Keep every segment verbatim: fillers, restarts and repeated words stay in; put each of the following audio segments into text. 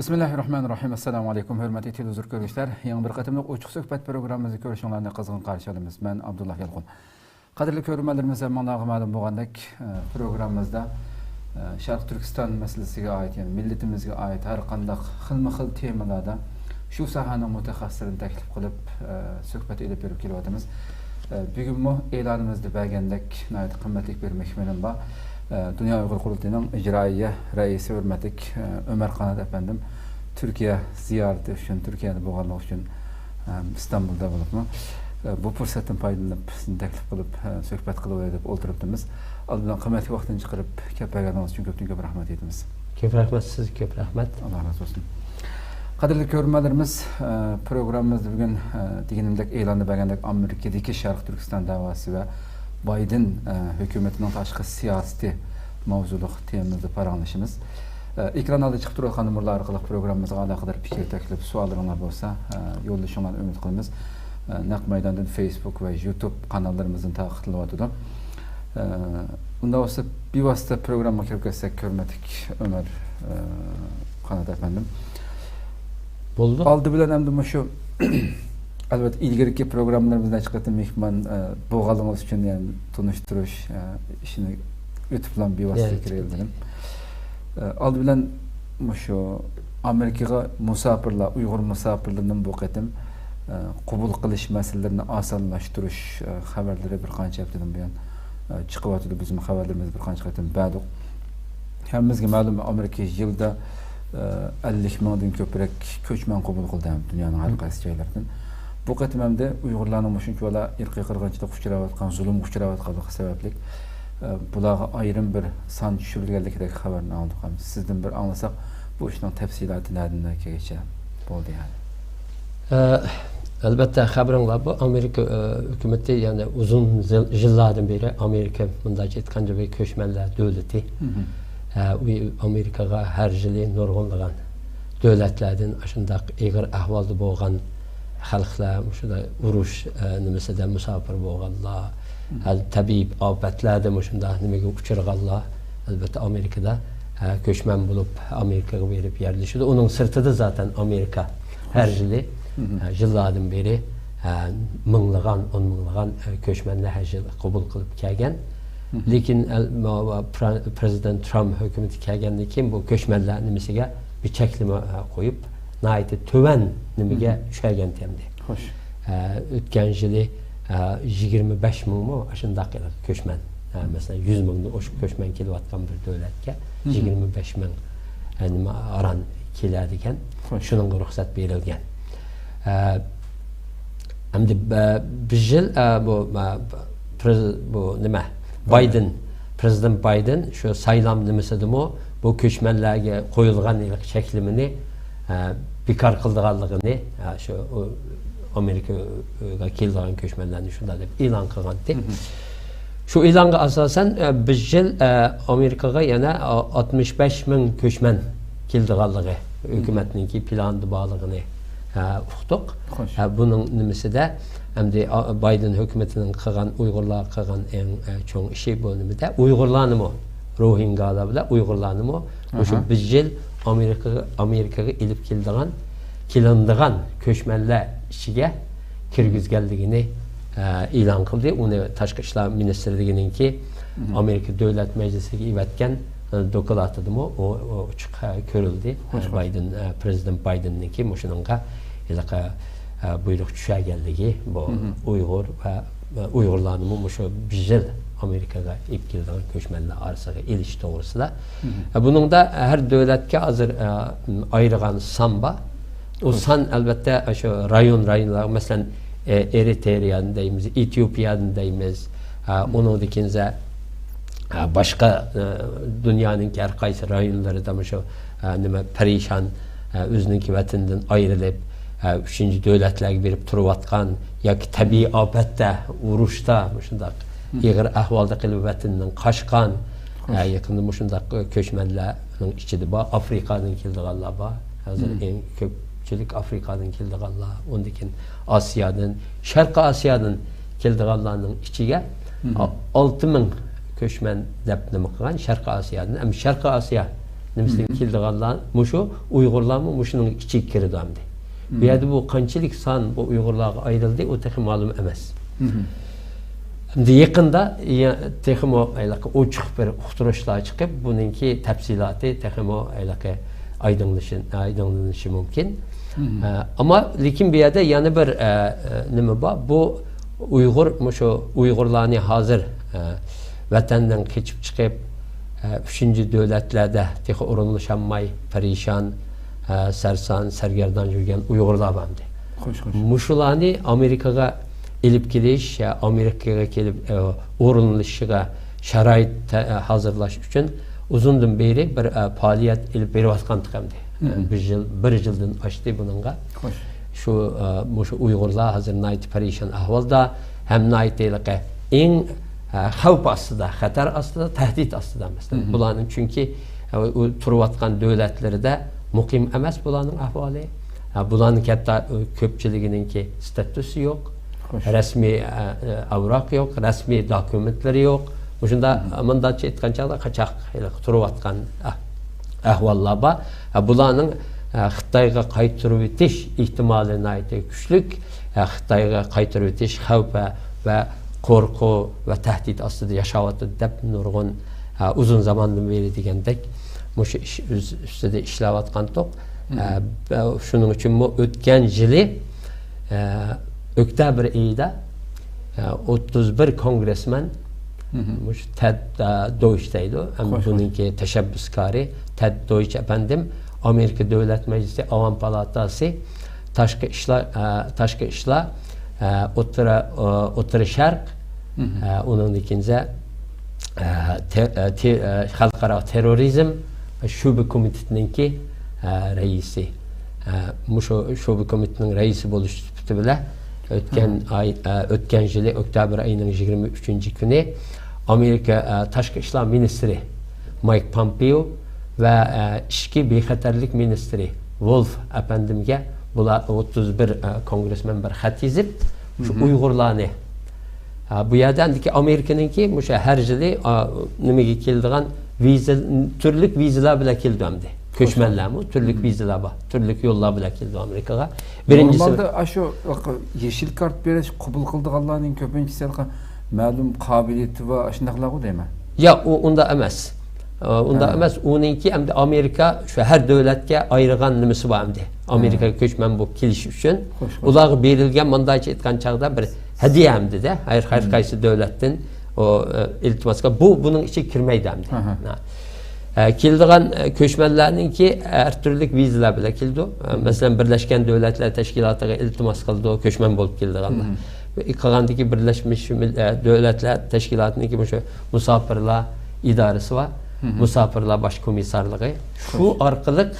بىسمىللاھىررەھمانىررەھىم. ئەسسالامۇئەلەيكۇم، ھۆرمەتلىك تېلېۋىزور كۆرگۈچىلەر. يېڭى بىر قېتىملىق ئوچۇق سۆھبەت پروگراممىمىزنى كۆرۈشۈڭلارنى قىزغىن قارشى ئالىمىز. مەن ئابدۇللا يالقۇن. قەدىرلىك كۆرۈرمەنلىرىمىز، ھەممىڭلارغا مەلۇم بولغاندەك، ئە، پروگراممىمىزدا، ئە، شەرقىي تۈركىستان مەسىلىسىگە ئائىت، يەنى مىللىتىمىزگە ئائىت ھەر قانداق خىلمۇ خىل تېمىلاردا شۇ ساھەنىڭ مۇتەخەسسىسلىرىنى تەكلىپ قىلىپ، ئە، سۆھبەت ئېلىپ بېرىپ كېلىۋاتىمىز. ئە، بۈگۈنمۇ ئېلانىمىزدا بەرگەندەك ناھايىتى قىممەتلىك بىر مېھمىنىم بار. ئە، دۇنيا ئۇيغۇر قۇرۇلتىيىنىڭ ئىجرائىيە رەئىسى ھۆرمەتلىك، ئە، ئۆمەر قانات ئەپەندىم تۈركىيە زىيارىتى ئۈچۈن، تۈركىيەدە بولغانلىقى ئۈچۈن، ئە، ئىستانبۇلدا بولۇپمۇ، ئە، بۇ پۇرسەتتىن پايدىلىنىپ سىزنى تەكلىپ قىلىپ، ئە، سۆھبەت قىلىۋالاي دەپ ئولتۇرۇپتىمىز. ئالدىن قىممەتلىك ۋاقتىنى چىقىرىپ كېلىپ بەرگەنلىكىڭىز ئۈچۈن كۆپتىن كۆپ رەھمەت ئېيتىمىز. كۆپ رەھمەت، سىزگە كۆپ رەھمەت. ئاللا رازى بولسۇن. قەدىرلىك كۆرۈرمەنلىرىمىز، ئە، پروگراممىمىزدا بۈگۈن، ئە، دېگىنىمدەك ئېلاندا بەرگەندەك ئامېرىكىدىكى شەرقىي تۈركىستان دەۋاسى ۋە بايدېن، ئە، ھۆكۈمىتىنىڭ تاشقى سىياسىتى ماۋزۇلۇق تېمىمىزدا پاراڭلىشىمىز. ئە، ئېكران ئالدىدا چىقىپ تۇرۇۋاتقان نومۇرلار ئارقىلىق پروگراممىمىزغا ئالاقىدار پىكىر، تەكلىپ، سوئاللىرىڭلار بولسا، ئە، يوللىشىڭلارنى ئۈمىد قىلىمىز. ئە، نەق مەيداندىن فېيسبۇك ۋە يۇتۇب قاناللىرىمىزدىن تارقىتىلىۋاتىدۇ. ئە، ئۇنداق بولسا، بىۋاسىتە پروگراممىغا كىرىپ كەتسەك، ھۆرمەتلىك ئۆمەر، ئە، قانات ئەپەندىم. بولدى. ئالدى بىلەن ئەمدى مۇشۇ، ئەلۋەتتە، ئىلگىرىكى پروگراممىلىرىمىزدا نەچچە قېتىم مېھمان، ئە، بولغانلىقىڭىز ئۈچۈن، يەنى تونۇشتۇرۇش، ئە، ئىشىنى ئۆتۈپلا بىۋاسىتە يا، كىرەيلى دېدىم. ئە، ئالدى بىلەن مۇشۇ ئامېرىكىغا مۇساپىرلار، ئۇيغۇر مۇساپىرلىرىنىڭ بۇ قېتىم، ئە، قوبۇل قىلىش مەسىلىلىرىنى ئاسانلاشتۇرۇش، ئە، خەۋەرلىرى بىر قانچە ھەپتىدىن بۇيان، ئە، چىقىۋاتىدۇ. بىزمۇ خەۋەرلىرىمىزنى بىر قانچە قېتىم بەردۇق. ھەممىمىزگە مەلۇم، ئامېرىكا يىلدا، ئە، ئەللىك مىڭدىن كۆپرەك كۆچمەن قوبۇل قىلدى ھەم دۇنيانىڭ ھەر قايسى جايلىرىدىن. بۇ قېتىم ئەمدى ئۇيغۇرلارنىڭ مۇشۇنچىۋالا ئىرقىي قىرغىنچىلىققا ئۇچراۋاتقان، زۇلۇمغا ئۇچراۋاتقانلىقى سەۋەبلىك، ئە، بۇلارغا ئايرىم بىر سان چۈشۈرۈلگەنلىكىدەك خەۋەرنى ئالدۇق. ھەم سىزدىن بىر ئاڭلىساق، بۇ ئىشنىڭ تەپسىلاتى نەدىن نەگىچە بولدى يەنى؟ ئە، ئەلۋەتتە، خەۋىرىڭلار بۇ، ئامېرىكا، ئە، ھۆكۈمىتى يەنى ئۇزۇن زىل-، يىللاردىن بېرى ئامېرىكا، مۇنداق ئېيتقاندا، بىر كۆچمەنلەر دۆلىتى. مهم. ئە، ئۇ ئامېرىكىغا ھەر يىلى نۇرغۇنلىغان دۆلەتلەردىن ئاشۇنداق ئېغىر ئەھۋالدا بولغان خەلقلەر، مۇشۇنداق ئۇرۇش، ئە، نېمىسىدە مۇساپىر بولغانلار، مهم. ھە، تەبىئىي ئاپەتلەردە مۇشۇنداق نېمىگە ئۇچرىغانلار، ئەلۋەتتە، ئامېرىكىدا، ئە، كۆچمەن بولۇپ، ئامېرىكىغا بېرىپ يەرلىشىدۇ. ئۇنىڭ سىرتىدا زاتەن ئامېرىكا ھەر يىلى، مهم. ئە، يىللاردىن بېرى، ئە، مىڭلىغان، ئون مىڭلىغان، ئە، كۆچمەنلەر ھەر يىل قوبۇل قىلىپ كەلگەن. مهم. لېكىن ئەل-، ما-، ما-، پرا-، پرېزىدېنت ترامپ ھۆكۈمىتى كەلگەندىن كېيىن بۇ كۆچمەنلەر نېمىسىگە بىر چەكلىمە، ئە، قويۇپ، ناھايىتى تۆۋەن نېمىگە مهم. چۈشەرگەنتى ئەمدى. خوش. ئە، ئۆتكەن يىلى، ئە، يىگىرمە بەش مىڭمۇ ئاشۇنداق كۆچمەن، ئە، مەسىلەن، يۈز مىڭدىن ئوشۇق كۆچمەن كېلىۋاتقان بىر دۆلەتكە مهم. يىگىرمە بەش مىڭ، ئە، نېمە، ئاران كېلەدىكەن. خوش. شۇنىڭغا رۇخسەت بېرىلگەن. ئە، ئەمدى بە-، بىر يىل، ئە، بۇ، ئە، پرېز-، بۇ نېمە، بايدېن، پرېزىدېنت بايدېن شۇ سايلام نېمىسىدىمۇ بۇ كۆچمەنلەرگە قويۇلغان ھېلىقى چەكلىمىنى، ئە، بىكار قىلىدىغانلىقىنى، ئە، شۇ، ئۇ، ئامېرىكىغا كېلىدىغان كۆچمەنلەرنى شۇنداق دەپ ئېلان قىلغانتى. مهم. شۇ ئېلانغا ئاساسەن، ئە، بىر يىل، ئە، ئامېرىكىغا يەنە ئاتمىش بەش مىڭ كۆچمەن كېلىدىغانلىقى ھۆكۈمەتنىڭكى پىلانىدا بارلىقىنى، ئە، ئۇقتۇق. خوش. ئە، بۇنىڭ نېمىسىدە، ئەمدى، ئا، بايدېن ھۆكۈمىتىنىڭ قىلغان، ئۇيغۇرلارغا قىلغان ئەڭ، ئە، چوڭ ئىشى بۇ نېمىدە؟ ئۇيغۇرلارنىمۇ، روھىنگالار بىلەن ئۇيغۇرلارنىمۇ مۇشۇ ئاھا. بىر يىل ئامېرىكىغا، ئامېرىكىغا ئېلىپ كېلىدىغان، كېلىنىدىغان كۆچمەنلەر ئىچىگە كىرگۈزگەنلىكىنى، ئە، ئېلان قىلدى. ئۇنى تاشقى ئىشلار مىنىستىرلىكىنىڭكى مهم. ئامېرىكا دۆلەت مەجلىسىگە ئېۋەتكەن، ئە، دوكلاتىدىمۇ ئۇ، ئۇ ئوچۇق، ئە، كۆرۈلدى. خوش، ئە، خوش. بايدېن، ئە، پرېزىدېنت بايدېننىڭكى مۇشۇنىڭغا ھېلىقى، ئە، بۇيرۇق چۈشەرگەنلىكى، بۇ مهم. ئۇيغۇر ۋە، ۋە ئۇيغۇرلارنىمۇ مۇشۇ بىر يىل ئامېرىكىغا ئېلىپ كېلىدىغان كۆچمەنلەر ئارىسىغا ئېلىش توغرىسىدا. مهم. ئە، بۇنىڭدا ھەر دۆلەتكە ھازىر، ئە، ئايرىغان سان بار. ئۇ خوش. سان، ئەلۋەتتە، شۇ رايون، رايونلار، مەسىلەن، ئە، ئېرىترېيەنى دەيمىز، ئېتىيوپىيەنى دەيمىز، ئە، مهم. ئۇنىڭدىن كېيىن، ئە، باشقا، ئە، دۇنيانىڭ ھەر قايسى رايونلىرىدا مۇشۇ، ئە، نېمە، پەرىشان، ئە، ئۆزىنىڭكى ۋەتىنىدىن ئايرىلىپ، ئە، ئۈچىنچى دۆلەتلەرگە بېرىپ تۇرۇۋاتقان ياكى تەبىئىي ئاپەتتە، ئۇرۇشتا مۇشۇنداق مهم. ئېغىر ئەھۋالدا قېلىپ ۋەتىنىدىن قاچقان، خوش. ئە، يېقىندا مۇشۇنداق، ئە، كۆچمەنلەرنىڭ ئىچىدە بار، ئافرىقادىن كېلىدىغانلار بار. ھازىر مهم. ئەڭ كۆپچىلىك ئافرىقادىن كېلىدىغانلار، ئۇندىن كېيىن ئاسىيادىن، شەرقىي ئاسىيادىن كېلىدىغانلارنىڭ ئىچىگە مهم. ئا-، ئالتە مىڭ كۆچمەن دەپ نېمە قىلغان شەرقىي ئاسىيادىن. ئەمما شەرقىي ئاسىيا نېمىسىدىن كېلىدىغانلار، مۇشۇ ئۇيغۇرلارمۇ مۇشۇنىڭ ئىچىگە كىرىدۇ ئەمدى. بۇ يەردە بۇ قانچىلىك سان بۇ ئۇيغۇرلارغا ئايرىلدى، ئۇ تېخى مەلۇم ئەمەس. ئەمدى يېقىندا يە-، تېخىمۇ ھېلىقى ئوچۇق بىر ئۇقتۇرۇشلار چىقىپ، بۇنىڭكى تەپسىلاتى تېخىمۇ ھېلىقى ئايدىڭلىشى-، ئايدىڭلىنىشى مۇمكىن. ئە، ئەمما لېكىن بۇ يەردە يەنە بىر، ئە، ئە، نېمە بار. بۇ ئۇيغۇر، مۇشۇ ئۇيغۇرلارنى ھازىر، ئە، ۋەتەندىن قېچىپ چىقىپ، ئە، ئۈچىنچى دۆلەتلەردە تېخى ئورۇنلىشالماي، پەرىشان، ئە، سەرسان، سەرگەردان يۈرگەن ئۇيغۇرلار بار ئەمدى. خوش، خوش. مۇشۇلارنى ئامېرىكىغا ئېلىپ كېلىش، ئە، ئامېرىكىغا كېلىپ، ئە، ئورۇنلىشىشىغا شارائىت تە-، ئە، ھازىرلاش ئۈچۈن ئۇزۇندىن بېرى بىر، ئە، پائالىيەت ئېلىپ بېرىۋاتقانتۇق ئەمدى. ئە، بىر يىل، بىر يىلدىن ئاشتى بۇنىڭغا. خوش. شۇ، ئە، مۇشۇ ئۇيغۇرلار ھازىر ناھايىتى پەرىشان ئەھۋالدا، ھەم ناھايىتى ھېلىقى ئەڭ، ئە، خەۋپ ئاستىدا، خەتەر ئاستىدا، تەھدىت ئاستىدا مەسىلەن. بۇلارنىڭ چۈنكى، ئە، ئۇ تۇرۇۋاتقان دۆلەتلىرىدە مۇقىم ئەمەس بۇلارنىڭ ئەھۋالى. ئە، بۇلارنىڭ ھەتتا، ئە، كۆپچىلىكىنىڭكى ستاتۇسى يوق. خوش. رەسمىي، ئە، ئە، ئاۋراق يوق، رەسمىي دوكۇمېنتلىرى يوق. مۇشۇنداق، مۇنداقچە ئېيتقان چاغدا قاچاق ھېلىقى تۇرۇۋاتقان ئەھ-، ئەھۋاللار بار. ئە، بۇلارنىڭ، ئە، خىتايغا قايتۇرۇۋېتىش ئېھتىمالى ناھايىتى كۈچلۈك. ئە، خىتايغا قايتۇرۇۋېتىش خەۋپى ۋە قورقۇ ۋە تەھدىت ئاستىدا ياشاۋاتىدۇ دەپ نۇرغۇن، ئە، ئۇزۇن زاماندىن بېرى دېگەندەك مۇشۇ ئىش ئۈز-، ئۈستىدە ئىشلەۋاتقانتۇق. ئە، بە-، شۇنىڭ ئۈچۈنمۇ ئۆتكەن يىلى، ئە، ئۆكتەبىر ئېيىدا، ئە، ئوتتۇز بىر كونگرېسمېن، مۇشۇ تېد، ئە، دويچ دەيدۇ، ئەم، خوش، خوش. بۇنىڭكى تەشەببۇسكارى تېد دويچ ئەپەندىم ئامېرىكا دۆلەت مەجلىسى ئاۋام پالاتاسى تاشقى ئىشلار، ئە، تاشقى ئىشلار، ئە، ئوتتۇرا، ئە، ئوتتۇرا شەرق، ئە، ئۇنىڭدىن كېيىن، ئە، تې-، ئە، تې-، ئە، خەلقئارا تېررورىزم شۆبە كومىتېتىنىڭكى، ئە، رەئىسى. ئە، مۇشۇ شۆبە كومىتېتىنىڭ رەئىسى بولۇش سۈپىتى بىلەن ئۆتكەن ئاي، ئە، ئۆتكەن يىلى ئۆكتەبىر ئايىنىڭ يىگىرمە ئۈچىنچى كۈنى ئامېرىكا، ئە، تاشقى ئىشلار مىنىستىرى مايك پومپېئو ۋە، ئە، ئىچكى بىخەتەرلىك مىنىستىرى ۋولف ئەپەندىمگە بۇلار ئوتتۇز بىر، ئە، كونگرېسمېن بىر خەت يېزىپ، شۇ ئۇيغۇرلارنى، ئە، بۇ يەردە ئەمدىكى ئامېرىكىنىڭكى مۇشۇ ھەر يىلى، ئا، نېمىگە كېلىدىغان ۋىزا، تۈرلۈك ۋىزىلار بىلەن كېلىدۇ ئەمدى. كۆچمەنلەرمۇ تۈرلۈك ۋىزىلار بار. تۈرلۈك يوللار بىلەن كېلىدۇ ئامېرىكىغا. بىرىنچىسى نورمالدا ئاشۇ يېشىل كارت بېرىش، قوبۇل قىلىدىغانلارنىڭ كۆپىنچىسى مەلۇم قابىلىيىتى بار، ئاشۇنداقلارغۇ دەيمەن. ياق، ئۇ ئۇنداق ئەمەس. ئۇنداق ئەمەس. ئۇنىڭكى ئەمدى ئامېرىكا شۇ ھەر دۆلەتكە ئايرىغان نېمىسى بار ئەمدى. ئامېرىكىغا كۆچمەن بولۇپ كېلىش ئۈچۈن خوش، خوش. ئۇلارغا بېرىلگەن، مۇنداقچە ئېيتقان چاغدا، بىر ھەدىيە ئەمدى-دە، ھەر، ھەر قايسى دۆلەتتىن ئۇ، ئە، ئىلتىماسقا، بۇ بۇنىڭ ئىچىگە كىرمەيدۇ ئەمدى. ھە. ئە، كېلىدىغان، ئە، كۆچمەنلەرنىڭكى ھەر تۈرلۈك ۋىزىلار بىلەن كېلىدۇ. ئە، مەسىلەن، بىرلەشكەن دۆلەتلەر تەشكىلاتىغا ئىلتىماس قىلىدۇ، كۆچمەن بولۇپ كېلىدىغانلار. قالغاندىكى بىرلەشمىش مىل-، ئە، دۆلەتلەر تەشكىلاتىنىڭكى مۇشۇ مۇساپىرلار ئىدارىسى بار. مۇساپىرلار باش كومىسسارلىقى. شۇ ئارقىلىق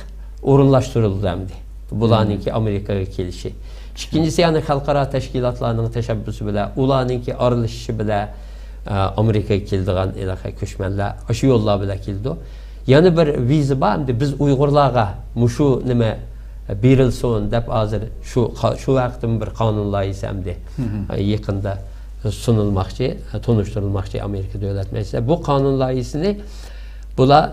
ئورۇنلاشتۇرۇلىدۇ ئەمدى. بۇلارنىڭكى ئامېرىكىغا كېلىشى. ئىككىنچىسى، يەنى خەلقئارا تەشكىلاتلارنىڭ تەشەببۇسى بىلەن، ئۇلارنىڭكى ئارىلىشىشى بىلەن، ئە، ئامېرىكىغا كېلىدىغان ھېلىقى كۆچمەنلەر ئاشۇ يوللار بىلەن كېلىدۇ. يەنە بىر ۋىزا بار، ئەمدى بىز ئۇيغۇرلارغا مۇشۇ نېمە بېرىلسۇن دەپ ھازىر شۇ قا-، شۇ ھەقتىمۇ بىر قانۇن لايىھىسى ئەمدى، ئە، يېقىندا سۇنۇلماقچى، تونۇشتۇرۇلماقچى ئامېرىكا دۆلەت مەجلىسىدە. بۇ قانۇن لايىھىسىنى بۇلار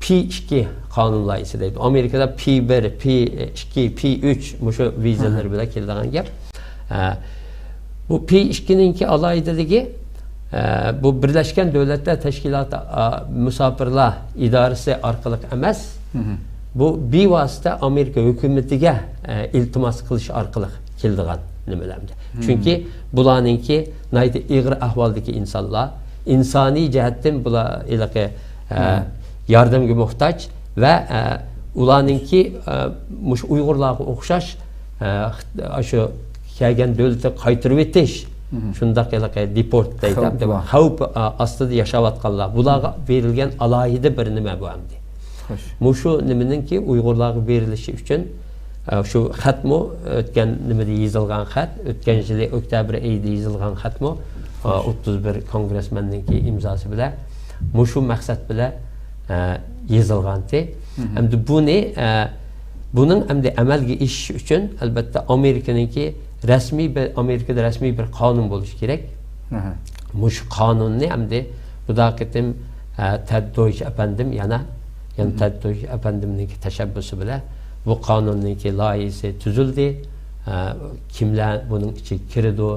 پى ئىككى قانۇن لايىھىسى دەيدۇ. ئامېرىكىدا پى بىر، پى ئىككى، پى ئۈچ مۇشۇ ۋىزىلىرى بىلەن كېلىدىغان گەپ. ئە، بۇ پى ئىككىنىڭكى ئالاھىدىلىكى، ئە، بۇ بىرلەشكەن دۆلەتلەر تەشكىلاتى، ئا، مۇساپىرلار ئىدارىسى ئارقىلىق ئەمەس، بۇ بىۋاسىتە ئامېرىكا ھۆكۈمىتىگە، ئە، ئىلتىماس قىلىش ئارقىلىق كېلىدىغان نېمىلەر. چۈنكى بۇلارنىڭكى ناھايىتى ئېغىر ئەھۋالدىكى ئىنسانلار، ئىنسانىي جەھەتتىن بۇلار ھېلىقى، ئە، ياردەمگە موھتاج ۋە، ئە، ئۇلارنىڭكى، ئە، مۇشۇ ئۇيغۇرلارغا ئوخشاش، ئە، خىت-، ئاشۇ كەلگەن دۆلىتىگە قايتۇرۇۋېتىش، شۇنداق ھېلىقى دېپورت دەيدۇ، خەۋپ بار. خەۋپ، ئە، ئاستىدا ياشاۋاتقانلار، بۇلارغا بېرىلگەن ئالاھىدە بىر نېمە بۇ ئەمدى. خوش. مۇشۇ نېمىنىڭكى ئۇيغۇرلارغا بېرىلىشى ئۈچۈن، ئە، شۇ خەتمۇ ئۆتكەن نېمىدە يېزىلغان خەت، ئۆتكەن يىلى ئۆكتەبىر ئېيىدا يېزىلغان خەتمۇ، ئە، خوش. ئوتتۇز بىر كونگرېسمېننىڭكى ئىمزاسى بىلەن مۇشۇ مەقسەت بىلەن، ئە، يېزىلغانتى. ئەمدى بۇنى، ئە، بۇنىڭ ئەمدى ئەمەلگە ئېشىشى ئۈچۈن، ئەلبەتتە، ئامېرىكىنىڭكى رەسمىي بىر، ئامېرىكىدا رەسمىي بىر قانۇن بولۇشى كېرەك. مۇشۇ قانۇننى ئەمدى بۇدا قېتىم، ئە، تېد دويچ ئەپەندىم يەنە يەنى تەتۈش ئەپەندىمنىڭكى تەشەببۇسى بىلەن بۇ قانۇننىڭكى لايىھىسى تۈزۈلدى. ئە، كىملەر بۇنىڭ ئىچىگە كىرىدۇ،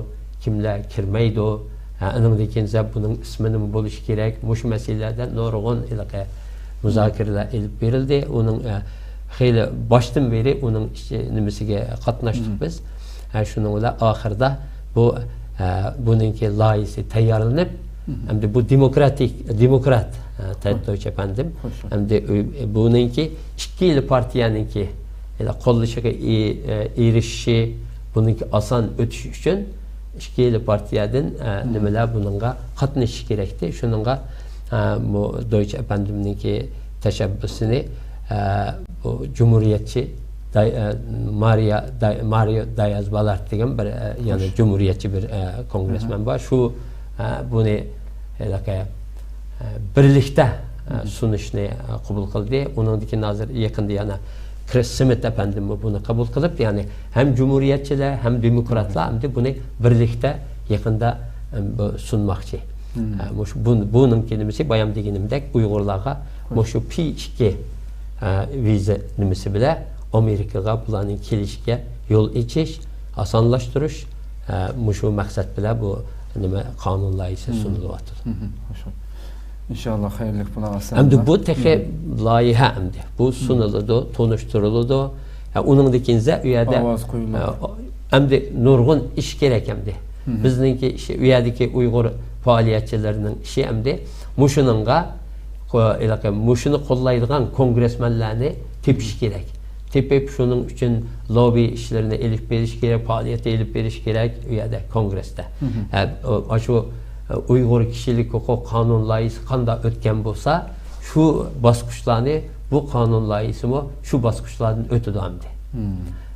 كىملەر كىرمەيدۇ. ئە، ئۇنىڭدىن كېيىن بۇنىڭ ئىسمى نېمە بولۇشى كېرەك، مۇشۇ مەسىلىلەردە نۇرغۇن ھېلىقى مۇزاكىرىلەر ئېلىپ بېرىلدى. ئۇنىڭ، ئە، خېلى باشتىن بېرى ئۇنىڭ ئىچى نېمىسىگە قاتناشتۇق بىز. ھە، شۇنىڭ بىلەن ئاخىرىدا بۇ، ھە، بۇنىڭكى لايىھىسى تەييارلىنىپ، ئەمدى بۇ دېموكراتىك، دېموكرات، ھە، تەتۈش ئەپەندىم. ئەمدى بۇنىڭكى ئىككىلا پارتىيەنىڭكى قوللىشىغا ئېرىشىشى، بۇنىڭكى ئاسان ئۆتۈشى ئۈچۈن ئىككىلا پارتىيەدىن، ھە، نېمىلەر بۇنىڭغا قاتنىشىشى كېرەكتى. شۇنىڭغا، ھە، بۇ دويچ ئەپەندىمنىڭكى تەشەببۇسىنى، ھە، بۇ جۇمھۇرىيەتچى داي-، ئە، مارىيا داي-، مارىيو داياز بالارت دېگەن بىر، ئە، يەنە جۇمھۇرىيەتچى بىر، ئە، كونگرېسمېن بار. شۇ، ئە، بۇنى، ھېلىقى، ئە، بىرلىكتە، ئە، سۇنۇشنى، ئە، قوبۇل قىلدى. ئۇنىڭدىن كېيىن ھازىر يېقىندا يەنە كرىس سمىت ئەپەندىممۇ بۇنى قوبۇل قىلىپ، يەنى ھەم جۇمھۇرىيەتچىلەر، ھەم دېموكراتلار ئەمدى بۇنى بىرلىكتە يېقىندا، ئە، بۇ سۇنماقچى. ئە، مۇشۇ بۇ، بۇنىڭكى نېمىسى، بايام دېگىنىمدەك، ئۇيغۇرلارغا مۇشۇ پى ئىككى، ئە، ۋىزا نېمىسى بىلەن ئامېرىكىغا بۇلارنىڭ كېلىشىگە يول ئېچىش، ئاسانلاشتۇرۇش، ئە، مۇشۇ مەقسەت بىلەن بۇ نېمە قانۇن لايىھىسى سۇنۇلۇۋاتىدۇ. ئىنشاللا خەيرلىك بولار. ئەمدى بۇ تېخى لايىھە ئەمدى. بۇ سۇنۇلىدۇ، تونۇشتۇرۇلىدۇ. ھە، ئۇنىڭدىن كېيىن ئۇ يەردە، ئاۋاز قويۇلىدۇ. ئە، ئەمدى نۇرغۇن ئىش كېرەك ئەمدى. بىزنىڭكى ئىش، ئۇ يەردىكى ئۇيغۇر پائالىيەتچىلىرىنىڭ ئىشى ئەمدى مۇشۇنىڭغا، قو-، ھېلىقى مۇشۇنى قوللايدىغان كونگرېسمېنلارنى تېپىش كېرەك. تېپىپ، شۇنىڭ ئۈچۈن لوببى ئىشلىرىنى ئېلىپ بېرىش كېرەك، پائالىيەت ئېلىپ بېرىش كېرەك ئۇ يەردە، كونگرېستا. ھە، ئۇ، ئاشۇ، ئە، ئۇيغۇر كىشىلىك ھوقۇق قانۇن لايىھىسى قانداق ئۆتكەن بولسا، شۇ باسقۇچلارنى، بۇ قانۇن لايىھىسىمۇ شۇ باسقۇچلاردىن ئۆتىدۇ ئەمدى.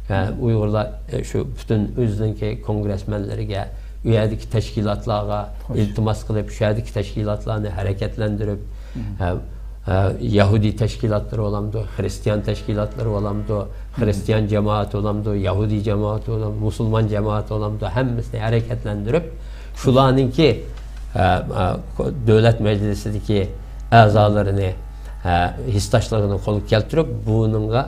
ھە، ئۇيغۇرلار، ئە، شۇ پۈتۈن ئۆزىنىڭكى كونگرېسمېنلىرىگە، ئۇ يەردىكى تەشكىلاتلارغا ئىلتىماس قىلىپ، شۇ يەردىكى تەشكىلاتلارنى ھەرىكەتلەندۈرۈپ، ھە، ھە، يەھۇدىي تەشكىلاتلىرى بولامدۇ، خرىستىيان تەشكىلاتلىرى بولامدۇ، خرىستىيان جامائىتى بولامدۇ، يەھۇدىي جامائىتى بولامدۇ، مۇسۇلمان جامائىتى بولامدۇ، ھەممىسىنى ھەرىكەتلەندۈرۈپ، شۇلارنىڭكى، ھە، ھە، دۆلەت مەجلىسىدىكى ئەزالىرىنى، ھە، ھېسداشلىرىنى قولغا كەلتۈرۈپ، بۇنىڭغا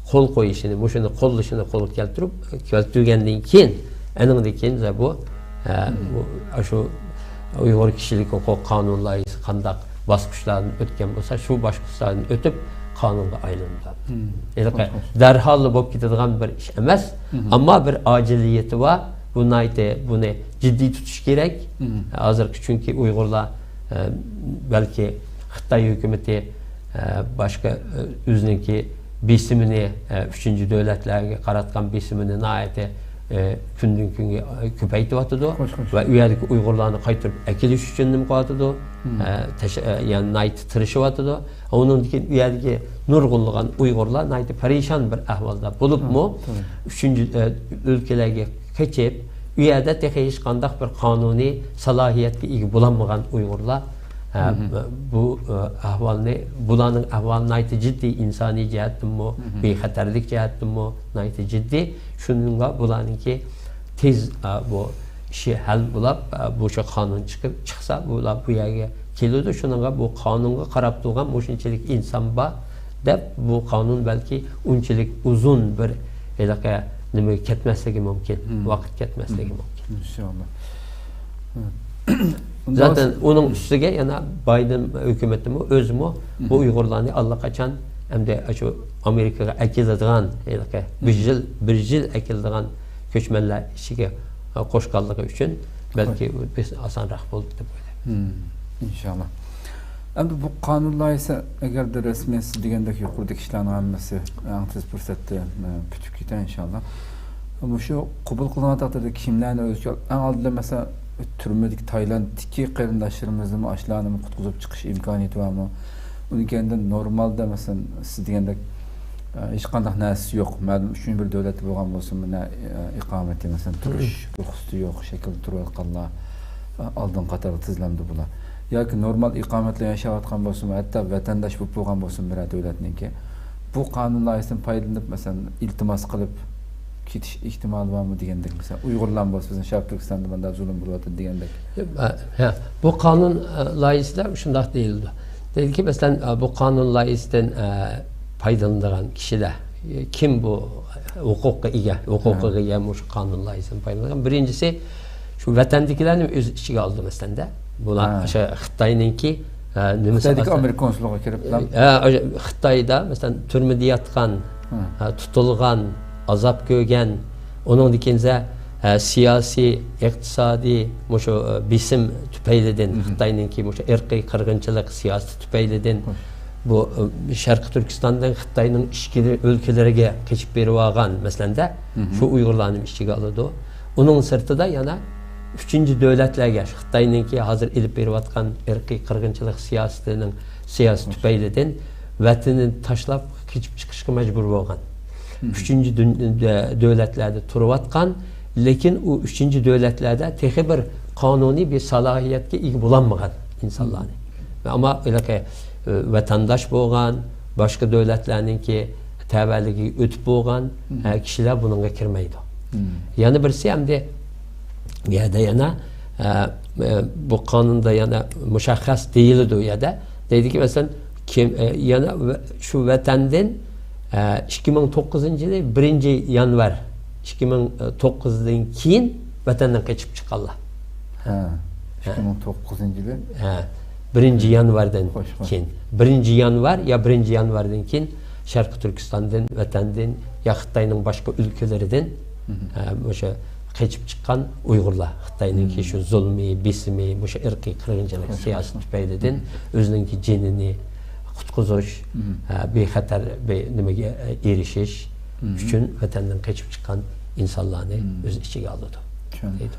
قول قويۇشىنى، مۇشۇنى قوللىشىنى قولغا كەلتۈرۈپ، كەلتۈرگەندىن كېيىن، ئەنىڭدىن كېيىن بۇ، ھە، بۇ، شۇ ئۇيغۇر كىشىلىك ھوقۇق قانۇن لايىھىسى قانداق باسقۇچلاردىن ئۆتكەن بولسا، شۇ باسقۇچلاردىن ئۆتۈپ قانۇنغا ئايلىنىدۇ. ھېلىقى دەرھاللا بولۇپ كېتىدىغان بىر ئىش ئەمەس، ئەمما بىر ئاجىلىيىتى بار. بۇ ناھايىتى بۇنى جىددىي تۇتۇش كېرەك. ھازىرقى، چۈنكى ئۇيغۇرلار، ئە، بەلكى خىتاي ھۆكۈمىتى، ئە، باشقا، ئە، ئۆزىنىڭكى بېسىمىنى، ئە، ئۈچىنچى دۆلەتلەرگە قاراتقان بېسىمىنى ناھايىتى، ئە، كۈندىن كۈنگە، ئە، كۆپەيتىۋاتىدۇ. ۋە ئۇ يەردىكى ئۇيغۇرلارنى قايتۇرۇپ ئەكېلىش ئۈچۈن نېمە قىلىۋاتىدۇ؟ ئە، تەش-، ئە، يەنى ناھايىتى تىرىشىۋاتىدۇ. ئۇنىڭدىن كېيىن ئۇ يەردىكى نۇرغۇنلىغان ئۇيغۇرلار ناھايىتى پەرىشان بىر ئەھۋالدا بولۇپمۇ، ئۈچىنچى، ئە، ئۆلكىلەرگە قېچىپ، ئۇ يەردە تېخى ھېچقانداق بىر قانۇنىي سالاھىيەتكە ئىگە بولالمىغان ئۇيغۇرلار، ئە، بۇ، ئە، ئەھۋالنى، بۇلارنىڭ ئەھۋالى ناھايىتى جىددىي، ئىنسانىي جەھەتتىنمۇ، بىخەتەرلىك جەھەتتىنمۇ ناھايىتى جىددىي. شۇنىڭغا بۇلارنىڭكى تېز، ئە، بۇ ئىشى ھەل بولاپ، ئە، بۇ شۇ قانۇن چىقىپ، چىقسا، بۇلار بۇ يەرگە كېلىدۇ. شۇنىڭغا بۇ قانۇنغا قاراپ تۇرغان مۇشۇنچىلىك ئىنسان بار دەپ، بۇ قانۇن بەلكى ئۇنچىلىك ئۇزۇن بىر ھېلىقى نېمىگە كەتمەسلىكى مۇمكىن، ۋاقىت كەتمەسلىكى مۇمكىن. ئىنشاللا. زاتەن ئۇنىڭ ئۈستىگە يەنە بايدېن ھۆكۈمىتىمۇ، ئۆزىمۇ بۇ ئۇيغۇرلارنى ئاللىقاچان ئەمدى شۇ ئامېرىكىغا ئەكېلىدىغان، ھېلىقى بىر يىل، بىر يىل ئەكېلىدىغان كۆچمەنلەر ئىچىگە قوشقانلىقى ئۈچۈن بەلكى بىز ئاسانراق بولدى دەپ ئويلايمەن. ئىنشاللا. ئەمدى بۇ قانۇن لايىھىسى ئەگەردە رەسمىي سىز دېگەندەك يۇقىرىدىكى ئىشلارنىڭ ھەممىسى ئەڭ تېز پۇرسەتتە، ئە، پۈتۈپ كېتە ئىنشاللا. مۇشۇ قوبۇل قىلىنغان تەقدىردە كىملەرنى ئۆزىگە ئەڭ ئالدىدا، مەسىلەن، تۈرمىدىكى تايلاندتىكى قېرىنداشلىرىمىزنىمۇ، ئاشۇلارنىمۇ قۇتقۇزۇپ چىقىش ئىمكانىيىتى بارمۇ؟ ئۇنىڭ كەينىدىن نورمالدا، مەسىلەن، سىز دېگەندەك، ئە، ھېچقانداق نەرسىسى يوق، مەلۇم ئۈچىنچى بىر دۆلەتتە بولغان بولسىمۇ، نە، ئە، ئىقامىتى، مەسىلەن، تۇرۇش رۇخسىتى يوق شەكىلدە تۇرۇۋاتقانلار، ئە، ئالدىنقى قاتارغا تىزىلامدۇ بۇلار؟ ياكى نورمال ئىقامەت بىلەن ياشاۋاتقان بولسىمۇ، ھەتتا ۋەتەنداش بولۇپ بولغان بولسىمۇ بىرەر دۆلەتنىڭكى، بۇ قانۇن لايىھىسىدىن پايدىلىنىپ، مەسىلەن، ئىلتىماس قىلىپ كېتىش ئېھتىمالى بارمۇ دېگەندەك، مەسىلەن، ئۇيغۇرلارمۇ بولسا، بىزنىڭ شەرقىي تۈركىستاندا مۇنداق زۇلۇم بولۇۋاتىدۇ دېگەندەك. ھە، بۇ قانۇن، ئە، لايىھىسىدە شۇنداق دېيىلىدۇ. دەيدىكى، مەسىلەن، بۇ قانۇن لايىھىسىدىن پايدىلىنىدىغان كىشىلەر كىم؟ بۇ ھوقۇققا ئىگە، ھوقۇقىغا ئىگە مۇشۇ قانۇن لايىھىسىدىن پايدىلىنىدىغان. بىرىنچىسى، شۇ ۋەتەندىكىلەرنى ئۆز ئىچىگە ئالىدۇ، مەسىلەندە. بۇلار ھە. ئاشۇ خىتاينىڭكى، ئە، نېمىسى خىتايدىكى ئاساسەن ئامېرىكا كونسۇللۇقىغا كىرىپلا. ئە، ئاشۇ خىتايدا، مەسىلەن، تۈرمىدە ياتقان، ھە. ئە، تۇتۇلغان، ئازاب كۆرگەن، ئۇنىڭدىن كېيىن، ئە، سىياسىي، ئىقتىسادىي، مۇشۇ، ئە، بېسىم تۈپەيلىدىن، مم. خىتاينىڭكى مۇشۇ ئىرقىي قىرغىنچىلىق سىياسىتى تۈپەيلىدىن، خوش. بۇ، ئە، شەرقىي تۈركىستاندىن خىتاينىڭ ئىچكىرى ئۆلكىلىرىگە قېچىپ بېرىۋالغان، مەسىلەندە، مم. شۇ ئۇيغۇرلارنى ئىچىگە ئالىدۇ. ئۇنىڭ سىرتىدا يەنە ئۈچىنچى دۆلەتلەرگە، خىتاينىڭكى ھازىر ئېلىپ بېرىۋاتقان ئىرقىي قىرغىنچىلىق سىياسىتىنىڭ، سىياسىتى تۈپەيلىدىن ۋەتىنىنى تاشلاپ قېچىپ چىقىشقا مەجبۇر بولغان مم. ئۈچىنچى دۈن-، دۆ-، دۆلەتلەردە تۇرۇۋاتقان، لېكىن ئۇ ئۈچىنچى دۆلەتلەردە تېخى بىر قانۇنىي بىر سالاھىيەتكە ئىگە بولالمىغان ئىنسانلارنى. مم. ئەمما ھېلىقى، ئە، ۋەتەنداش بولغان، باشقا دۆلەتلەرنىڭكى تەۋەلىكىگە ئۆتۈپ بولغان، مم. ئە، كىشىلەر بۇنىڭغا كىرمەيدۇ. مم. يەنە بىرسى ئەمدى بۇ يەردە يەنە، ئە، ئە، بۇ قانۇندا يەنە مۇشەخخەس دېيىلىدۇ، ئۇ يەردە. دەيدىكى، مەسىلەن، كىم، ئە، يەنە ۋە-، شۇ ۋەتەندىن، ئە، ئىككى مىڭ توققۇزىنچى يىلى بىرىنچى يانۋار ئىككى مىڭ توققۇزدىن كېيىن ۋەتەندىن قېچىپ چىققانلار. ھە، ھە. ئىككى مىڭ توققۇزىنچى يىلى. ھە، بىرىنچى يانۋاردىن خوش، خوش. كېيىن. بىرىنچى يانۋار يا بىرىنچى يانۋاردىن كېيىن شەرقىي تۈركىستاندىن، ۋەتەندىن يا خىتاينىڭ باشقا ئۆلكىلىرىدىن، مم. ئە، مۇشۇ قېچىپ چىققان ئۇيغۇرلار خىتاينىڭكى مم. شۇ زۇلمى، بېسىمى، مۇشۇ ئىرقىي قىرغىنچىلىق خوش، سىياسىتى خوش. تۈپەيلىدىن مم. ئۆزىنىڭكى جېنىنى قۇتقۇزۇش، مم. ئە، بىخەتەر بىر نېمىگە، ئە، ئېرىشىش مم. ئۈچۈن ۋەتەندىن قېچىپ چىققان ئىنسانلارنى مم. ئۆز ئىچىگە ئالىدۇ. چۈشەندىم. دەيدۇ.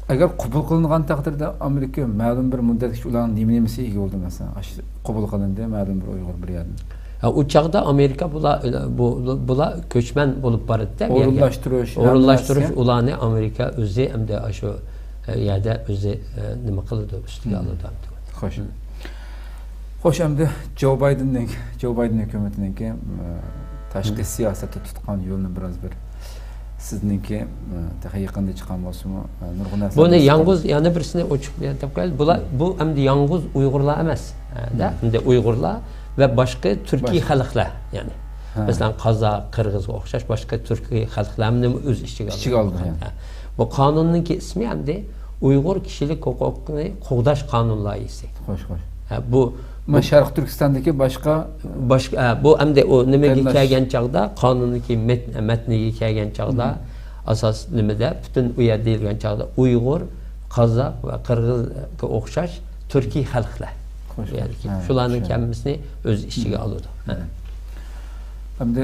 ئەگەر قوبۇل قىلىنغان تەقدىردە، ئامېرىكا مەلۇم بىر مۇددەتكىچە ئۇلارنىڭ نېمە نېمىسى ئىگە بولىدۇ، مەسىلەن، ئاشۇ قوبۇل قىلىندى، مەلۇم بىر ئۇيغۇر بىر يەردىن. ھە، ئۇ چاغدا ئامېرىكا بۇلار، بۇ-، بۇلار كۆچمەن بولۇپ بارىدۇ-دە، بۇ يەرگە. ئورۇنلاشتۇرۇش، ئورۇنلاشتۇرۇش، ھەممە نەرسە. ئۇلارنى ئامېرىكا ئۆزى ئەمدى ئاشۇ، ئە، يەردە ئۆزى، ئە، نېمە قىلىدۇ، ئۈستىگە مم. ئالىدۇ ئەمدى. خوش. مم. خوش، ئەمدى جو بايدېننىڭ، جو بايدېن ھۆكۈمىتىنىڭكى، ئە، تاشقى مم. سىياسەتتە تۇتقان يولىنى بىراز بىر سىزنىڭكى، ئە، تېخى يېقىندا چىققان بولسىمۇ، ئە، نۇرغۇن نەرسىلەر بۇنى بىز يالغۇز، يەنە بىرسىنى ئوچۇق دەپ قويايلى. بۇلار، مم. بۇ ئەمدى يالغۇز ئۇيغۇرلار ئەمەس، ئە، دە، مم. ئەمدى ئۇيغۇرلار ۋە باشقا تۈركىي باشقا. خەلقلەر، يەنى. ھە. مەسىلەن، قازاق، قىرغىزغا ئوخشاش باشقا تۈركىي خەلقلەرنى ئۆز ئىچىگە ئىچىگە ئالىدۇ. ئالىدۇ، ھە. ھە. بۇ قانۇننىڭكى ئىسمى ئەمدى ئۇيغۇر كىشىلىك ھوقۇقىنى قوغداش قانۇن لايىھىسى. خوش، خوش. ھە، بۇ، مانا بۇ شەرقىي تۈركىستاندىكى باشقا باشقا، ھە، بۇ ئەمدى ئۇ نېمىگە قېرىنداش. كەلگەن چاغدا، قانۇننىڭكى مەت-، مەتنىگە كەلگەن چاغدا، مم. ئاساس نېمىدە، پۈتۈن ئۇ يەر دېيىلگەن چاغدا ئۇيغۇر، قازاق ۋە قىرغىزغا ئوخشاش تۈركىي خەلقلەر. خوش، يەنى خوش. ھە، شۇلارنىڭ چۈشەندىم. ھەممىسىنى ئۆز ئىچىگە مم. ئالىدۇ. ھە. مم. ئەمدى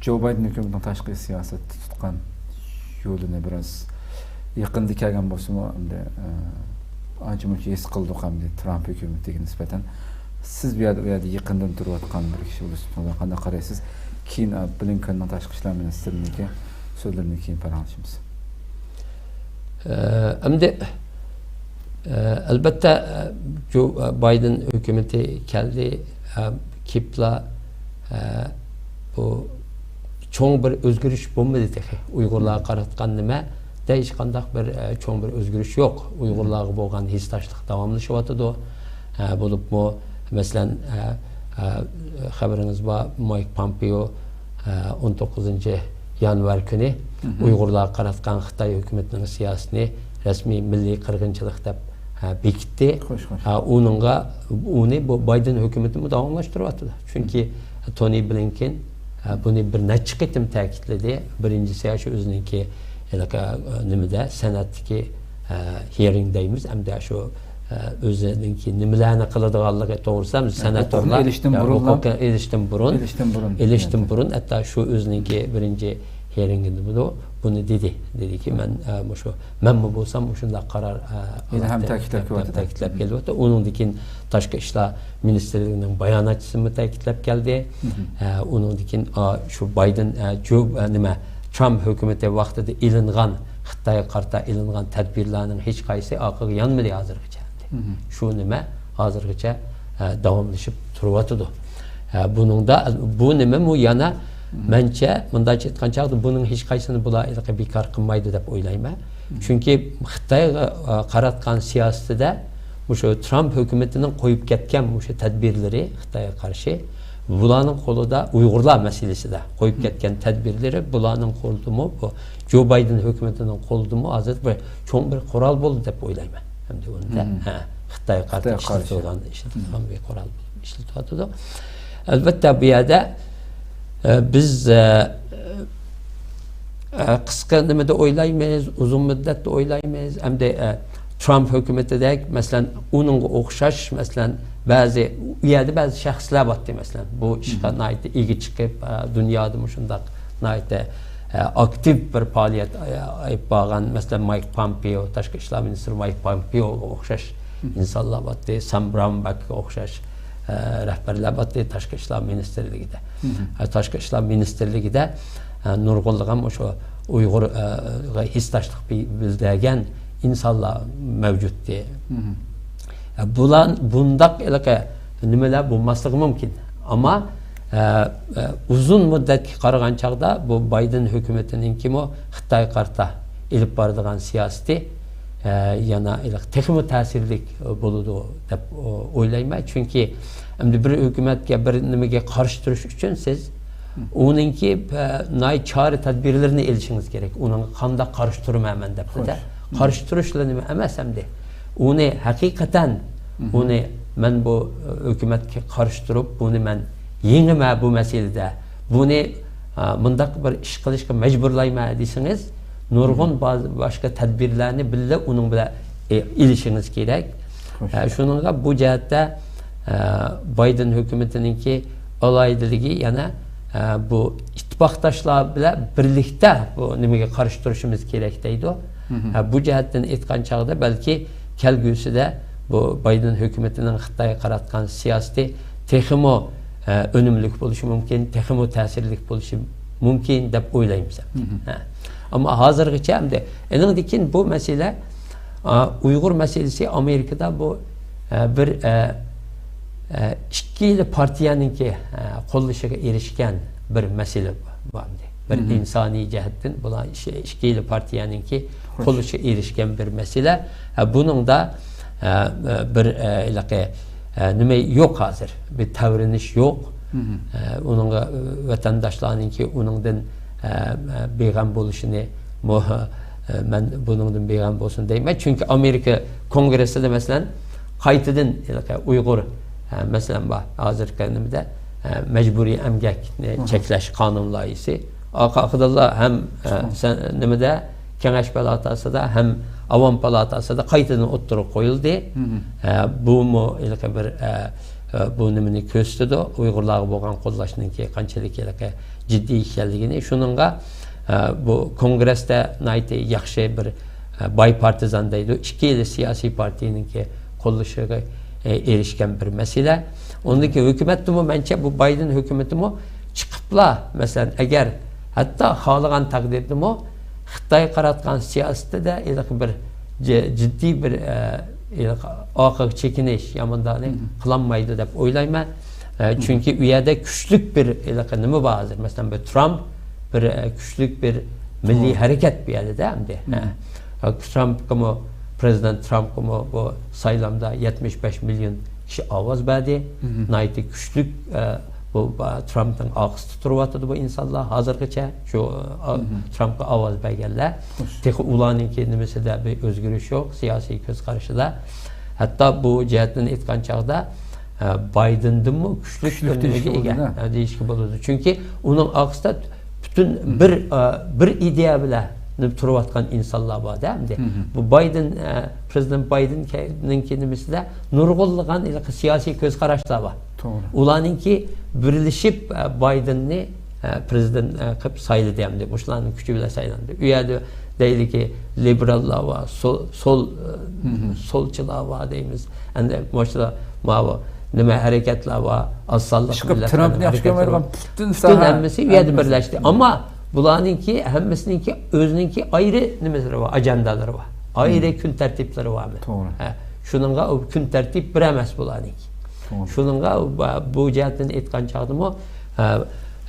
جو بايدېن ھۆكۈمىتىنىڭ تاشقى سىياسەتتە تۇتقان يولىنى بىراز يېقىندا كەلگەن بولسىمۇ، ئەمدى، ئە، ئانچە مۇنچە ھېس قىلدۇق ئەمدى ترامپ ھۆكۈمىتىگە نىسبەتەن. سىز بۇ يەردە، ئۇ يەردە يېقىندىن تۇرۇۋاتقان بىر كىشى بولۇشىڭىزغا قانداق قارايسىز؟ كېيىن، ئە، بلىنكېننىڭ تاشقى ئىشلار مىنىستىرىنىڭكى سۆزلىرىنى كېيىن پاراڭلىشىمىز. ئە، ئەمدى، ئە، ئەلبەتتە، ئە، جو، ئە، بايدېن ھۆكۈمىتى كەلدى، ئە، كېپلا، ئە، بۇ چوڭ بىر ئۆزگىرىش بولمىدى تېخى. ئۇيغۇرلارغا قاراتقان نېمە دە ھېچقانداق بىر، ئە، چوڭ بىر ئۆزگىرىش يوق. ئۇيغۇرلارغا بولغان ھېسداشلىق داۋاملىشىۋاتىدۇ. ئە، بولۇپمۇ، مەسىلەن، ئە، ئە، خەۋىرىڭىز بار، مايك پامپېئو، ئە، ئون توققۇزىنچى يانۋار كۈنى مم. ئۇيغۇرلارغا قاراتقان خىتاي ھۆكۈمىتىنىڭ سىياسىتىنى رەسمىي مىللىي قىرغىنچىلىق دەپ، ئە، بېكىتتى. خوش، خوش. ئە، ئۇنىڭغا، ئۇنى بۇ بايدېن ھۆكۈمىتىمۇ داۋاملاشتۇرۇۋاتىدۇ. چۈنكى تونى بلىنكېن، ئە، بۇنى بىر نەچچە قېتىم تەكىتلىدى. بىرىنچىسى، شۇ ئۆزىنىڭكى ھېلىقى، ئە، نېمىدە، سەنئەتتىكى، ئە، ھېرىڭ دەيمىز، ئەمدى شۇ، ئە، ئۆزىنىڭكى نېمىلەرنى قىلىدىغانلىقى توغرىسىدا، بىز ھە، سەنئەتورلار، ھوقۇقنى ئېلىشتىن يا، بۇرۇنلا، ھوقۇقنى ئېلىشتىن بۇرۇن، ئېلىشتىن بۇرۇن. ئېلىشتىن ھە. بۇرۇن، ھەتتا شۇ ئۆزىنىڭكى بىرىنچى ھېرىڭىدىمۇ بۇنى دېدى. دېدىكى، مەن، ئە، مۇشۇ، مەنمۇ بولسام مۇشۇنداق قارار، ئە، يەنە ھەم ئالاتتىم، تەكىتلەپ دەپ، كېلىۋاتىدۇ. تەكىتلەپ كېلىۋاتىدۇ. ئۇنىڭدىن كېيىن تاشقى ئىشلار مىنىستىرلىكىنىڭ باياناتچىسىمۇ تەكىتلەپ كەلدى. مم. ئە، ئۇنىڭدىن كېيىن، ئا، شۇ بايدېن، ئە، جو، ئە، نېمە، ترامپ ھۆكۈمىتى ۋاقتىدا ئېلىنغان، خىتايغا قارىتا ئېلىنغان تەدبىرلەرنىڭ ھېچقايسى ئارقىغا يانمىدى ھازىرغىچە. مم. شۇ نېمە ھازىرغىچە، ئە، داۋاملىشىپ تۇرۇۋاتىدۇ. ئە، بۇنىڭدا، بۇ نېمىمۇ يەنە مم. مەنچە، مۇنداقچە ئېيتقان چاغدا بۇنىڭ ھېچقايسىنى بۇلار ھېلىقى بىكار قىلمايدۇ دەپ ئويلايمەن. مم. چۈنكى خىتايغا، ئە، قاراتقان سىياسىتىدە مۇشۇ ترامپ ھۆكۈمىتىنىڭ قويۇپ كەتكەن مۇشۇ تەدبىرلىرى خىتايغا قارشى، بۇلارنىڭ قولىدا، ئۇيغۇرلار مەسىلىسىدە قويۇپ كەتكەن تەدبىرلىرى بۇلارنىڭ قولىدىمۇ، بۇ جو بايدېن ھۆكۈمىتىنىڭ قولىدىمۇ ھازىر بىر چوڭ بىر قورال بولدى دەپ ئويلايمەن. ئەمدى ئۇندا، ھە، خىتايغا قارشى خىتايغا قارشى. ئىشلىتىدىغان، ئىشلىتىدىغان بىر قورال بولۇپ ئىشلىتىۋاتىدۇ. ئەلۋەتتە، بۇ يەردە، ئە، بىز، ئە، ئە، قىسقا نېمىدە ئويلايمىز، ئۇزۇن مۇددەتتە ئويلايمىز. ئەمدى، ئە، ترامپ ھۆكۈمىتىدەك، مەسىلەن، ئۇنىڭغا ئوخشاش، مەسىلەن، بەزى، ئۇ يەردە بەزى شەخسلەر بارتى، مەسىلەن، بۇ ئىشقا ناھايىتى ئىگە چىقىپ، ئە، دۇنيادا مۇشۇنداق ناھايىتى، ئە، ئاكتىپ بىر پائالىيەت، ئە، ئېلىپ بارغان، مەسىلەن، مايك پامپېئو، تاشقى ئىشلار مىنىستىرى مايك پامپېئوغا ئوخشاش ئىنسانلار بارتى، سام براون بەككە ئوخشاش، ئە، رەھبەرلەر بارتى تاشقى ئىشلار مىنىستىرلىكىدە. ئە، تاشقى ئىشلار مىنىستىرلىكىدە، ئە، نۇرغۇنلىغان مۇشۇ ئۇيغۇر، ئە، غا ھېسداشلىق بىلدۈرگەن ئىنسانلار مەۋجۇتتى. ئە، بۇلار، بۇنداق ھېلىقى نېمىلەر بولماسلىقى مۇمكىن. ئەمما، ئە، ئە، ئۇزۇن مۇددەتكە قارىغان چاغدا بۇ بايدېن ھۆكۈمىتىنىڭكىمۇ خىتايغا قارىتا ئېلىپ بارىدىغان سىياسىتى، ئە، يەنە ھېلىقى تېخىمۇ تەسىرلىك بولىدۇ دەپ، ئو-، ئويلايمەن. چۈنكى ئەمدى بىر ھۆكۈمەتكە، بىر نېمىگە قارشى تۇرۇش ئۈچۈن سىز ئۇنىڭكى، ئە، ناھايىتى چارە تەدبىرلىرىنى ئېلىشىڭىز كېرەك. ئۇنىڭغا قانداق قارشى تۇرىمەن مەن دەپ. خوش. قارشى تۇرۇشلا نېمە ئەمەس ئەمدى. ئۇنى ھەقىقەتەن، ئۇنى مەن بۇ، ئە، ھۆكۈمەتكە قارشى تۇرۇپ، بۇنى مەن يېڭىمەن بۇ مەسىلىدە. بۇنى، ئە، مۇنداق بىر ئىش قىلىشقا مەجبۇرلايمەن دېسىڭىز، نۇرغۇن باز-، باشقا تەدبىرلەرنى بىللە ئۇنىڭ بىلەن، ئە، ئېلىشىڭىز كېرەك. خوش. ئە، شۇنىڭغا بۇ جەھەتتە، ئە، بايدېن ھۆكۈمىتىنىڭكى ئالاھىدىلىكى يەنە، ئە، بۇ ئىتتىپاقداشلار بىلەن بىرلىكتە بۇ نېمىگە قارشى تۇرۇشىمىز كېرەك دەيدۇ. ئە، بۇ جەھەتتىن ئېيتقان چاغدا بەلكى كەلگۈسىدە بۇ بايدېن ھۆكۈمىتىنىڭ خىتايغا قاراتقان سىياسىتى تېخىمۇ، ئە، ئۈنۈملۈك بولۇشى مۇمكىن، تېخىمۇ تەسىرلىك بولۇشى مۇمكىن دەپ ئويلايمىز. ئە. ئەمما ھازىرغىچە ئەمدى، ئېنىڭدىن كېيىن بۇ مەسىلە، ئا، ئۇيغۇر مەسىلىسى ئامېرىكىدا بۇ، ئە، بىر، ئە، ئە، ئىككىلا پارتىيەنىڭكى، ئە، قوللىشىغا ئېرىشكەن بىر مەسىلە بار ئەمدى. بىر ئىنسانىي جەھەتتىن بۇلار ئىش-، ئىككىلا پارتىيەنىڭكى قوللىشىغا ئېرىشكەن بىر مەسىلە. ئە، بۇنىڭدا، ئە، بىر، ئە، ھېلىقى، ئە، نېمە يوق ھازىر، بىر تەۋرىنىش يوق. ئە، ئۇنىڭغا، ئە، ۋەتەنداشلارنىڭكى ئۇنىڭدىن، ئە، ئە، بىغەم بولۇشىنى، مۇ-، ئە، مەن بۇنىڭدىن بىغەم بولسۇن دەيمەن. چۈنكى ئامېرىكا كونگرېسسىدا، مەسىلەن، قايتىدىن ھېلىقى ئۇيغۇر، ئە، مەسىلەن، بار، ھازىرقى نېمىدە، ئە، مەجبۇرىي ئەمگەكنى چەكلەش قانۇن لايىھىسى ئارقا-، ئارقىدىنلا ھەم، ئە، سەن-، نېمىدە، كېڭەش پالاتاسىدا ھەم ئاۋام پالاتاسىدا قايتىدىن ئوتتۇرىغا قويۇلدى. ئە، بۇمۇ ھېلىقى بىر، ئە، ئە، بۇ نېمىنى كۆرسىتىدۇ، ئۇيغۇرلارغا بولغان قوللاشنىڭكى قانچىلىك ھېلىقى جىددىي ئىكەنلىكىنى. شۇنىڭغا، ئە، بۇ كونگرېستا ناھايىتى ياخشى بىر، ئە، بايپارتىزان دەيدۇ، ئىككىلا سىياسىي پارتىيەنىڭكى قوللىشىغا، ئە، ئېرىشكەن بىر مەسىلە. ئۇندىن كېيىن ھۆكۈمەتتىمۇ، مەنچە، بۇ بايدېن ھۆكۈمىتىمۇ چىقىپلا، مەسىلەن، ئەگەر ھەتتا خالىغان تەقدىردىمۇ خىتايغا قاراتقان سىياسىتىدە ھېلىقى بىر جى-، جىددىي بىر، ئە، ھېلىقى ئارقىغا چېكىنىش يا مۇنداقنى قىلالمايدۇ دەپ ئويلايمەن. ئە، چۈنكى ئۇ يەردە كۈچلۈك بىر ھېلىقى نېمە بار ھازىر. مەسىلەن، بىر ترامپ، بىر، ئە، كۈچلۈك بىر مىللىي ھەرىكەت بۇ يەردە ئەمدى. ئە، ترامپقىمۇ، پرېزىدېنت ترامپقىمۇ بۇ سايلامدا يەتمىش بەش مىليون كىشى ئاۋاز بەردى. ناھايىتى كۈچلۈك، ئە، بۇ، با-، ترامپنىڭ ئارقىسىدا تۇرۇۋاتىدۇ بۇ ئىنسانلار ھازىرغىچە. شۇ، ئا، ترامپقا ئاۋاز بەرگەنلەر. تېخى ئۇلارنىڭكى نېمىسىدە بىر ئۆزگىرىش يوق، سىياسىي كۆز قارىشىدا. ھەتتا بۇ جەھەتتىن ئېيتقان چاغدا، ئە، بايدېندىنمۇ كۈچلۈك كۈچلۈك بىر نېمىگە ئىگە، دېيىشكە بولىدۇ. ئە، دېيىشكە بولىدۇ. چۈنكى ئۇنىڭ ئارقىسىدا پۈتۈن بىر، ئە، بىر ئىدىيە بىلەن تۇرۇۋاتقان ئىنسانلار بار-دە ئەمدى. بۇ بايدېن، ئە، پرېزىدېنت بايدېننىڭكى نېمىسىدە نۇرغۇنلىغان ھېلىقى سىياسىي كۆز قاراشلار بار. توغرا. ئۇلارنىڭكى بىرلىشىپ، ئە، بايدېننى، ئە، پرېزىدېنت، ئە، قىلىپ سايلىدى ئەمدى. مۇشۇلارنىڭ كۈچى بىلەن سايلاندى. ئۇ يەردە دەيلىكى، لىبېراللار بار، سول، سول، ئە، سولچىلار بار دەيمىز. ئەمدى مۇشۇلار، ماۋۇ، نېمە ھەرىكەتلەر بار، ئاز سانلىق ئىشقىلىپ، مىللەتلەرنىڭ ترامپنى ياخشى ھەرىكەتلىرى كۆرمەيدىغان بار. پۈتۈن پۈتۈن ساھە ھەممىسى ئۇ يەردە ھەممىسى. بىرلەشتى. ئەمما بۇلارنىڭكى ھەممىسىنىڭكى ئۆزىنىڭكى ئايرى نېمىلىرى بار، ئاجېندالىرى بار. ئايرى كۈن تەرتىپلىرى بار. توغرا. ھە، شۇنىڭغا ئۇ كۈن تەرتىپ بىر ئەمەس بۇلارنىڭكى. توغرا. شۇنىڭغا ئۇ با-، بۇ جەھەتتىن ئېيتقان چاغدىمۇ، ھە،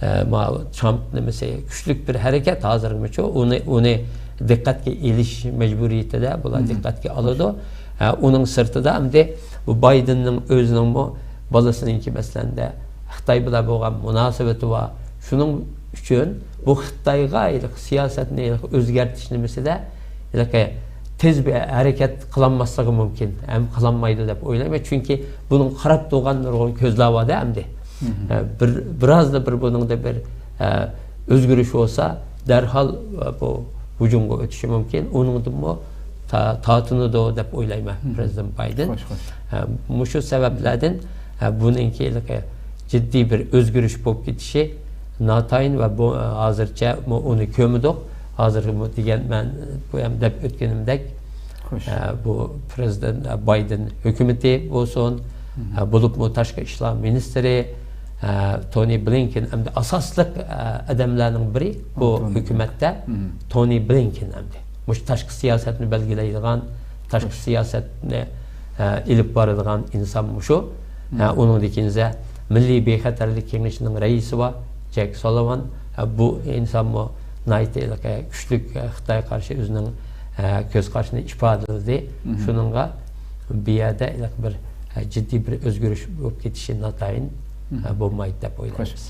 ھە، ما-، ترامپ نېمىسى كۈچلۈك بىر ھەرىكەت ھازىرغىچە ئۇنى، ئۇنى، دىققەتكە ئېلىش مەجبۇرىيىتىدە، بۇلار دىققەتكە ئالىدۇ. ھە، ئۇنىڭ سىرتىدا ئەمدى بۇ بايدېننىڭ ئۆزىنىڭمۇ بالىسىنىڭكى، مەسىلەن، خىتاي بىلەن بولغان مۇناسىۋىتى بار. شۇنىڭ ئۈچۈن بۇ خىتايغا ھېلىقى سىياسەتنى ھېلىقى ئۆزگەرتىش نېمىسىدە ھېلىقى تېز بىر ھەرىكەت قىلالماسلىقى مۇمكىن، ھەم قىلالمايدۇ دەپ ئويلايمەن. چۈنكى بۇنىڭغا قاراپ تۇرغان نۇرغۇن كۆزلەر بار-دە ئەمدى. ئە، بىر، بىرازلا بىر بۇنىڭدا بىر، ئە، ئۆزگىرىش بولسا، دەرھال، ئە، بۇ ھۇجۇمغا ئۆتۈشى مۇمكىن. ئۇنىڭدىنمۇ تا-، تارتىنىدۇ دەپ ئويلايمەن پىرېزىدېنت بايدېن. خوش، خوش. ئە، مۇشۇ سەۋەبلەردىن، ئە، بۇنىڭكى ھېلىقى جىددىي بىر ئۆزگىرىش بولۇپ كېتىشى ناتايىن ۋە بۇ، ئە، ھازىرچە مۇ-، ئۇنى كۆرمىدۇق. ھازىرمۇ دېگەن مەن بۇ يەم دەپ ئۆتكىنىمدەك، خوش. ئە، بۇ پىرېزىدېنت، ئە، بايدېن ھۆكۈمىتى بولسۇن، ئە، بولۇپمۇ تاشقى ئىشلار مىنىستىرى، ئە، تونى بلىنكېن ئەمدى ئاساسلىق، ئە، ئادەملەرنىڭ بىرى بۇ ھۆكۈمەتتە تونى بلىنكېن ئەمدى. مۇشۇ تاشقى سىياسەتنى بەلگىلەيدىغان، تاشقى سىياسەتنى، ئە، ئېلىپ بارىدىغان ئىنسان مۇشۇ. ئە، ئۇنىڭدىن كېيىن مىللىي بىخەتەرلىك كېڭىشىنىڭ رەئىسى بار، جەك سولىۋان. ئە، بۇ ئىنسانمۇ ناھايىتى ھېلىقى كۈچلۈك، ئە، خىتايغا قارشى ئۆزىنىڭ، ئە، كۆز قارىشىنى ئىپادىلىدى. شۇنىڭغا بۇ يەردە ھېلىقى بىر، ئە، جىددىي بىر ئۆزگىرىش بولۇپ كېتىشى ناتايىن، ئە، بولمايدۇ دەپ ئويلايمىز.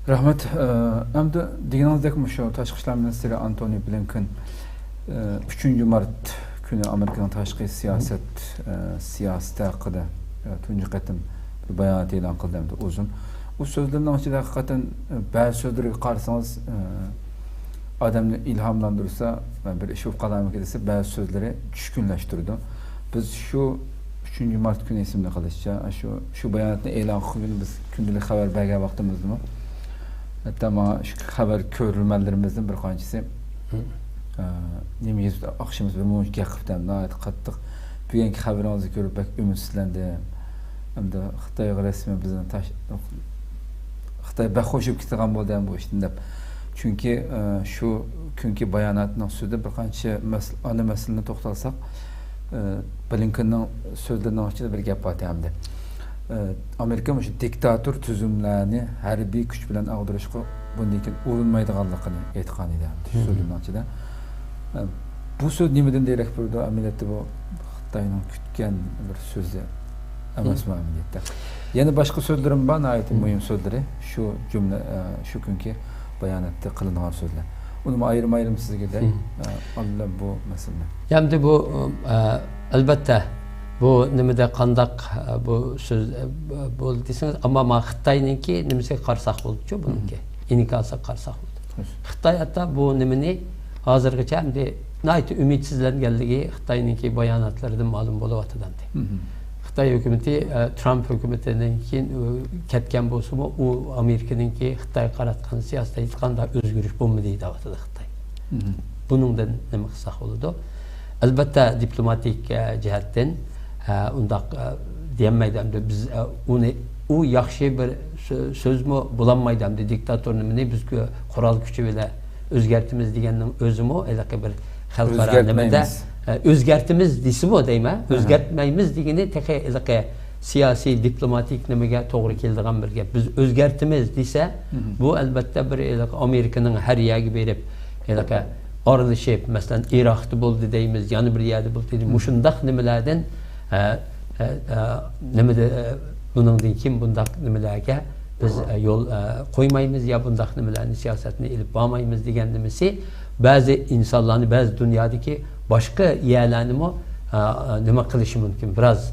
رەھمەت. ئە، ئەمدى دېگىنىڭىزدەك مۇشۇ تاشقى ئىشلار مىنىستىرى ئانتونى بلىنكېن، ئە، ئۈچىنچى مارت كۈنى ئامېرىكىنىڭ تاشقى سىياسەت، ئە، سىياسىتى ھەققىدە، ئە، تۇنجى قېتىم بىر بايانات ئېلان قىلدى ئەمدى ئۇزۇن. ئۇ سۆزلىرىنىڭ ئىچىدە ھەقىقەتەن، ئە، بەزى سۆزلىرىگە قارىسىڭىز، ئە، ئادەمنى ئىلھاملاندۇرسا، بىر ئىش بولۇپ قالارمىكىن دېسە، بەزى سۆزلىرى چۈشكۈنلەشتۈرىدۇ. بىز شۇ ئۈچىنچى مارت كۈنى ئېسىمدە قېلىشىچە، شۇ، شۇ باياناتنى ئېلان قىلغان كۈنى بىز كۈندىلىك خەۋەر بەرگەن ۋاقتىمىزدىمۇ، ھەتتا ماڭا شۇ خەۋەر كۆرۈرمەنلىرىمىزدىن بىر قانچىسى، ئە، نېمە يېزىپ، ئاخشىمىز بىر مۇنچە گەپ قىپتۇ، ناھايىتى قاتتىق. بۈگۈنكى خەۋىرىڭىزنى كۆرۈپ بەك ئۈمىدسىزلەندىم. ئەمدى خىتايغا رەسمىي بىزنى تاش-، خىتاي بەك خوش بولۇپ كېتىدىغان بولدى ھەم بۇ ئىشتىن دەپ. چۈنكى، ئە، شۇ كۈنكى باياناتنىڭ ئۈستىدە بىر قانچە مەسىلە، ئانا مەسىلىنى توختالساق، ئە، بلىنكېننىڭ سۆزلىرىنىڭ ئىچىدە بىر گەپ بار ئەمدى. ئە، ئامېرىكا مۇشۇ دىكتاتور تۈزۈملەرنى ھەربىي كۈچ بىلەن ئاغدۇرۇشقا بۇندىن كېيىن ئۇرۇنمايدىغانلىقىنى ئېيتقان ئىدى ئەمدى شۇ سۆزلىرىنىڭ ئىچىدە. ئە، بۇ سۆز نېمىدىن دېرەك بېرىدۇ؟ ئەمەلىيەتتە بۇ خىتاينىڭ كۈتكەن بىر سۆزى ئەمەسمۇ ئەمەلىيەتتە؟ يەنە باشقا سۆزلىرىم بار، ناھايىتى مۇھىم سۆزلىرى، شۇ جۈملە، ئە، شۇ كۈنكى باياناتتا قىلىنغان سۆزلەر. ئۇنىمۇ ئايرىم-ئايرىم سىزگە دەي، ئە، ئاللا بۇ مەسىلىنى. يا ئەمدى بۇ، ئە، ئەلبەتتە، بۇ نېمىدە قانداق، ئە، بۇ سۆز، ئە، بولدى دېسىڭىز، ئەمما ما خىتاينىڭكى نېمىسىگە قارىساق بولىدۇچۇ بۇنىڭكى، ئىنكاسىغا قارىساق بولىدۇ. خىتاي ھەتتا بۇ نېمىنى ھازىرغىچە ئەمدى ناھايىتى ئۈمىدسىزلەنگەنلىكى خىتاينىڭكى باياناتلىرىدىن مەلۇم بولۇۋاتىدۇ ئەمدى. خىتاي ھۆكۈمىتى، ئە، ترامپ ھۆكۈمىتىدىن كېيىن، ئۇ، كەتكەن بولسىمۇ، ئۇ ئامېرىكىنىڭكى خىتايغا قاراتقان سىياسىتىدە ھېچقانداق ئۆزگىرىش بولمىدى دەۋاتىدۇ خىتاي. بۇنىڭدىن نېمە قىلساق بولىدۇ؟ ئەلبەتتە، دىپلوماتىك، ئە، جەھەتتىن، ئە، ئۇنداق، ئە، دېيەلمەيدۇ ئەمدى بىز، ئە، ئۇنى، ئۇ ياخشى بىر سۆ-، سۆزمۇ بولالمايدۇ ئەمدى دىكتاتور نېمىنى بىز كۆ-، قورال كۈچى بىلەن ئۆزگەرتىمىز دېگەننىڭ ئۆزىمۇ ھېلىقى بىر خەلقئارا نېمىدە، ئۆزگەرتمەيمىز. ئە، ئۆزگەرتىمىز دېسىمۇ دەيمەن، ئۆزگەرتمەيمىز دېگىنى تېخى ھېلىقى سىياسىي، دىپلوماتىك نېمىگە توغرا كېلىدىغان بىر گەپ. بىز ئۆزگەرتىمىز دېسە، بۇ ئەلبەتتە بىر ھېلىقى ئامېرىكىنىڭ ھەر يەرگە بېرىپ، ھېلىقى ئارىلىشىپ، مەسىلەن، ئىراقتا بولدى دەيمىز، يەنە بىر يەردە بولدى دەيمىز. مۇشۇنداق نېمىلەردىن، ئە، ئە، ئە، نېمىدە، ئە، بۇنىڭدىن كېيىن بۇنداق نېمىلەرگە بىز، ئە، يول، ئە، قويمايمىز يا بۇنداق نېمىلەرنى، سىياسەتنى ئېلىپ بارمايمىز دېگەن نېمىسى بەزى ئىنسانلارنى، بەزى دۇنيادىكى باشقا يەرلەرنىمۇ، ئە، ئە، نېمە قىلىشى مۇمكىن، بىراز،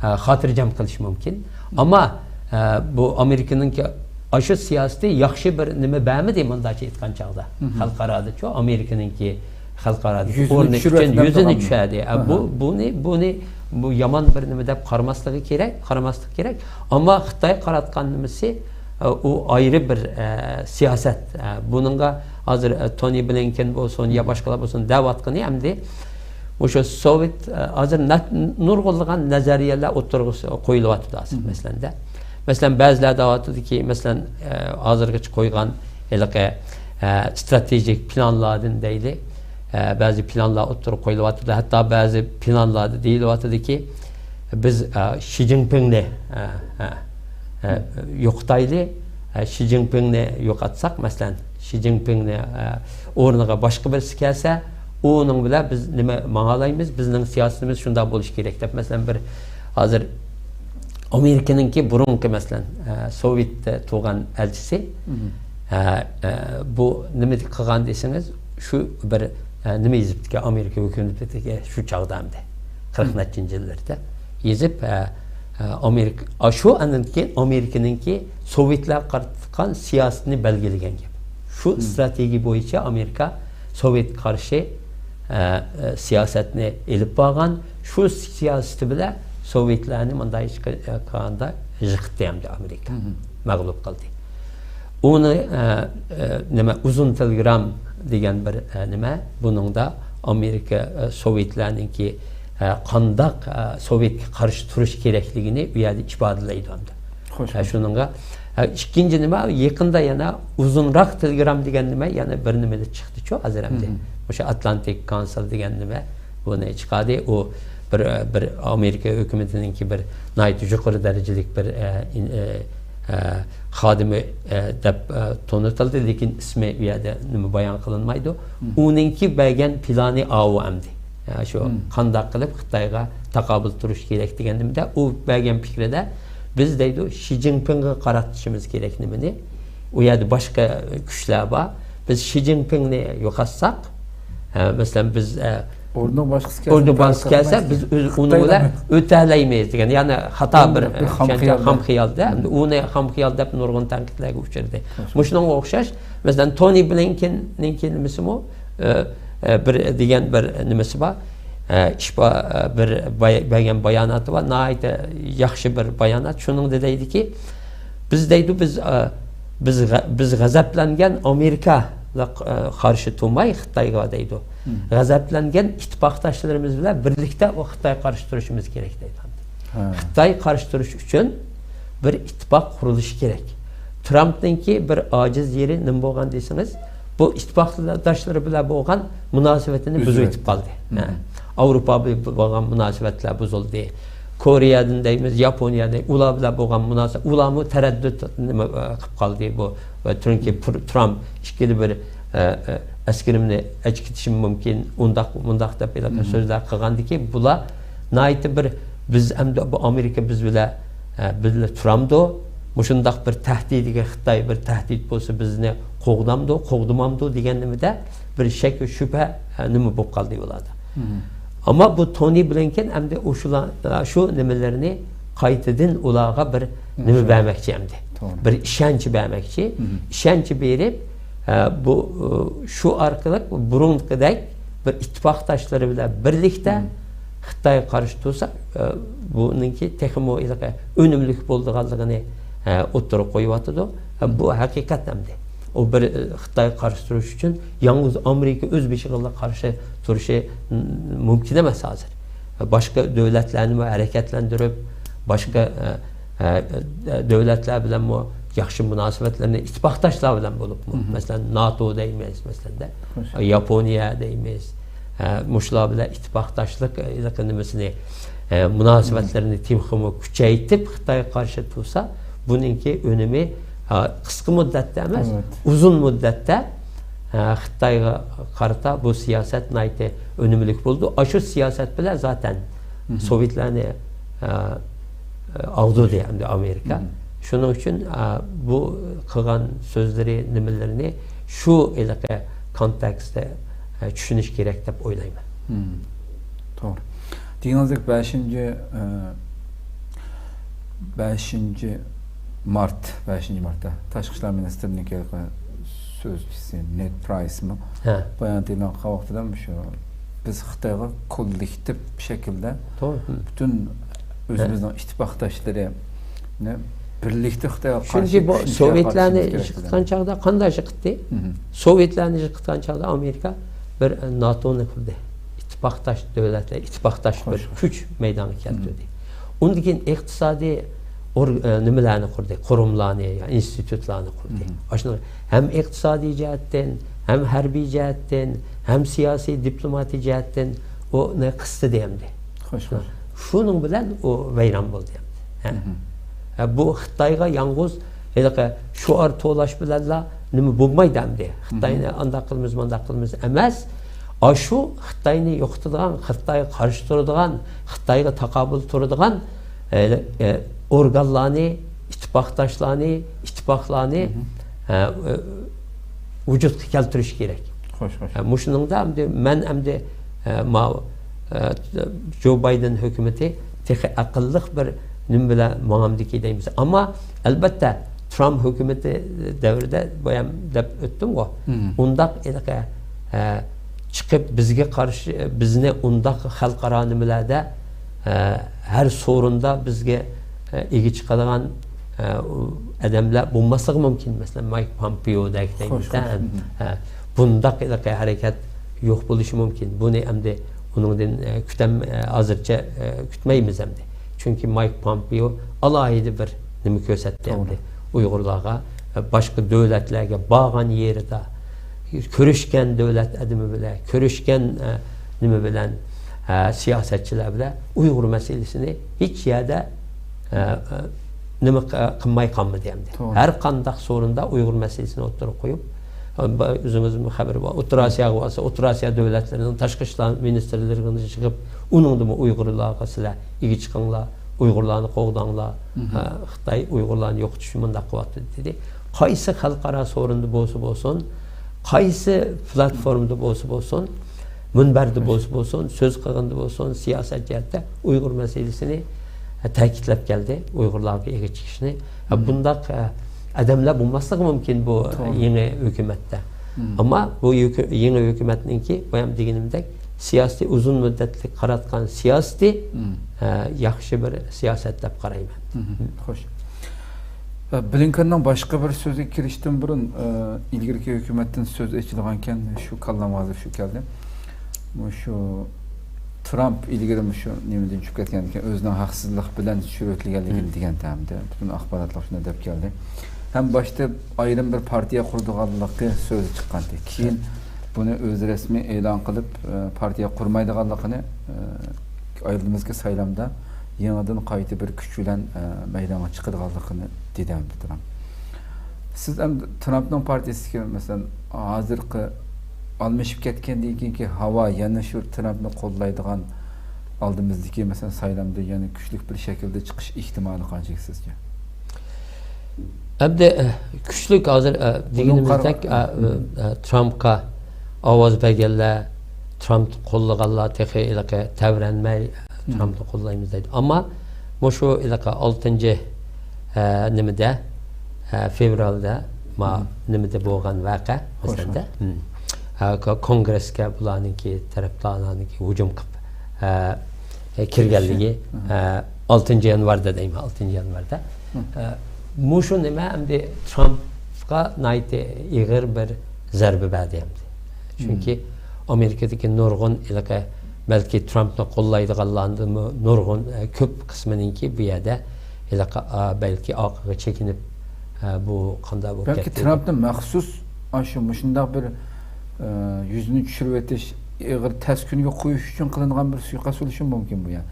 ئە، خاتىرجەم قىلىشى مۇمكىن. ئەمما، ئە، بۇ ئامېرىكىنىڭكى ئاشۇ سىياسىتى ياخشى بىر نېمە بەرمىدى، مۇنداقچە ئېيتقان چاغدا. خەلقئارادىچۇ، ئامېرىكىنىڭكى خەلقئارادىكى ئورنى ئۈچۈن يۈزىنى چۈشۈرۈۋەتتى. بۇ، بۇنى، بۇنى، بۇ يامان بىر نېمە دەپ قارىماسلىقى كېرەك، قارىماسلىق كېرەك. ئەمما خىتاي قاراتقان نېمىسى، ئە، ئۇ ئايرى بىر، ئە، سىياسەت. ئە، بۇنىڭغا ھازىر، ئە، تونى بلىنكېن بولسۇن يا باشقىلار بولسۇن دەۋاتقىنى ئەمدى مۇشۇ سوۋېت، ئە، ھازىر نە-، نۇرغۇنلىغان نەزەرىيەلەر ئوتتۇرىغا قويۇلۇۋاتىدۇ ھازىر، مەسىلەندە. مەسىلەن، بەزىلەر دەۋاتىدۇكى، مەسىلەن، ئە، ھازىرغىچە قويغان ھېلىقى، ئە، ئىستراتېگىك پىلانلاردىن دەيلى، ئە، بەزى پىلانلار ئوتتۇرىغا قويۇلۇۋاتىدۇ. ھەتتا بەزى پىلانلاردا دېيىلىۋاتىدۇكى، بىز، ئە، شى جىنپىڭنى، ئە، ئە، ئە، يوقىتايلى، ئە، شى جىنپىڭنى يوقاتساق، مەسىلەن، شى جىنپىڭنى، ئە، ئورنىغا باشقا بىرسى كەلسە، ئۇنىڭ بىلەن بىز نېمە ماڭالايمىز، بىزنىڭ سىياسىتىمىز شۇنداق بولۇشى كېرەك دەپ، مەسىلەن، بىر ھازىر ئامېرىكىنىڭكى بۇرۇنقى، مەسىلەن، ئە، سوۋېتتە تۇرغان ئەلچىسى، ئە، ئە، بۇ نېمە قىلغان دېسىڭىز، شۇ بىر، ئە، نېمە يېزىپتىكەن، ئامېرىكا ھۆكۈمىتىگە شۇ چاغدا ئەمدى، قىرىق نەچچىنچى يىللىرىدا يېزىپ، ئە، ئە، ئامېرىكا، ئا، شۇ ئاندىن كېيىن ئامېرىكىنىڭكى سوۋېتلارغا قارىتىلغان سىياسىتىنى بەلگىلىگەن گەپ. شۇ ئىستراتېگىيە بويىچە ئامېرىكا سوۋېتقا قارشى، ئە، ئە، سىياسەتنى ئېلىپ بارغان، شۇ سىياسىتى بىلەن سوۋېتلارنى مۇنداق ھېچ قى-، ئە، قىلغاندا يىقىتتى ئەمدى ئامېرىكا. مەغلۇپ قىلدى. ئۇنى، ئە، ئە، نېمە، ئۇزۇن تېلېگرام دېگەن بىر، ئە، نېمە، بۇنىڭدا ئامېرىكا، ئە، سوۋېتلارنىڭكى، ئە، قانداق، ئە، سوۋېتكە قارشى تۇرۇش كېرەكلىكىنى ئۇ يەردە ئىپادىلەيدۇ ئەمدى. خوش. ئە، شۇنىڭغا، ئە، ئىككىنچى نېمە، يېقىندا يەنە ئۇزۇنراق تېلېگرام دېگەن نېمە، يەنە بىر نېمىدە چىقتىچۇ ھازىر ئەمدى. مۇشۇ ئاتلانتىك كونسۇل دېگەن نېمە، بۇنى چىقاردى. ئۇ بىر، بىر ئامېرىكا ھۆكۈمىتىنىڭكى بىر ناھايىتى يۇقىرى دەرىجىلىك بىر، ئە، ئىن-، ئە، ئە، خادىمى، ئە، دەپ، ئە، تونۇتۇلدى، لېكىن ئىسمى ئۇ يەردە نېمە بايان قىلىنمايدۇ. ئۇنىڭكى بەرگەن پىلانى ئاۋۇ ئەمدى. ئە، شۇ قانداق قىلىپ خىتايغا تاقابىل تۇرۇش كېرەك دېگەندە، ئۇ بەرگەن پىكرىدە، بىز دەيدۇ، شى جىنپىڭغا قارىتىشىمىز كېرەك نېمىنى. ئۇ يەردە باشقا كۈچلەر بار. بىز شى جىنپىڭنى يوقاتساق، ئە، مەسىلەن، بىز، ئە، ئورنىغا باشقىسى كەلسە، ئورنىغا باشقىسى كەلسە، بىز ئۆز-، ئۇنىڭ بىلەن ئۆتەلەيمىز دېگەن، يەنى خاتا بىر، بىر خام خىيالدا. خام خىيالدا. ئەمدى ئۇنى خام خىيال دەپ نۇرغۇن تەنقىدلەرگە ئۇچرىدى. مۇشۇنىڭغا ئوخشاش، مەسىلەن، تونى بلىنكېننىڭكى نېمىسىمۇ، ئە، ئە، بىر دېگەن بىر نېمىسى بار. ئە، ئىش با-، ئە، بىر باي-، بەرگەن باياناتى بار. ناھايىتى ياخشى بىر بايانات. شۇنىڭدا دەيدىكى، بىز دەيدۇ، بىز، ئە، بىز غە-، بىز غەزەپلەنگەن ئامېرىكىغا، ئە، قارشى تۇرماي خىتايغا دەيدۇ. غەزەپلەنگەن ئىتتىپاقداشلىرىمىز بىلەن بىرلىكتە ئۇ خىتايغا قارشى تۇرۇشىمىز كېرەك دەيدۇ. خىتايغا قارشى تۇرۇش ئۈچۈن بىر ئىتتىپاق قۇرۇلۇشى كېرەك. ترامپنىڭكى بىر ئاجىز يېرى نېمە بولغان دېسىڭىز، بۇ ئىتتىپاقداشلىرى بىلەن بولغان مۇناسىۋىتىنى بۈزۈۋېتىپ قالدى. ھە. ئاۋروپا بىلەن بولغان مۇناسىۋەتلەر بۇزۇلدى. كورېيەدىن دەيمىز، ياپونىيەدىن، ئۇلار بىلەن بولغان مۇناسىۋەت، ئۇلارمۇ تەرەددۇت نېمە، ئە، قىلىپ قالدى بۇ. ۋە چۈنكى پۇر-، ترامپ ئىككىدە بىر، ئە، ئە، ئەسكىرىمنى ئەچىكىتىشىم مۇمكىن، ئۇنداق، مۇنداق دەپ ھېلىقى سۆزلەر قىلغاندىكىن، بۇلار ناھايىتى بىر، بىز ئەمدى بۇ ئامېرىكا بىز بىلەن، ئە، بىللە تۇرامدۇ؟ مۇشۇنداق بىر تەھدىتىگە خىتاي بىر تەھدىت بولسا بىزنى قوغدامدۇ، قوغدىمامدۇ دېگەن نېمىدە بىر شەك، شۈبھە، ئە، نېمە بولۇپ قالدى ئۇلاردا. ئەمما بۇ تونى بلىنكېن ئەمدى ئۇ شۇلار، شۇ نېمىلىرىنى قايتىدىن ئۇلارغا بىر نېمە بەرمەكچى ئەمدى. بىر ئىشەنچ بەرمەكچى. ئىشەنچ بېرىپ، ئە، بۇ، ئۇ، شۇ ئارقىلىق بۇرۇنقىدەك بىر ئىتتىپاقداشلىرى بىلەن بىرلىكتە خىتايغا قارشى تۇرسا، ئە، بۇنىڭكى تېخىمۇ ھېلىقى ئۈنۈملۈك بولىدىغانلىقىنى، ئە، ئوتتۇرىغا قويۇۋاتىدۇ. ئە، بۇ ھەقىقەت ئەمدى. ئۇ بىر، ئە، خىتايغا قارشى تۇرۇش ئۈچۈن يالغۇز ئامېرىكا ئۆز بېشىغىلا قارشى تۇرۇشى، م-، مۇمكىن ئەمەس ھازىر. باشقا دۆلەتلەرنىمۇ ھەرىكەتلەندۈرۈپ، باشقا، ئە، ئە، ئە، دۆلەتلەر بىلەنمۇ ياخشى مۇناسىۋەتلەرنى، ئىتتىپاقداشلار بىلەن بولۇپمۇ، مەسىلەن، ناتو دەيمىز، مەسىلەندە، ياپونىيە دەيمىز، ئە، مۇشۇلار بىلەن ئىتتىپاقداشلىق، ئە، نېمىسىنى، ئە، مۇناسىۋەتلىرىنى تېخىمۇ كۈچەيتىپ، خىتايغا قارشى تۇرسا، بۇنىڭكى ئۈنۈمى، ئە، قىسقا مۇددەتتە ئەمەس، ئۇزۇن مۇددەتتە، ئە، خىتايغا قارىتا بۇ سىياسەت ناھايىتى ئۈنۈملۈك بولىدۇ. ئاشۇ سىياسەت بىلەن زاتەن سوۋېتلارنى، ئە، ئاغدۇردى ئەمدى ئامېرىكا. شۇنىڭ ئۈچۈن، ئە، بۇ قىلغان سۆزلىرى، نېمىلىرىنى شۇ ھېلىقى كونتېكستتا، ئە، چۈشىنىش كېرەك دەپ ئويلايمەن. توغرا. دېگىنىڭىزدەك بەشىنچى، ئە، بەشىنچى مارت، بەشىنچى مارتتا تاشقى ئىشلار مىنىستىرىنىڭكى سۆزچىسى نېد پرايسمۇ بايانات ئېلان قىلغان ۋاقتىدا شۇ، بىز خىتايغا كوللېكتىپ شەكىلدە پۈتۈن ئۆزىمىزنىڭ ئىتتىپاقداشلىرىنى بىرلىكتە خىتايغا قارشى، چۈنكى بۇ سوۋېتلارنى يىقىتقان چاغدا قانداق يىقىتتى؟ سوۋېتلارنى يىقىتقان چاغدا ئامېرىكا بىر ناتونى قۇردى. ئىتتىپاقداش دۆلەتلەر، ئىتتىپاقداش بىر كۈچ مەيدانغا كەلتۈردى. ئۇندىن كېيىن ئىقتىسادىي ئور-، ئە، نېمىلەرنى قۇردى، قۇرۇملارنى، يا ئىنستىتۇتلارنى قۇردى. ئاشۇنى ھەم ئىقتىسادىي جەھەتتىن، ھەم ھەربىي جەھەتتىن، ھەم سىياسىي، دىپلوماتىي جەھەتتىن ئۇنى قىستىدى ئەمدى. شۇنىڭ بىلەن ئۇ ۋەيران بولدى ئەمدى. ھە. ھە، بۇ خىتايغا يالغۇز ھېلىقى شوئار توۋلاش بىلەنلا نېمە بولمايدۇ ئەمدى. خىتاينى ئانداق قىلىمىز، مانداق قىلىمىز ئەمەس. ئاشۇ خىتاينى يوقىتىدىغان، خىتايغا قارشى تۇرىدىغان، خىتايغا تاقابىل تۇرىدىغان، ئە، ئە، ئورگانلارنى، ئىتتىپاقداشلارنى، ئىتتىپاقلارنى، ئە، ئە، ۋۇجۇدقا كەلتۈرۈش كېرەك. خوش، خوش. ئە، مۇشۇنىڭدا ئەمدى مەن ئەمدى، ئە، ماۋۇ، ئە، جو بايدېن ھۆكۈمىتى تېخى ئەقىللىق بىر نېمە بىلەن ماڭامدىكى دەيمىز. ئەمما ئەلبەتتە، ترامپ ھۆكۈمىتى دەۋرىدە بايام دەپ ئۆتتۈمغۇ. ئۇنداق ھېلىقى، ئە، چىقىپ بىزگە قارشى، بىزنى ئۇنداق خەلقئارا نېمىلەردە، ئە، ھەر سورۇندا بىزگە، ئە، ئىگە چىقىدىغان، ئە، ئۇ ئادەملەر بولماسلىقى مۇمكىن. مەسىلەن، مايك پومپېيودەك خوش، دەيمىز-دە. خوش. ئە، بۇنداق ھېلىقى ھەرىكەت يوق بولۇشى مۇمكىن. بۇنى ئەمدى ئۇنىڭدىن، ئە، كۈتەم-، ئە، ھازىرچە، ئە، كۈتمەيمىز ئەمدى. چۈنكى مايك پومپېيو ئالاھىدە بىر نېمە كۆرسەتتى توغرا. ئەمدى ئۇيغۇرلارغا، ئە، باشقا دۆلەتلەرگە بارغان يېرىدا كۆرۈشكەن دۆلەت ئادىمى بىلەن، كۆرۈشكەن، ئە، نېمە بىلەن، ئە، سىياسەتچىلەر بىلەن ئۇيغۇر مەسىلىسىنى ھېچ يەردە، ئە، ئە، نېمە ق-، قىلماي قالمىدى ئەمدى. توغرا. ھەر قانداق سورۇندا ئۇيغۇر مەسىلىسىنى ئوتتۇرىغا قويۇپ، ئە، با-، ئۆزىڭىزمۇ خەۋىرى بار. ئوتتۇرا ئاسىياغا بارسا، ئوتتۇرا ئاسىيا دۆلەتلىرىنىڭ تاشقى ئىشلار مىنىستىرلىرىغا چىقىپ، ئۇنىڭدىمۇ ئۇيغۇرلارغا سىلەر ئىگە چىقىڭلار، ئۇيغۇرلارنى قوغداڭلار، ئە، خىتاي ئۇيغۇرلارنى يوقىتىش مۇنداق قىلىۋاتىدۇ دېدى. قايسى خەلقئارا سورۇندا بولسا بولسۇن، قايسى پلاتفورمىدا بولسا بولسۇن، مۇنبەردە بولسا بولسۇن، سۆز قىلغاندا بولسۇن، سىياسەت جەھەتتە ئۇيغۇر مەسىلىسىنى تەكىتلەپ كەلدى، ئۇيغۇرلارغا ئىگە چىقىشنى. ھە، بۇنداق، ئە، ئادەملەر بولماسلىقى مۇمكىن بۇ توغرا. يېڭى ھۆكۈمەتتە. ئەمما بۇ يۆكۈ-، يېڭى ھۆكۈمەتنىڭكى، بايام دېگىنىمدەك، سىياسىتى، ئۇزۇن مۇددەتلىك قاراتقان سىياسىتى، ئە، ياخشى بىر سىياسەت دەپ قارايمەن. خوش. ئە، بلىنكېننىڭ باشقا بىر سۆزىگە كىرىشتىن بۇرۇن، ئە، ئىلگىرىكى ھۆكۈمەتتىن سۆز ئېچىلغانكەن، شۇ كاللامغا ھازىر شۇ كەلدى. مۇشۇ ترامپ ئىلگىرى مۇشۇ نېمىدىن چۈشۈپ كەتكەندىكىن، ئۆزىنىڭ ھەقسىزلىق بىلەن چۈشۈرۈۋېتىلگەنلىكىنى دېگەنتى ھەمدە پۈتۈن ئاخباراتلار شۇنداق دەپ كەلدى. ھەم باشتا ئايرىم بىر پارتىيە قۇرىدىغانلىقى سۆزى چىققانتى. كېيىن بۇنى ئۆزى رەسمىي ئېلان قىلىپ، ئە، پارتىيە قۇرمايدىغانلىقىنى، ئە، ئالدىمىزدىكى سايلامدا يېڭىدىن قايتا بىر كۈچ بىلەن، ئە، مەيدانغا چىقىدىغانلىقىنى دېدى ئەمدى ترامپ. سىز ئەمدى ترامپنىڭ پارتىيىسىدىكى، مەسىلەن، ھازىرقى ئالمىشىپ كەتكەندىن كېيىنكى ھاۋا يەنە شۇ ترامپنى قوللايدىغان ئالدىمىزدىكى، مەسىلەن، سايلامدا يەنە كۈچلۈك بىر شەكىلدە چىقىش ئېھتىمالى قانچىلىك سىزچە؟ ئەمدى، ئە، كۈچلۈك ھازىر، ئە، دېگىنىمىزدەك، ئە، ئە، ترامپقا ئاۋاز بەرگەنلەر، ترامپنى قوللىغانلار تېخى ھېلىقى تەۋرەنمەي، ترامپنى قوللايمىز دەيدۇ. ئەمما مۇشۇ ھېلىقى ئالتىنچى، ئە، نېمىدە، ئە، فېۋرالدا، ما، نېمىدە بولغان ۋەقە، مەسىلەندە، ئە، كو-، كونگرېسكە بۇلارنىڭكى، تەرەپدارلارنىڭكى ھۇجۇم قىلىپ، ئە، ئە، كىرگەنلىكى، ئە، ئالتىنچى يانۋاردا دەيمەن، ئالتىنچى يانۋاردا. ئە، مۇشۇ نېمە ئەمدى ترامپقا ناھايىتى ئېغىر بىر زەربە بەردى ئەمدى. چۈنكى ئامېرىكىدىكى نۇرغۇن ھېلىقى، بەلكى ترامپنى قوللايدىغانلاردىنمۇ نۇرغۇن، ئە، كۆپ قىسمىنىڭكى بۇ يەردە ھېلىقى، ئا، بەلكى ئارقىغا چېكىنىپ، ئە، بۇ قانداق بولۇپ بەلكى كەتتى؟ ترامپنى مەخسۇس ئاشۇ مۇشۇنداق بىر، ئە، يۈزىنى چۈشۈرۈۋېتىش، ئېغىر تەس كۈنگە قويۇش ئۈچۈن قىلىنغان بىر سۇيىقەست بولۇشى مۇمكىن بۇ يەر.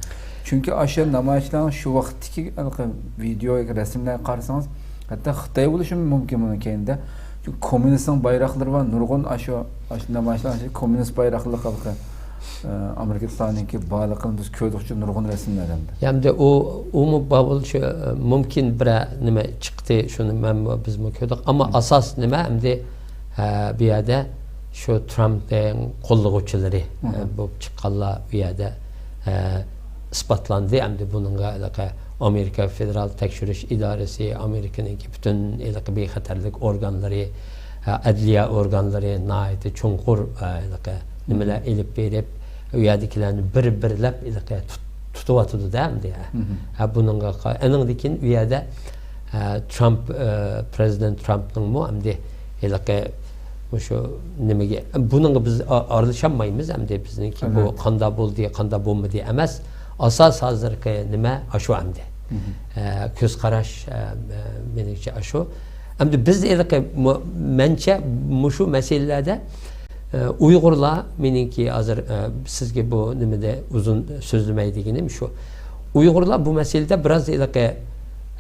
چۈنكى ئاشۇ نامايىشلارنىڭ شۇ ۋاقىتتىكى ھېلىقى ۋىدېئو ياكى رەسىملەرگە قارىسىڭىز، ھەتتا خىتاي بولۇشى مۇمكىن بۇنىڭ كەينىدە. چۈنكى كوممۇنىستنىڭ بايراقلىرى بار، نۇرغۇن ئاشۇ، ئاشۇ نامايىشلار ئىچىدە كوممۇنىست بايراقلىق ھېلىقى، ئە، ئامېرىكىلىقلارنىڭكى بارلىقىنى بىز كۆردۇقچۇ نۇرغۇن رەسىملەردە. ئەمدى ئۇ، ئۇمۇ بار بولۇشى، ئە، مۇمكىن بىرەر نېمە چىقتى، شۇنى مەنمۇ، بىزمۇ كۆردۇق. ئەمما ئاساس نېمە ئەمدى، ئە، بۇ يەردە شۇ ترامپنىڭ قوللىغۇچىلىرى، ئە، بولۇپ چىققانلار بۇ يەردە، ئە، ئىسپاتلاندى. ئەمدى بۇنىڭغا ھېلىقى ئامېرىكا فېدېرال تەكشۈرۈش ئىدارىسى، ئامېرىكىنىڭكى پۈتۈن ھېلىقى بىخەتەرلىك ئورگانلىرى، ئە، ئەدلىيە ئورگانلىرى ناھايىتى چوڭقۇر، ئە، ھېلىقى نېمىلەر ئېلىپ بېرىپ، ئۇ يەردىكىلەرنى بىر-بىرلەپ ھېلىقى تۇت-، تۇتۇۋاتىدۇ-دە ئەمدى. ھە، بۇنىڭغا قا-، ئېنىڭدىن كېيىن ئۇ يەردە، ئە، ترامپ، ئە، پرېزىدېنت ترامپنىڭمۇ ئەمدى ھېلىقى مۇشۇ نېمىگە، بۇنىڭغا بىز ئا-، ئارىلىشالمايمىز ئەمدى، بىزنىڭكى بۇ قانداق بولدى، قانداق بولمىدى ئەمەس. ئاساس ھازىرقى نېمە ئاشۇ ئەمدى. ئە، كۆز قاراش، ئە، مېنىڭچە ئاشۇ. ئەمدى بىز ھېلىقى مۇ-، مەنچە مۇشۇ مەسىلىلەردە، ئە، ئۇيغۇرلار مېنىڭكى ھازىر، ئە، سىزگە بۇ نېمىدە ئۇزۇن سۆزلىمەي دېگىنىم شۇ. ئۇيغۇرلار بۇ مەسىلىدە بىراز ھېلىقى،